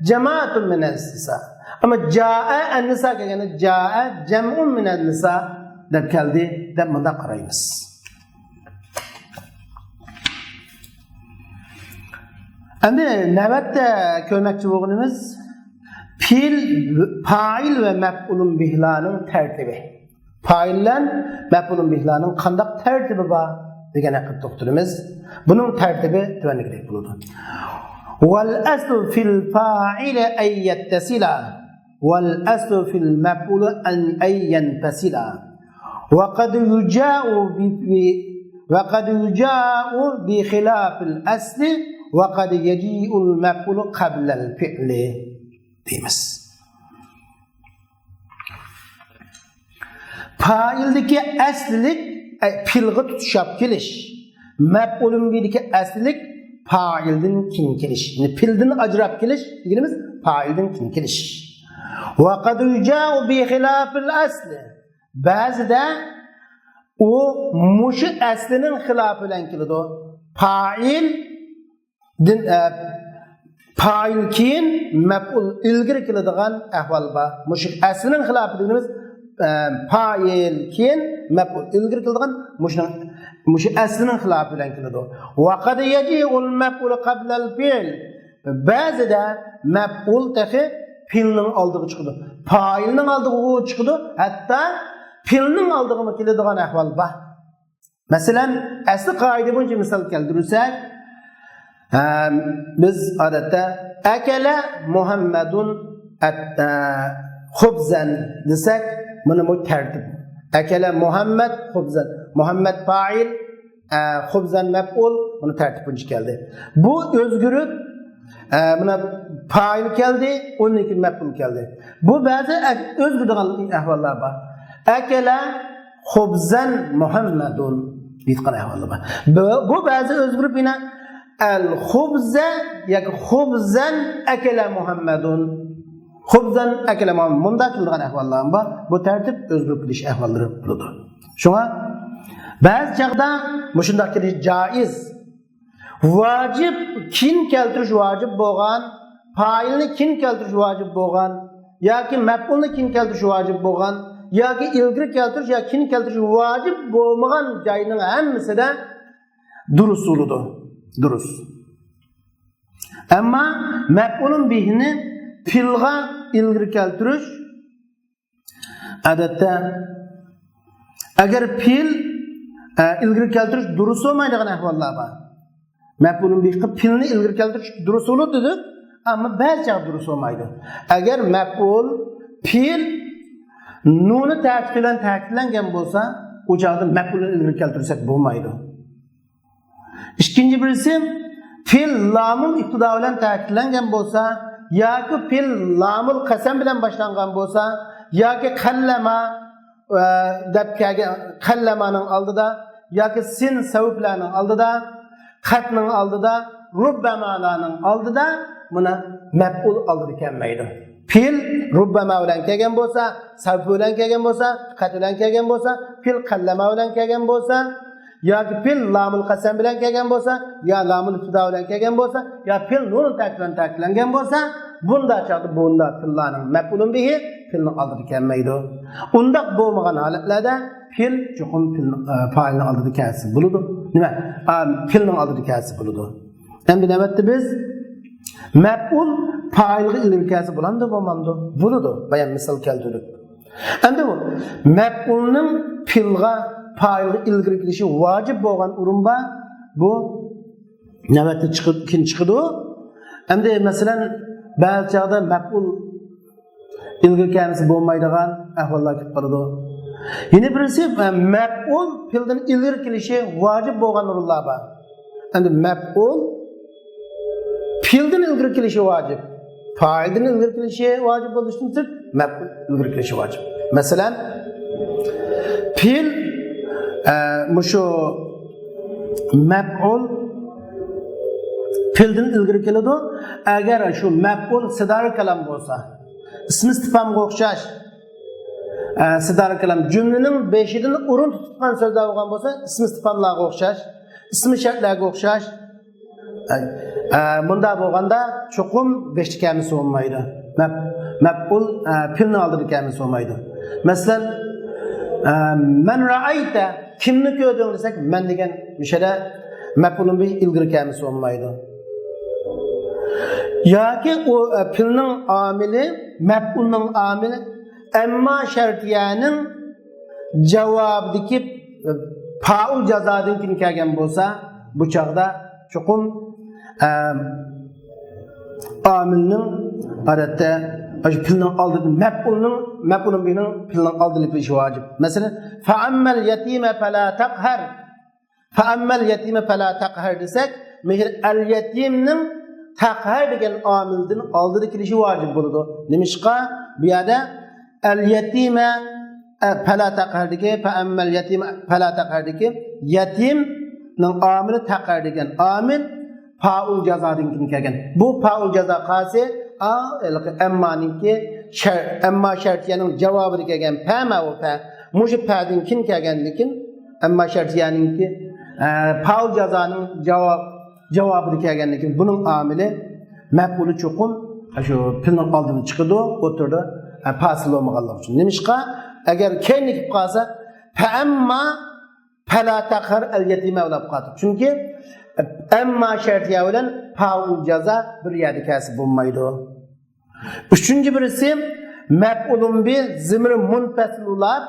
جامائەتۇن مىنەن نىسا. ئەمما جائە ئەن نىسا كەلگەندە، جائە جەمئۇن مىنەن نىسا دەپ كەلدى دەپ مۇنداق قارايمىز. ئەمدى نۆۋەتتە كۆرمەكچى بولغىنىمىز پېئىل، پائىل ۋە مەپئۇلۇن بىھلارنىڭ تەرتىپى. پائىل بىلەن مەپئۇلۇن بىھلارنىڭ قانداق تەرتىپى بار دېگەن ھەققىدە توختىلىمىز. بۇنىڭ تەرتىپى تۆۋەندىكىدەك بولىدۇ. والأصل في الفاعل أن يتصل، والأصل في المفعول أن، أن ينفصل. وقد يجاء ب، ب، وقد يجاء بخلاف الأصل، وقد يجيء المفعول قبل الفعل دەيمىز. پائىلدىكى ئەسلىلىك، ئە، پېئىلغا تۇتىشىپ كېلىش. مەپئۇلۇن بىھدىكى ئەسلىلىك پائىلدىن كېيىن كېلىش. يەنى پېئىلدىن ئاجراپ كېلىش دېگىنىمىز پائىلدىن كېيىن كېلىش. وقد يجاء بخلاف الأصل. بەزىدە ئۇ مۇشۇ ئەسلىنىڭ خىلاپى بىلەن كېلىدۇ. پائىل دىن، ئە، پائىل كېيىن مەپئۇل ئىلگىرى كېلىدىغان ئەھۋال بار. مۇشۇ ئەسلىنىڭ خىلاپى دېگىنىمىز، ئە، پائىل كېيىن مەپئۇل ئىلگىرى كېلىدىغان مۇشۇنىڭ، مۇشۇ ئەسلىنىڭ خىلاپى بىلەن كېلىدۇ. وقد يجيء المفعول قبل الفعل. بەزىدە مەپئۇل تېخى پېئىلنىڭ ئالدىغا چىقىدۇ. پائىلنىڭ ئالدىغا چىقىدۇ. ھەتتا پېئىلنىڭ ئالدىغىمۇ كېلىدىغان ئەھۋال بار. مەسىلەن، ئەسلى قائىدە بويىچە مىسال كەلتۈرسەك، ھە، بىز ئادەتتە «ئەكەلە مۇھەممەدۇن ئەت-، ئە، خۇبزەن» دېسەك، مانا بۇ تەرتىپ. «ئەكەلە مۇھەممەد خۇبزەن». مۇھەممەد پائىل، ئە، خۇبزەن مەپئۇل، بۇنى تەرتىپ بويىچە كەلدى. بۇ ئۆزگىرىپ، ئە، مانا پائىل كەلدى، ئۇندىن كېيىن مەپئۇل كەلدى. بۇ بەزى ئە-، ئۆزگىرىدىغان ئەھۋاللار بار. ئەكەلە خۇبزەن مۇھەممەدۇن دەيدىغان ئەھۋاللار بار. بۇ، بۇ بەزى ئۆزگىرىپ يەنە ئەل خۇبزە ياكى خۇبزەن ئەكەلە مۇھەممەدۇن. خۇبزەن ئەكەلە مۇھەممەدۇن. مۇنداق كېلىدىغان ئەھۋاللار بار. بۇ تەرتىپ ئۆزگىرىپ كېلىش ئەھۋاللىرى بولىدۇ. شۇڭا بەزى چاغدا مۇشۇنداق كېلىشى جائىز. ۋاجىپ، كېيىن كەلتۈرۈش ۋاجىپ بولغان، پائىلنى كېيىن كەلتۈرۈش ۋاجىپ بولغان ياكى مەپئۇلنى كېيىن كەلتۈرۈش ۋاجىپ بولغان ياكى ئىلگىرى كەلتۈرۈش ياكى كېيىن كەلتۈرۈش ۋاجىپ بولمىغان جاينىڭ ھەممىسىدە دۇرۇس بولىدۇ. دۇرۇس. ئەمما مەپئۇلۇن بىھىنى پېئىلغا ئىلگىرى كەلتۈرۈش، ئادەتتە، ئەگەر پېئىل، ئە، ئىلگىرى كەلتۈرۈش دۇرۇس بولمايدىغان ئەھۋاللار بار. مەپئۇلۇن بىھىغا پېئىلنى ئىلگىرى كەلتۈرۈش دۇرۇس بولىدۇ دېدۇق، ئەمما بەزى چاغدا دۇرۇس بولمايدۇ. ئەگەر مەپئۇل، پېئىل نۇنى تەكىت بىلەن تەكىتلەنگەن بولسا، ئۇ چاغدا مەپئۇلنى ئىلگىرى كەلتۈرسەك بولمايدۇ. ئىككىنچى بىرسى، پېئىل لامۇل ئىبتىدا بىلەن تەكىتلەنگەن بولسا ياكى پېئىل لامۇل قەسەم بىلەن باشلانغان بولسا ياكى قەللەما، ئە، دەپ كەلگەن قەللەمانىڭ ئالدىدا ياكى سىن سەۋپلەرنىڭ ئالدىدا، قەتنىڭ ئالدىدا، رۇببەمالارنىڭ ئالدىدا مانا مەپئۇل ئالدىدا كەلمەيدۇ. پېئىل رۇببەما بىلەن كەلگەن بولسا، سەۋپ بىلەن كەلگەن بولسا، قەت بىلەن كەلگەن بولسا، پېئىل قەللەما بىلەن كەلگەن بولسا، ياكى پېئىل لامۇل قەسەم بىلەن كەلگەن بولسا، يا لامۇل ئىبتىدا بىلەن كەلگەن بولسا، يا پېئىل نۇنۇن تەكىت بىلەن تەكىتلەنگەن بولسا، بۇنداق چاغدا بۇنداق پېئىللارنىڭ مەپئۇلۇن بىھى پېئىلنىڭ ئالدىدا كەلمەيدۇ. ئۇنداق بولمىغان ھالەتلەردە پېئىل چوقۇم پېئىل، ئە، پائىلنىڭ ئالدىدا كەلسە بولىدۇ. نېمە؟ ئا، پېئىلنىڭ ئالدىدا كەلسە بولىدۇ. ئەمدى نۆۋەتتە بىز مەپئۇل پائىلغا ئىلگىرى كەلسە بولامدۇ، بولمامدۇ؟ بولىدۇ. بايان مىسال كەلتۈردۇق. ئەمدى بۇ مەپئۇلنىڭ پېئىلغا، پائىلغا ئىلگىرى كېلىشى ۋاجىپ بولغان ئورۇن بار. بۇ نۆۋەتتە چىقىپ، كېيىن چىقىدۇ. ئەمدى مەسىلەن، بەزى چاغدا مەپئۇل ئىلگىرى كەلمىسە بولمايدىغان ئەھۋاللار كېلىپ قالىدۇ. يەنە بىرسى، مەپئۇل پېئىلدىن ئىلگىرى كېلىشى ۋاجىپ بولغان ئورۇنلار بار. ئەمدى مەپئۇل پېئىلدىن ئىلگىرى كېلىشى ۋاجىپ. پائىلدىن ئىلگىرى كېلىشى ۋاجىپ بولۇشتىن سىرت، مەپئۇل ئىلگىرى كېلىشى ۋاجىپ. مەسىلەن، پېئىل، ئە، مۇشۇ مەپئۇل پېئىلدىن ئىلگىرى كېلىدۇ. ئەگەر شۇ مەپئۇل سىدارە كالام بولسا، ئىسمى ئىستىفھامغا ئوخشاش، ئە، سىدارە كالام جۈملىنىڭ بېشىدىن ئورۇن تۇتقان سۆزلەر بولغان بولسا، ئىسمى ئىستىفھاملارغا ئوخشاش، ئىسمى شەرتلەرگە ئوخشاش، ئە، ئە، مۇنداق بولغاندا چوقۇم بېشىدا كەلمىسە بولمايدۇ. مەپ-، مەپئۇل، ئە، پېئىلنىڭ ئالدىدا كەلمىسە بولمايدۇ. مەسىلەن، ئە، مەن رەئەيتە، كىمنى كۆردۈڭ دېسەك، مەن دېگەن مۇشۇ يەردە مەپئۇلۇن بىھى ئىلگىرى كەلمىسە بولمايدۇ. ياكى ئۇ، ئە، پېئىلنىڭ ئامىلى، مەپئۇلنىڭ ئامىلى، ئەمما شەرتىيەنىڭ جاۋابىدىكى، ئە، پائۇل جازادىن كېيىن كەلگەن بولسا، بۇ چاغدا چوقۇم، ئە، ئامىلنىڭ، ئادەتتە، ئاشۇ پېئىلنىڭ ئالدىدا، مەپئۇلنىڭ، مەپئۇلۇن بىھىنىڭ پېئىلنىڭ ئالدىدا كېلىشى ۋاجىپ. مەسىلەن، فەئەممەل يەتىمە فەلا تەقھەر. فەئەممەل يەتىمە فەلا تەقھەر دېسەك، مېھىر ئەل يەتىمنىڭ تەقھەر دېگەن ئامىلدىن ئالدىدا كېلىشى ۋاجىپ بولىدۇ. نېمىشقا؟ بۇ يەردە ئەل يەتىمە، ئە، پەلا تەقھەردىكى، فەئەممەل يەتىمە پەلا تەقھەردىكى يەتىمنىڭ ئامىلى تەقھەر دېگەن ئامىل پائۇل جازادىن كېيىن كەلگەن. بۇ پائۇل جازا قايسى؟ ئا، ھېلىقى ئەممانىڭكى شەر-، ئەمما شەرتىيەنىڭ جاۋابىدا كەلگەن پە مەۋۇ پە. مۇشۇ پەدىن كېيىن كەلگەندىن كېيىن ئەمما شەرتىيەنىڭكى، ئە، پائۇل جازانىڭ جاۋاب-، جاۋابىدا كەلگەندىن كېيىن بۇنىڭ ئامىلى، مەپئۇلى چوقۇم شۇ پېئىلنىڭ ئالدىدا چىقىدۇ، ئوتتۇرىدا، ئە، پاسىل بولمىغانلىقى ئۈچۈن. نېمىشقا؟ ئەگەر كەينىگە كېلىپ قالسا، فەئەمما پەلا تەقھەر ئەل يەتىمە بولاپ قالدى. چۈنكى ئەمما شەرتىيە بىلەن پائۇل جازا بىر يەردە كەلسە بولمايدۇ. ئۈچىنچى بىرسى، مەپئۇلۇن بى زىمىر مۇنپەسىل بولۇپ،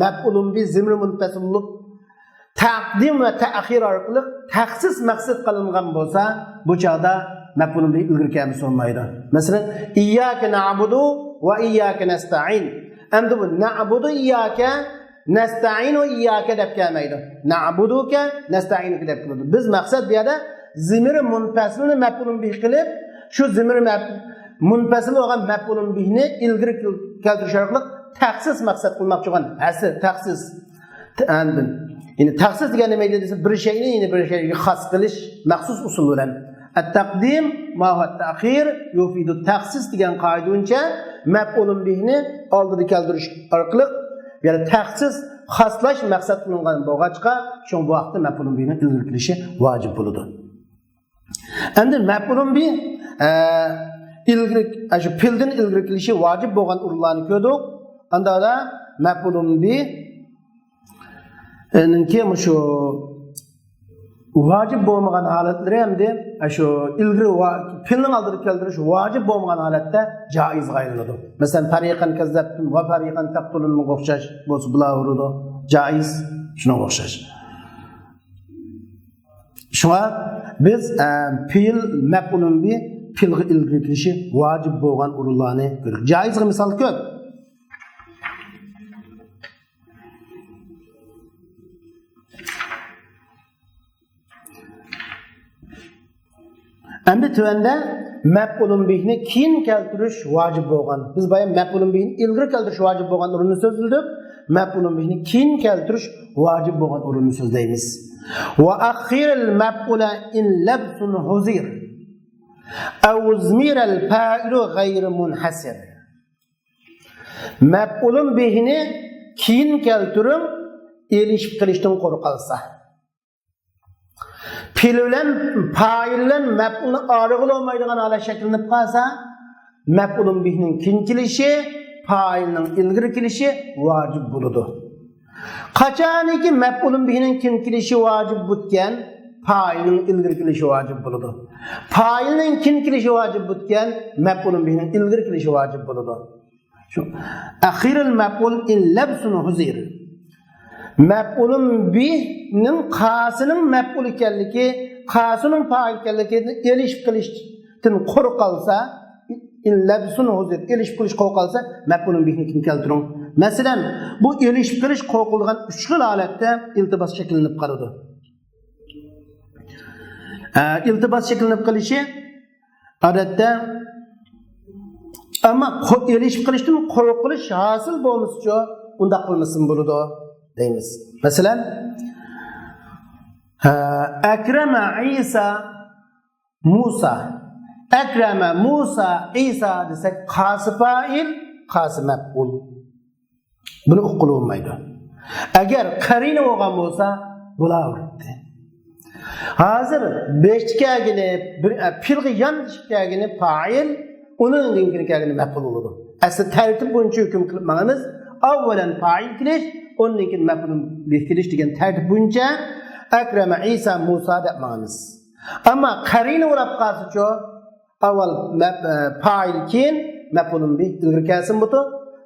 مەپئۇلۇن بى زىمىر مۇنپەسىل بولۇپ، تەقدىم ۋە تەخىر ئارقىلىق تەخسىس مەخسۇس قىلىنغان بولسا، بۇ چاغدا مەپئۇلۇن بى ئىلگىرى كەلمىسە بولمايدۇ. مەسىلەن، ئىيياكە نەئبۇدۇ ۋە ئىيياكە نەستەئىن. ئەمدى بۇ نەئبۇدۇ ئىيياكە نەستەئىنۇ ئىيياكە دەپ كەلمەيدۇ. نەئبۇدۇكە، نەستەئىنۇكە دەپ كېلىدۇ. بىز مەقسەت بۇ يەردە زىمىرى مۇنپەسىلنى مەپئۇلۇن بىھ قىلىپ، شۇ زىمىرى مەپ-، مۇنپەسىل بولغان مەپئۇلۇن بىھنى ئىلگىرى كەلتۈرۈش ئارقىلىق تەخسىس مەقسەت قىلماقچى بولغان ھەسر، تەخسىس. ئاندىن، يەنى تەخسىس دېگەن نېمە دېسە، بىر شەينى يەنە بىر شەيگە خاس قىلىش مەخسۇس ئۇسۇل بىلەن. التقديم مع التأخير يفيد التخصيص دېگەن قائىدە بويىچە مەپئۇلۇن بىھنى ئالدىدا كەلتۈرۈش ئارقىلىق، يەنى تەخسىس، خاسلاش مەقسەت قىلىنغان بولغاچقا، شۇڭا بۇ ھەقتە مەپئۇلۇن بىھنىڭ ئىلگىرى كېلىشى ۋاجىپ بولىدۇ. ئەمدى مەپئۇلۇن بىھ، ئە، ئىلگىرى، ئە، شۇ پېئىلدىن ئىلگىرى كېلىشى ۋاجىپ بولغان ئورۇنلارنى كۆردۇق. ئاندا مەپئۇلۇن بىھ، ئە، نىڭكى مۇشۇ ۋاجىپ بولمىغان ھالەتلىرى ئەمدى، ئە، شۇ ئىلگىرى ۋا-، پېئىلنىڭ ئالدىدا كەلتۈرۈش ۋاجىپ بولمىغان ھالەتتە جائىزغا ئايلىنىدۇ. مەسىلەن، فريقا كذبتم وفريقا تقتلونغا ئوخشاش بولسا بۇلار ئۇرىدۇ. جائىز شۇنىڭغا ئوخشاش. شۇڭا بىز، ئە، پېئىل مەپئۇلۇن بىھ پېئىلغا ئىلگىرى كېلىشى ۋاجىپ بولغان ئورۇنلارنى كۆردۇق. جائىزغا مىسال كۆپ. ئەمدى تۆۋەندە مەپئۇلۇن بىھنى كېيىن كەلتۈرۈش ۋاجىپ بولغان. بىز بايا مەپئۇلۇن بىھنى ئىلگىرى كەلتۈرۈش ۋاجىپ بولغان ئورۇننى سۆزلىدۇق. مەپئۇلۇن بىھنى كېيىن كەلتۈرۈش ۋاجىپ بولغان ئورۇننى سۆزلەيمىز. وأخر المفعول إن لبس حذر أو أضمر الفاعل غير منحصر. مەپئۇلۇن بىھنى كېيىن كەلتۈرۈڭ، ئېلىشىپ قېلىشتىن قورقالسا. پېئىل بىلەن پائىل بىلەن مەپئۇلنى ئايرىغىلى بولمايدىغان ھالەت شەكىللىنىپ قالسا، مەپئۇلۇن بىھنىڭ كېيىن كېلىشى، پائىلنىڭ ئىلگىرى كېلىشى ۋاجىپ بولىدۇ. قاچانكى مەپئۇلۇن بىھنىڭ كېيىن كېلىشى ۋاجىپ بوپكەن، پائىلنىڭ ئىلگىرى كېلىشى ۋاجىپ بولىدۇ. پائىلنىڭ كېيىن كېلىشى ۋاجىپ بوپكەن، مەپئۇلۇن بىھنىڭ ئىلگىرى كېلىشى ۋاجىپ بولىدۇ. شۇ. أخر المفعول إن لبس حذر. مەپئۇلۇن بىھنىڭ قاسىنىڭ مەپئۇل ئىكەنلىكى، قاسىنىڭ پائىل ئىكەنلىكىدىن ئېلىشىپ قېلىشتىن قورقالسا، إن لبس حذر، ئېلىشىپ قېلىش قورقالسا، مەپئۇلۇن بىھنى كېيىن كەلتۈرۈڭ. مەسىلەن، بۇ ئېلىشىپ قېلىش قورقۇلىدىغان ئۈچ خىل ھالەتتە ئىلتىباس شەكىللىنىپ قالىدۇ. ئە، ئىلتىباس شەكىللىنىپ قېلىشى ئادەتتە، ئەمما قو-، ئېلىشىپ قېلىشتىن قورقۇلۇش ھاسىل بولمىسىچۇ، ئۇنداق قىلمىسىمۇ بولىدۇ دەيمىز. مەسىلەن، ھە، أكرم عيسى موسى. أكرم موسى عيسى دېسەك، قاسى پائىل، قاسى مەپئۇل. بۇنى ئۇققىلى بولمايدۇ. ئەگەر قەرىنە بولغان بولسا، بولاۋېرەتتى. ھازىر بېشتا كەلگىنى، بىر، ئە، پېئىلغا ياندىشىپ كەلگىنى پائىل، ئۇنىڭدىن كېيىن كەلگىنى مەپئۇل بولىدۇ. ئەسلى تەرتىپ بويىچە ھۆكۈم قىلىپ ماڭىمىز. ئاۋۋالەن پائىل كېلىش، ئۇنىڭدىن كېيىن مەپئۇلۇن بىھ كېلىش دېگەن تەرتىپ بويىچە أكرم عيسى موسى دەپ ماڭىمىز. ئەمما قەرىنە بولاپ قالسىچۇ، ئاۋۋال مەپ-، ئە، پائىل، كېيىن مەپئۇلۇن بىھ ئىلگىرى كەلسىمۇ بولىدۇ.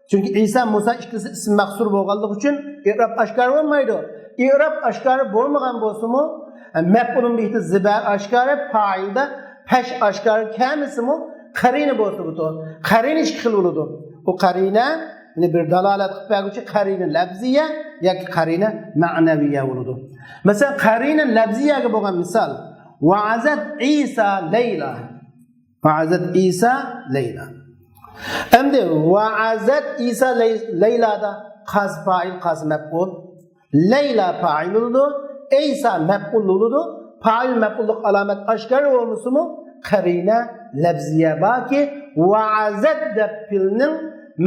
چۈنكى ئىسا، مۇسا ئىككىلىسى ئىسىم مەھسۇر بولغانلىقى ئۈچۈن ئېئراب ئاشكارا بولمايدۇ. ئېئراب ئاشكارا بولمىغان بولسىمۇ، ئە، مەپئۇلۇن بىھتە زىبا ئاشكارا، پائىلدا پەش ئاشكارا كەلمىسىمۇ، قەرىنە بولسا بولىدۇ. قەرىنە ئىككى خىل بولىدۇ. ئۇ قەرىنە، يەنى بىر دالالەت قىلىپ بەرگۈچى قەرىنە لەفزىيە ياكى قەرىنە مەنەۋىيە بولىدۇ. مەسىلەن، قەرىنە لەفزىيەگە بولغان مىسال، وعظت عيسى ليلى. وعظت عيسى ليلى. ئەمدى وعظت عيسى لەي-، لەيلادا قاسى پائىل، قاسى مەپئۇل. لەيلا پائىل بولىدۇ، ئەيسا مەپئۇل بولىدۇ. پائىل مەپئۇللۇق ئالامەت ئاشكارا بولمىسىمۇ، قەرىنە لەفزىيە باركى، وعظت دەپ پېئىلنىڭ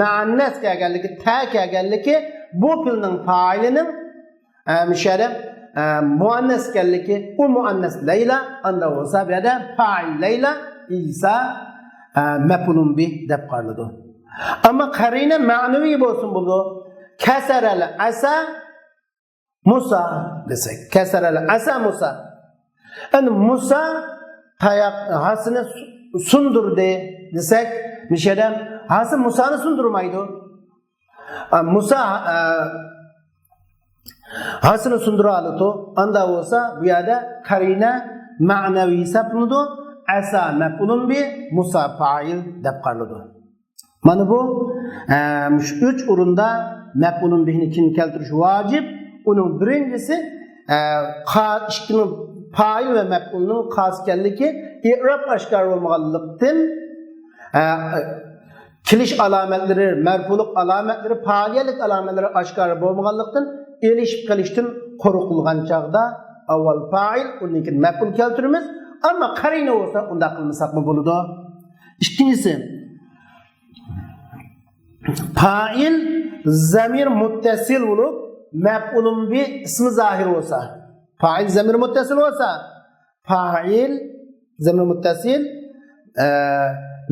مۇئەننەس كەلگەنلىكى، تە كەلگەنلىكى، بۇ پېئىلنىڭ پائىلىنىڭ ئە، مۇشۇ يەردە، ئە، مۇئەننەس ئىكەنلىكى، ئۇ مۇئەننەس لەيلا، ئاندا بولسا بۇ يەردە پائىل لەيلا، ئىسا، ئە، مەپئۇلۇن بىھ دەپ قارىلىدۇ. ئەمما قەرىنە مەنىۋى بولسۇن بولىدۇ. كەسەرەل ئەسا مۇسا دېسەك، كەسەرەل ئەسا مۇسا. ئەمدى مۇسا تاياق، ھاسىنى سۇ-، سۇندۇردى دېسەك، مۇشۇ يەردە ھاسى مۇسانى سۇندۇرمايدۇ. ئا، مۇسا، ئا، ھاسىنى سۇندۇرالىدۇ. ئاندا بولسا، بۇ يەردە قەرىنە مەنىۋى ھېسابلىنىدۇ. ئەسا مەپئۇلۇن بىھ، مۇسا پائىل دەپ قارىلىدۇ. مانا بۇ، ئا، مۇشۇ ئۈچ ئورۇندا مەپئۇلۇن بىھنى كېيىن كەلتۈرۈش ۋاجىپ. ئۇنىڭ بىرىنچىسى، ئە، قا-، ئىككىنىڭ پائىل ۋە مەپئۇلنىڭ قاس ئىكەنلىكى ئېراب ئاشكارا بولمىغانلىقتىن، ئە، كېلىش ئالامەتلىرى، مەرپۇلۇق ئالامەتلىرى، پائىلىيەتلىك ئالامەتلىرى ئاشكارا بولمىغانلىقتىن، ئېلىشىپ قېلىشتىن قورقۇلغان چاغدا ئاۋۋال پائىل، ئۇندىن كېيىن مەپئۇل كەلتۈرىمىز. ئەمما قەرىنە بولسا، ئۇنداق قىلمىساقمۇ بولىدۇ. ئىككىنچىسى، پائىل زەمىر مۇتتەسىل بولۇپ، مەپئۇلۇن بى ئىسمى زاھىر بولسا، پائىل زەمىر مۇتتەسىل بولسا، پائىل زەمىر مۇتتەسىل، ئە،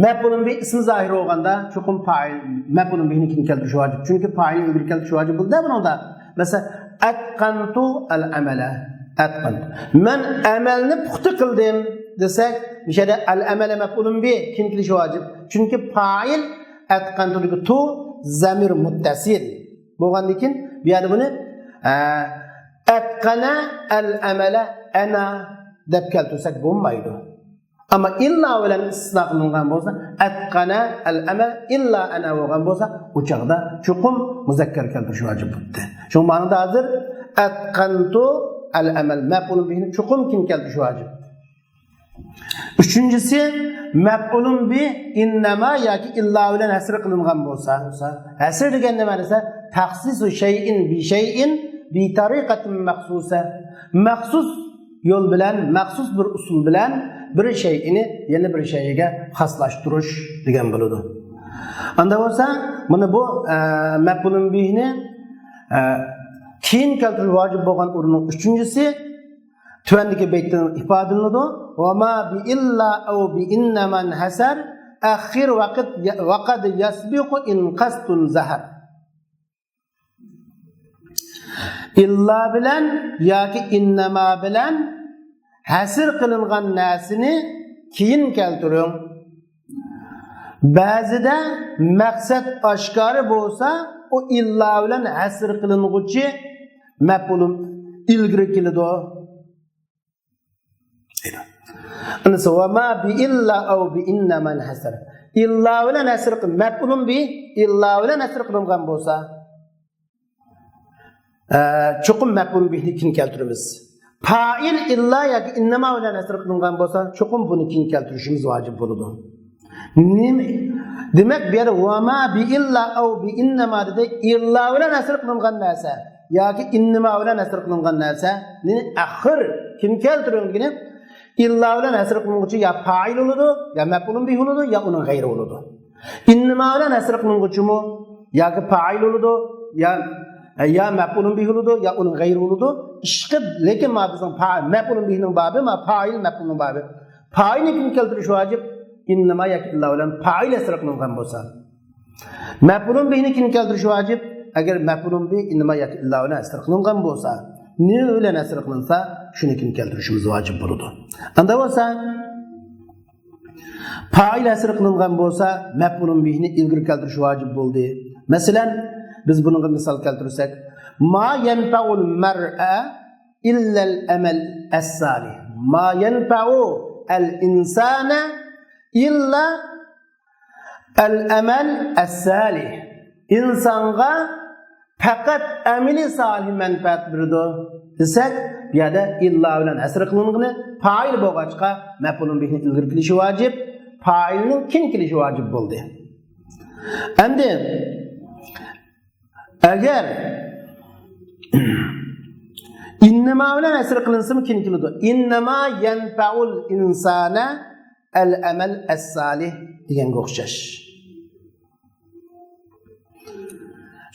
مەپئۇلۇن بى ئىسمى زاھىر بولغاندا، چوقۇم پائىل، مەپئۇلۇن بىھنى كېيىن كەلتۈرۈش ۋاجىپ. چۈنكى پائىلنى ئىلگىرى كەلتۈرۈش ۋاجىپ بولدى بۇنىڭدا. مەسىلەن، ئەتقەنتۇ ئەل ئەمەلە. ئەتقەنتۇ. مەن ئەمەلنى پۇختا قىلدىم دېسەك، مۇشۇ يەردە ئەل ئەمەلە مەپئۇلۇن بى كېيىن كېلىشى ۋاجىپ. چۈنكى پائىل ئەتقەنتۇدىكى تۇ زەمىر مۇتتەسىل بولغاندىن كېيىن، بۇ يەردە بۇنى، ئە، ئەتقەنە ئەل ئەمەلە ئەنا دەپ كەلتۈرسەك بولمايدۇ. ئەمما ئىللا بىلەن ئىستىسنا قىلىنغان بولسا، ئەتقەنە ئەل ئەمەل ئىللا ئەنا بولغان بولسا، ئۇ چاغدا چوقۇم مۇزەككەر كەلتۈرۈش ۋاجىپ بولاتتى. شۇ مەنىدە ھازىر ئەتقەنتۇ ئەل ئەمەل مەپئۇلۇن بىھنى چوقۇم كېيىن كەلتۈرۈش ۋاجىپ. ئۈچىنچىسى، مەپئۇلۇن بى ئىننەما ياكى ئىللا بىلەن ھەسر قىلىنغان بولسا، ھەسر دېگەن نېمە دېسە، تەخسىسۇ شەيئىن بى شەيئىن بى تەرىقەتىن مەخسۇسە. مەخسۇس يول بىلەن، مەخسۇس بىر ئۇسۇل بىلەن بىر شەيئىنى يەنە بىر شەيئىگە خاسلاشتۇرۇش دېگەن بولىدۇ. ئاندا بولسا، مانا بۇ، ئە، مەپئۇلۇن بىھنى، ئە، كېيىن كەلتۈرۈش ۋاجىپ بولغان ئورۇننىڭ ئۈچىنچىسى، تۆۋەندىكى بەيتتىن ئىپادىلىنىدۇ. ۋەما بى ئىللا ئەۋ بى ئىننەمەن ھەسەر، ئەخىر ۋەقەد، ۋەقەد يەسبىقۇ ئىن قەستۇن زەھەر. ئىللا بىلەن ياكى ئىننەما بىلەن ھەسر قىلىنغان نەرسىنى كېيىن كەلتۈرۈڭ. بەزىدە مەقسەت ئاشكارا بولسا، ئۇ ئىللا بىلەن ھەسر قىلىنغۇچى مەپئۇلۇن ئىلگىرى كېلىدۇ. ئەمدى ۋەما بى ئىللا ئەۋ بى ئىننەمەن ھەسەر. ئىللا بىلەن ھەسر قىل-، مەپئۇلۇن بى ئىللا بىلەن ھەسر قىلىنغان بولسا، ئە، چوقۇم مەپئۇلۇن بىھنى كېيىن كەلتۈرىمىز. پائىل ئىللا ياكى ئىننەما بىلەن ھەسر قىلىنغان بولسا، چوقۇم بۇنى كېيىن كەلتۈرۈشىمىز ۋاجىپ بولىدۇ. نېمە؟ دېمەك، بۇ يەردە ۋەما بى ئىللا ئەۋ بى ئىننەما دېدى. ئىللا بىلەن ھەسر قىلىنغان نەرسە ياكى ئىننەما بىلەن ھەسر قىلىنغان نەرسىنى ئەخىر كېيىن كەلتۈرۈڭ دېگىنى، ئىللا بىلەن ھەسر قىلىنغۇچى يا پائىل بولىدۇ، يا مەپئۇلۇن بىھى بولىدۇ، يا ئۇنىڭ غەيرى بولىدۇ. ئىننەما بىلەن ھەسر قىلىنغۇچىمۇ ياكى پائىل بولىدۇ، يا، يا مەپئۇلۇن بىھى بولىدۇ، يا ئۇنىڭ غەيرى بولىدۇ. ئىشقىلىپ، لېكىن ما بىزنىڭ پا-، مەپئۇلۇن بىھىنىڭ بابى، ما پائىل مەپئۇلنىڭ بابى. پائىلنى كېيىن كەلتۈرۈش ۋاجىپ، ئىننەما ياكى ئىللا بىلەن پائىل ھەسر قىلىنغان بولسا. مەپئۇلۇن بىھنى كېيىن كەلتۈرۈش ۋاجىپ، ئەگەر مەپئۇلۇن بىھ ئىننەما ياكى ئىللا بىلەن ھەسر قىلىنغان بولسا. نېمە بىلەن ھەسر قىلىنسا، شۇنى كېيىن كەلتۈرۈشىمىز ۋاجىپ بولىدۇ. ئاندا بولسا، پائىل ھەسر قىلىنغان بولسا، مەپئۇلۇن بىھنى ئىلگىرى كەلتۈرۈش ۋاجىپ بولدى. مەسىلەن، بىز بۇنىڭغا مىسال كەلتۈرسەك، ما يەنفەئۇل مەرئە ئىللەل ئەمەل ئەسسالىھ. ما يەنفەئۇ ئەل ئىنسانە ئىللا ئەل ئەمەل ئەسسالىھ. ئىنسانغا پەقەت ئەمىلى سالىھ مەنپەئەت بېرىدۇ دېسەك، بۇ يەردە ئىللا بىلەن ھەسر قىلىنغىنى پائىل بولغاچقا، مەپئۇلۇن بىھنى ئىلگىرى كېلىشى ۋاجىپ، پائىلنىڭ كېيىن كېلىشى ۋاجىپ بولدى. ئەمدى ئەگەر ئىننەما بىلەن ھەسر قىلىنسىمۇ كېيىن كېلىدۇ. ئىننەما يەنفەئۇل ئىنسانە ئەل ئەمەل ئەسسالىھ دېگەنگە ئوخشاش.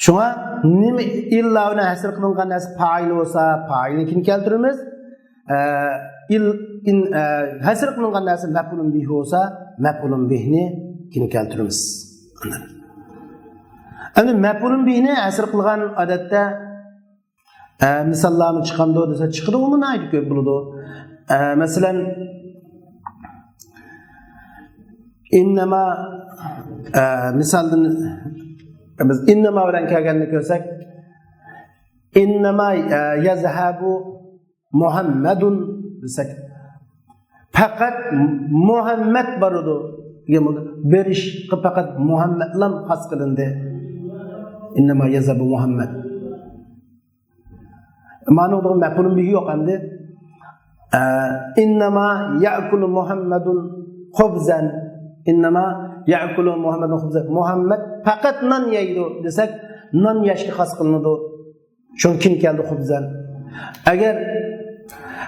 شۇڭا نېمە ئىللا بىلەن ھەسر قىلىنغان نەرسە پائىل بولسا، پائىلنى كېيىن كەلتۈرىمىز. ئە، ئىل-، ئىن-، ئە، ھەسر قىلىنغان نەرسە مەپئۇلۇن بىھ بولسا، مەپئۇلۇن بىھنى كېيىن كەلتۈرىمىز. ئەمدى مەپئۇلۇن بىھنى ھەسر قىلغان ئادەتتە، ئە، مىساللارمۇ چىقامدۇ دېسە، چىقىدۇ، ئۇمۇ ناھايىتى كۆپ بولىدۇ. ئە، مەسىلەن، ئىننەما، ئە، مىسالدىن بىز ئىننەما بىلەن كەلگەننى كۆرسەك، ئىننەما، ئە، يەزھەبۇ مۇھەممەدۇن دېسەك، پەقەت مۇھەممەد بارىدۇ دېگەن بولىدۇ. بېرىشقا پەقەت مۇھەممەدلا خاس قىلىندى. إنما يذهب محمد. مانىڭدىغۇ مەپئۇلۇن بىھى يوق ئەمدى. ئە، إنما يأكل محمد خبزا. إنما يأكل محمد خبزا. مۇھەممەد پەقەت نان يەيدۇ دېسەك، نان يەشكە خاس قىلىنىدۇ. شۇڭا كىن كەلدى خۇبزەن. ئەگەر،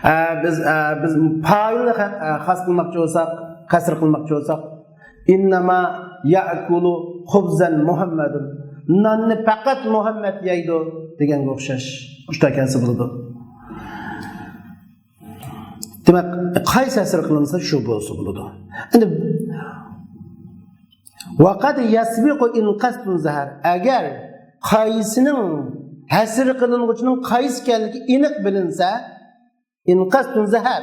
ئە، بىز، ئە، بىز پائىلنى خە-، ئە، خاس قىلماقچى بولساق، قەسر قىلماقچى بولساق، إنما يأكل خبزا محمد. ناننى پەقەت مۇھەممەد يەيدۇ دېگەنگە ئوخشاش. ئۇشتا كەلسە بولىدۇ. دېمەك، قايسى ھەسر قىلىنسا شۇ بولسا بولىدۇ. ئەمدى وقد يسبق إن قصد ظهر. ئەگەر قايسىنىڭ ھەسر قىلىنغۇچىنىڭ قايسى ئىكەنلىكى ئېنىق بىلىنسە، إن قصد ظهر.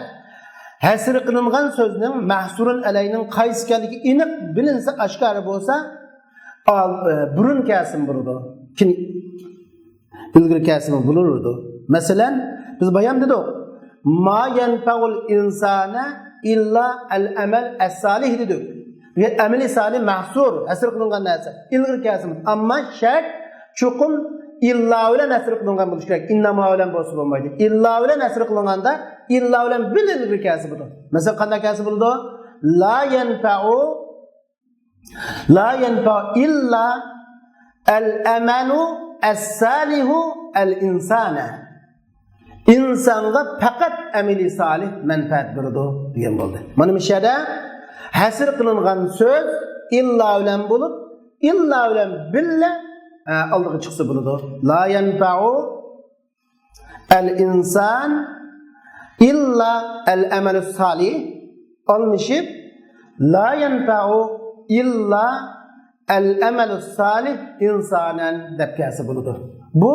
ھەسر قىلىنغان سۆزنىڭ مەھسۇرۇن ئەلەينىڭ قايسى ئىكەنلىكى ئېنىق بىلىنسە، ئاشكارا بولسا، ئال-، ئە، بۇرۇن كەلسىمۇ بولىدۇ. كېيىن ئىلگىرى كەلسىمۇ بولىدۇ. مەسىلەن، بىز بايام دېدۇق، ما ينفع الإنسان إلا العمل الصالح دېدۇق. بۇ يەر ئەمەلى سالىھ مەھسۇر، ھەسر قىلىنغان نەرسە. ئىلگىرى كەلسىمۇ. ئەمما شەرت، چوقۇم ئىللا بىلەن ھەسر قىلىنغان بولۇشى كېرەك. ئىنناما بىلەن بولسا بولمايدۇ. ئىللا بىلەن ھەسر قىلىنغاندا، ئىللا بىلەن بىللە ئىلگىرى كەلسە بولىدۇ. مەسىلەن، قانداق كەلسە بولىدۇ؟ لا ينفع، لا ينفع إلا العمل الصالح الإنسان. ئىنسانغا پەقەت ئەمىلى سالىھ مەنپەئەت بېرىدۇ دېگەن بولدى. مانا مۇشۇ يەردە ھەسر قىلىنغان سۆز ئىللا بىلەن بولۇپ، ئىللا بىلەن بىللە، ئە، ئالدىغا چىقسا بولىدۇ. لا ينفع الإنسان إلا العمل الصالح ئالمىشىپ، لا ينفع إلا العمل الصالح إنسانا دەپ كەلسە بولىدۇ. بۇ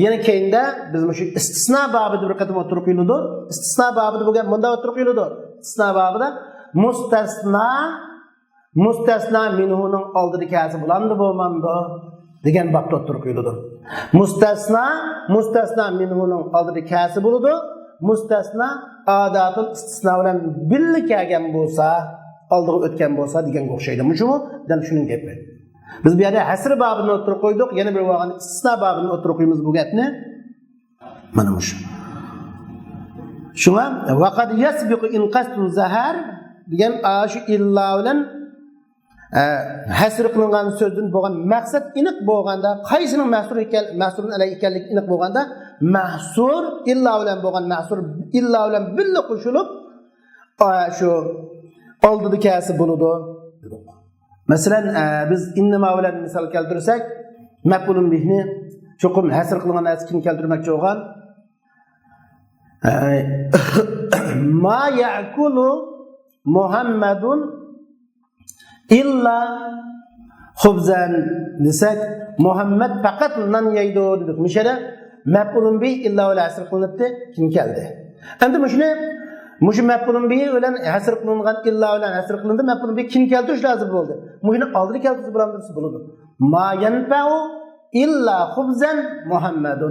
يەنە كەينىدە بىز مۇشۇ ئىستىسنا بابىدا بىر قېتىم ئوتتۇرىغا قويۇلىدۇ. ئىستىسنا بابىدا بولغان مۇنداق ئوتتۇرىغا قويۇلىدۇ. ئىستىسنا بابىدا مۇستەسنا، مۇستەسنا مىنھۇنىڭ ئالدىدا كەلسە بولامدۇ، بولمامدۇ دېگەن بابتا ئوتتۇرىغا قويۇلىدۇ. مۇستەسنا، مۇستەسنا مىنھۇنىڭ ئالدىدا كەلسە بولىدۇ. مۇستەسنا ئاداتۇل ئىستىسنا بىلەن بىللە كەلگەن بولسا، ئالدىغا ئۆتكەن بولسا دېگەنگە ئوخشايدۇ. مۇشۇمۇ دەل شۇنىڭ گېپى. بىز بۇ يەردە ھەسر بابىنى ئوتتۇرىغا قويدۇق، يەنە بىر بولغان ئىستىسنا بابىنى ئوتتۇرىغا قويىمىز بۇ گەپنى. مانا مۇشۇ. شۇڭا ۋەقەد يەسبىقۇ ئىن قەستۇ زەھەر دېگەن ئاشۇ ئىللا بىلەن، ئە، ھەسر قىلىنغان سۆزدىن بولغان مەقسەت ئېنىق بولغاندا، قايسىنىڭ مەھسۇر ئىكەن، مەھسۇرۇن ئەلەي ئىكەنلىكى ئېنىق بولغاندا، مەھسۇر ئىللا بىلەن بولغان مەھسۇر ئىللا بىلەن بىللە قوشۇلۇپ، ئە، شۇ ئالدىدا كەلسە بولىدۇ دېدۇق. مەسىلەن، ئە، بىز ئىننىما بىلەن مىسال كەلتۈرسەك، مەپئۇلۇن بىھنى چوقۇم ھەسر قىلىنغان نەرسە كېيىن كەلتۈرمەكچى بولغان. ئە، ما يأكل محمد إلا خبزا دېسەك، مۇھەممەد پەقەت نان يەيدۇ دېدۇق. مۇشۇ يەردە مەپئۇلۇن بىھ ئىللا بىلەن ھەسر قىلىنىپتۇ، كېيىن كەلدى. ئەمدى مۇشۇنى، مۇشۇ مەپئۇلۇن بىھ بىلەن ھەسر قىلىنغان ئىللا بىلەن ھەسر قىلىندى، مەپئۇلۇن بىھ كېيىن كەلتۈرۈش لازىم بولدى. مۇشۇنى ئالدىدا كەلتۈرسە بولامدۇ دېسە بولىدۇ. ما ينفع إلا خبزا محمد.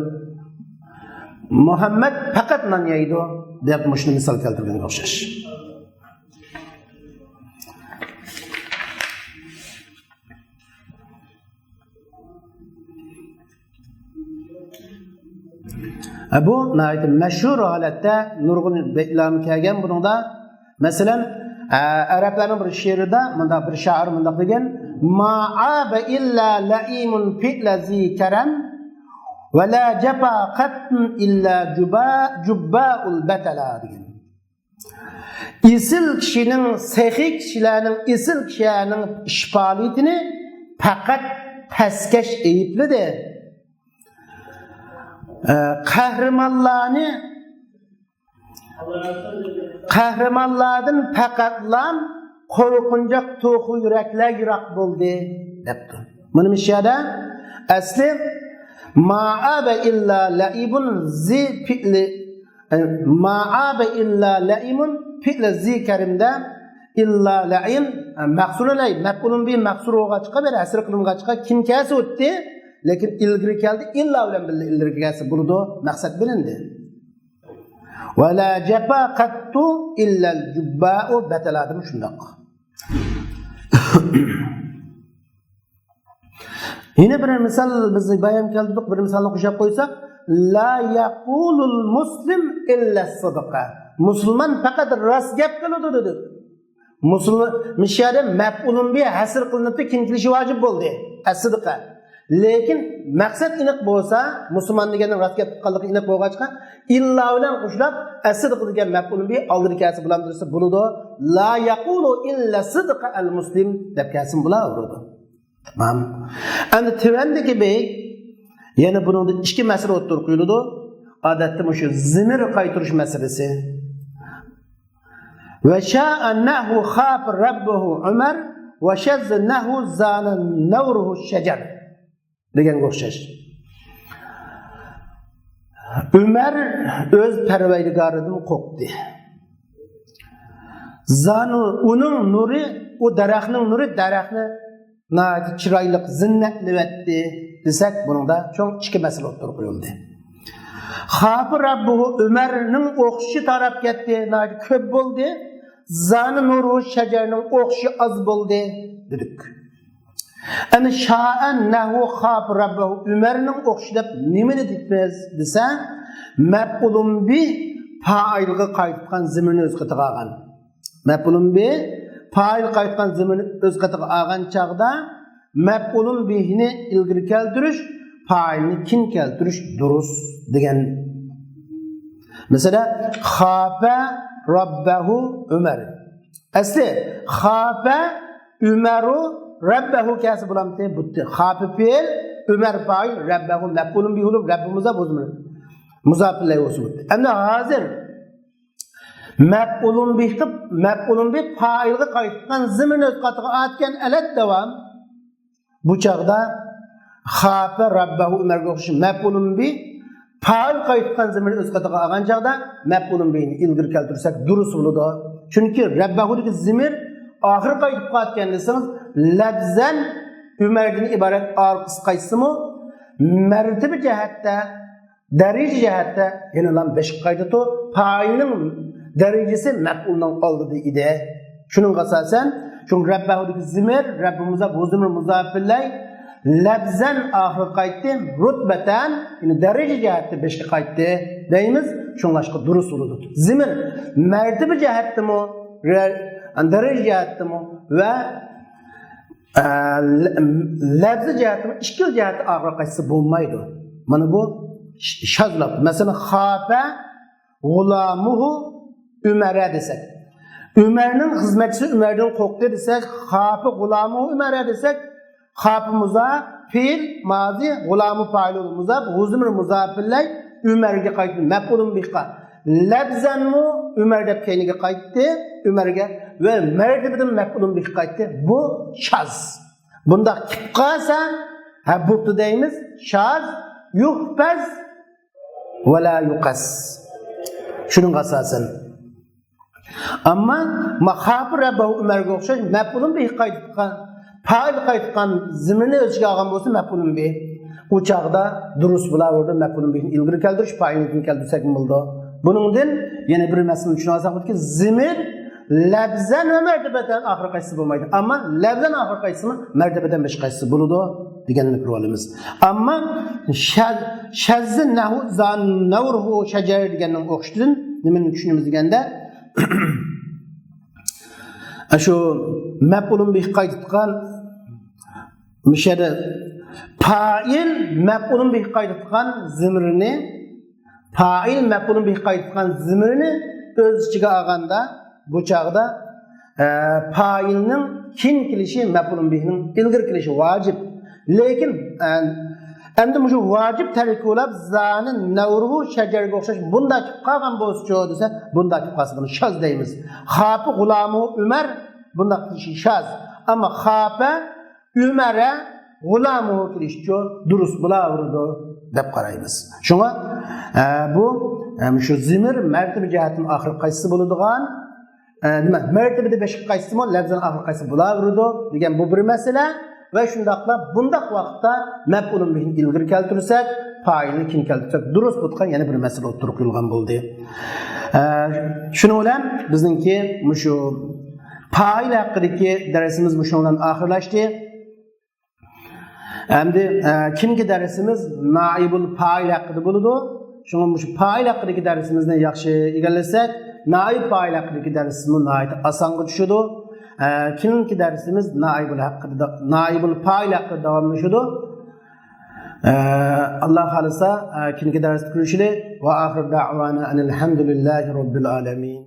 مۇھەممەد پەقەت نان يەيدۇ دەپ مۇشۇنى مىسال كەلتۈرگەنگە ئوخشاش. ھە، بۇ ناھايىتى مەشھۇر ھالەتتە نۇرغۇن بەيتلەرمۇ كەلگەن بۇنىڭدا. مەسىلەن، ئە، ئەرەبلەرنىڭ بىر شېئىرىدا مۇنداق بىر شائىر مۇنداق دېگەن: ما عاب إلا لئيم فعل ذي كرم ولا جفا قط إلا جبا-، جباء البتلا دېگەن. ئېسىل كىشىنىڭ، سېخىي كىشىلەرنىڭ، ئېسىل كىشىلەرنىڭ ئىش پائالىيىتىنى پەقەت پەسكەش ئەيىبلىدى. ئە، قەھرىمانلارنى، قەھرىمانلاردىن پەقەتلا قورقۇنچاق توخۇ يۈرەكلەر يىراق بولدى، دەپتۇ. مانا مۇشۇ يەردە ئەسلى ما عاب إلا لئيم ذي فعل، ما عاب إلا لئيم فعل ذي كرم دە، ئىللا لەئىم، مەھسۇرۇن ئەلەي، مەپئۇلۇن بىھ مەھسۇر بولغاچقا، بىر ھەسر قىلىنغاچقا، كېيىن كەلسە ئۆتتى، لېكىن ئىلگىرى كەلدى، ئىللا بىلەن بىللە ئىلگىرى كەلسە بولىدۇ، مەقسەت بىلىندى. ۋەلا جەپا قەتتۇ ئىللەل جۇببائۇ بەتەلادىمۇ شۇنداق. يەنە بىر مىسال، بىز بايام كەلتۈردۇق، بىر مىسالنى قوشۇپ قويساق، لا يقول المسلم إلا الصدق. مۇسۇلمان پەقەت راست گەپ قىلىدۇ دېدى. مۇسۇلمان، مۇشۇ يەردە مەپئۇلۇن بىھ ھەسر قىلىنىپتۇ، كىم كېلىشى ۋاجىپ بولدى. ئەسسىدقە. لېكىن مەقسەت ئېنىق بولسا، مۇسۇلمان دېگەننىڭ راست گەپ قىلغانلىقى ئېنىق بولغاچقا، ئىللا بىلەن قوشۇلۇپ، ئەسسىدقە دېگەن مەپئۇلۇن بىھ ئالدىدا كەلسە بولامدۇ دېسە، بولىدۇ. لا يقول إلا الصدق المسلم دەپ كەلسىمۇ بولاۋېرىدۇ. تامام. ئەمدى تۆۋەندىكى بەيت، يەنە بۇنىڭدا ئىككى مەسىلە ئوتتۇرىغا قويۇلىدۇ. ئادەتتە مۇشۇ زىمىر قايتۇرۇش مەسىلىسى. ۋە شاءە نەھۋۇ خافە رەببەھۇ ئۆمەر ۋە شەززە نەھۋۇ زانە نەۋرۇھۇ شەجەر دېگەنگە ئوخشاش. ئۆمەر ئۆز پەرۋەردىگارىدىن قورقتى. زانۇ، ئۇنىڭ نۇرى، ئۇ دەرەخنىڭ نۇرى دەرەخنى ناھايىتى چىرايلىق زىننەتلىۋەتتى دېسەك، بۇنىڭدا چوڭ ئىككى مەسىلە ئوتتۇرىغا قويۇلدى. خافە رەببۇھۇ، ئۆمەرنىڭ ئوخشىشى تاراپ كەتتى، ناھايىتى كۆپ بولدى. زانە نۇرۇ شەجەرنىڭ ئوخشىشى ئاز بولدى دېدۇق. ئەنە شائە نەھۋۇ خافە رەببەھۇ، ئۆمەرنىڭ ئوخشىشى دەپ نېمىنى دېيمىز دېسە، مەپئۇلۇن بىھ پائىلغا قايتىدىغان زىمىرنى ئۆز قېتىغا ئالغان. مەپئۇلۇن بىھ پائىل قايتقان زىمىرنى ئۆز قېتىغا ئالغان چاغدا، مەپئۇلۇن بىھنى ئىلگىرى كەلتۈرۈش، پائىلنى كېيىن كەلتۈرۈش دۇرۇس دېگەن. مەسىلەن، خافە رەببەھۇ ئۆمەر. ئەسلى خافە ئۆمەرۇ رەببەھۇ كەلسە بولامتى؟ بۇتتى. خافە پېئىل، ئۆمەر پائىل، رەببەھۇ مەپئۇلۇن بىھ بولۇپ، رەببۇ مۇزاپ، ئۆزى مۇزاپ ئىلەيھى بولسا بۇتتى. ئەمدى ھازىر مەپئۇلۇن بىھ قىلىپ، مەپئۇلۇن بىھ پائىلغا قايتقان زىمىرنى ئۆز قېتىغا ئالىدىكەن، ئەلەت داۋام. بۇ چاغدا خافە رەببەھۇ ئۆمەرگە ئوخشاش مەپئۇلۇن بىھ پائىل قايتقان زىمىرنى ئۆز قېتىغا ئالغان چاغدا مەپئۇلۇن بىھنى ئىلگىرى كەلتۈرسەك دۇرۇس بولىدۇ. چۈنكى رەببەھۇدىكى زىمىر ئاخىرى قايتىپ قالىدىكەن دېسىڭىز، لەپزەن ئۆمەردىن ئىبارەت ئارقىسى قايتسىمۇ، مەرتىبە جەھەتتە، دەرىجە جەھەتتە يەنىلا بەشكە قايتىدۇ. پائىلنىڭ دەرىجىسى مەپئۇلنىڭ ئالدىدا ئىدى. شۇنىڭغا ئاساسەن، چۈنكى رەببەھۇدىكى زىمىر، رەببۇ مۇزاپ، ھۇ زىمىر مۇزاپ ئىلەيھ، لەپزەن ئاخىرى قايتتى، رۇتبەتەن، يەنى دەرىجە جەھەتتە بەشكە قايتتى دەيمىز. شۇڭلاشقا دۇرۇس بولىدۇ. زىمىر مەرتىبە جەھەتتىمۇ، رە-، دەرىجە جەھەتتىمۇ ۋە ئە، لە-، لەپزى جەھەتتىمۇ ئىككىلا جەھەتتە ئاخىرى قايتسا بولمايدۇ. مانا بۇ ش-، شاز لەپز. مەسىلەن، خافە غۇلامۇھۇ ئۆمەرە دېسەك، ئۆمەرنىڭ خىزمەتچىسى ئۆمەردىن قورقتى دېسەك، خافە غۇلامۇھۇ ئۆمەرە دېسەك، خافە مۇزاپ، پېئىل مازى، غۇلامۇ پائىل مۇزاپ، ھۇ زىمىر مۇزاپ ئىلەيھ، ئۆمەرگە قايتتى، مەپئۇلۇن بىھقا. لەپزەنمۇ ئۆمەر دەپ كەينىگە قايتتى، ئۆمەرگە ۋە مەرتىبىدىن مەپئۇلۇن بىھقا قايتتى. بۇ شاز. بۇنداق كېلىپ قالسا، ھە، بوپتۇ دەيمىز. شاز، يۇھپەز ۋە لا يۇقەس. شۇنىڭغا ئاساسەن. ئەمما ما خافە رەببەھۇ ئۆمەرگە ئوخشاش مەپئۇلۇن بىھقا قايتىدىغان، پائىل قايتىدىغان زىمىرنى ئۆز ئىچىگە ئالغان بولسا مەپئۇلۇن بىھ. ئۇ چاغدا دۇرۇس بولاۋېرىدۇ، مەپئۇلۇن بىھنى ئىلگىرى كەلتۈرۈش، پائىلنى كېيىن كەلتۈرسەكمۇ بولىدۇ. بۇنىڭدىن يەنە بىر مەسىلىنى چۈشىنىۋالساق بولىدۇكى، زىمىر لەپزەن ۋە مەرتىبەتەن ئاخىرى قايسىسى بولمايدۇ. ئەمما لەپزەن ئاخىرى قايسىسىمۇ، مەرتىبەتەن بەشكە قايسىسى بولىدۇ دېگەننى كۆرۈۋالىمىز. ئەمما شەز-، شەززى نەھۋۇ زان نەۋرۇھۇ شەجەر دېگەننىڭ ئوخشىشىدىن نېمىنى چۈشىنىمىز دېگەندە، شۇ مەپئۇلۇن بىھقا قايتىدىغان، مۇشۇ يەردە پائىل مەپئۇلۇن بىھقا قايتىدىغان زىمىرنى، پائىل مەپئۇلۇن بىھقا قايتىدىغان زىمىرنى ئۆز ئىچىگە ئالغاندا، بۇ چاغدا، ئە، پائىلنىڭ كېيىن كېلىشى، مەپئۇلۇن بىھنىڭ ئىلگىرى كېلىشى ۋاجىپ. لېكىن، ئە، ئەمدى مۇشۇ ۋاجىپ تەركىبى بولۇپ، زانى نەۋرۇھۇ شەجەرگە ئوخشاش بۇنداق كېلىپ قالغان بولسىچۇ دېسە، بۇنداق كېلىپ قالسا بۇنى شاز دەيمىز. خافە غۇلامۇ ئۆمەر، بۇنداق كېلىشى شاز. ئەمما خافە ئۆمەرە غۇلامۇ كېلىشىچۇ دۇرۇس بولاۋېرىدۇ دەپ قارايمىز. شۇڭا، ئە، بۇ، ئە، شۇ زىمىر مەرتىبە جەھەتتىن ئاخىرى قايسىسى بولىدىغان، ئە، نېمە، مەرتىبىدە بەشكە قايسىسىمۇ، لەپزەن ئاخىرى قايسى بولاۋېرىدۇ دېگەن بۇ بىر مەسىلە. ۋە شۇنداقلا بۇنداق ۋاقىتتا مەپئۇلۇن بىھنى ئىلگىرى كەلتۈرسەك، پائىلنى كېيىن كەلتۈرسەك دۇرۇس بولىدىغان يەنە بىر مەسىلە ئوتتۇرىغا قويۇلغان بولدى. ئە، شۇنىڭ بىلەن بىزنىڭكى مۇشۇ پائىل ھەققىدىكى دەرسىمىز مۇشۇنىڭ بىلەن ئاخىرلاشتى. ئەمدى ئە، كېيىنكى دەرسىمىز نائىبۇل پائىل ھەققىدە بولىدۇ. شۇڭا مۇشۇ پائىل ھەققىدىكى دەرسىمىزنى ياخشى ئىگىلىسەك، نائىب پائىل ھەققىدىكى دەرسىمۇ ناھايىتى ئاسانغا چۈشىدۇ. ئە، كېيىنكى دەرسىمىز نائىبۇل ھەققىدە، نائىبۇل پائىل ھەققىدە داۋاملىشىدۇ. ئە، ئاللا خالىسا، ئە، كېيىنكى دەرستە كۆرۈشىلى. ۋە ئاخىر دەئۋانا ئەنىل ھەمدۇلىللاھى رەببىل ئالەمىن.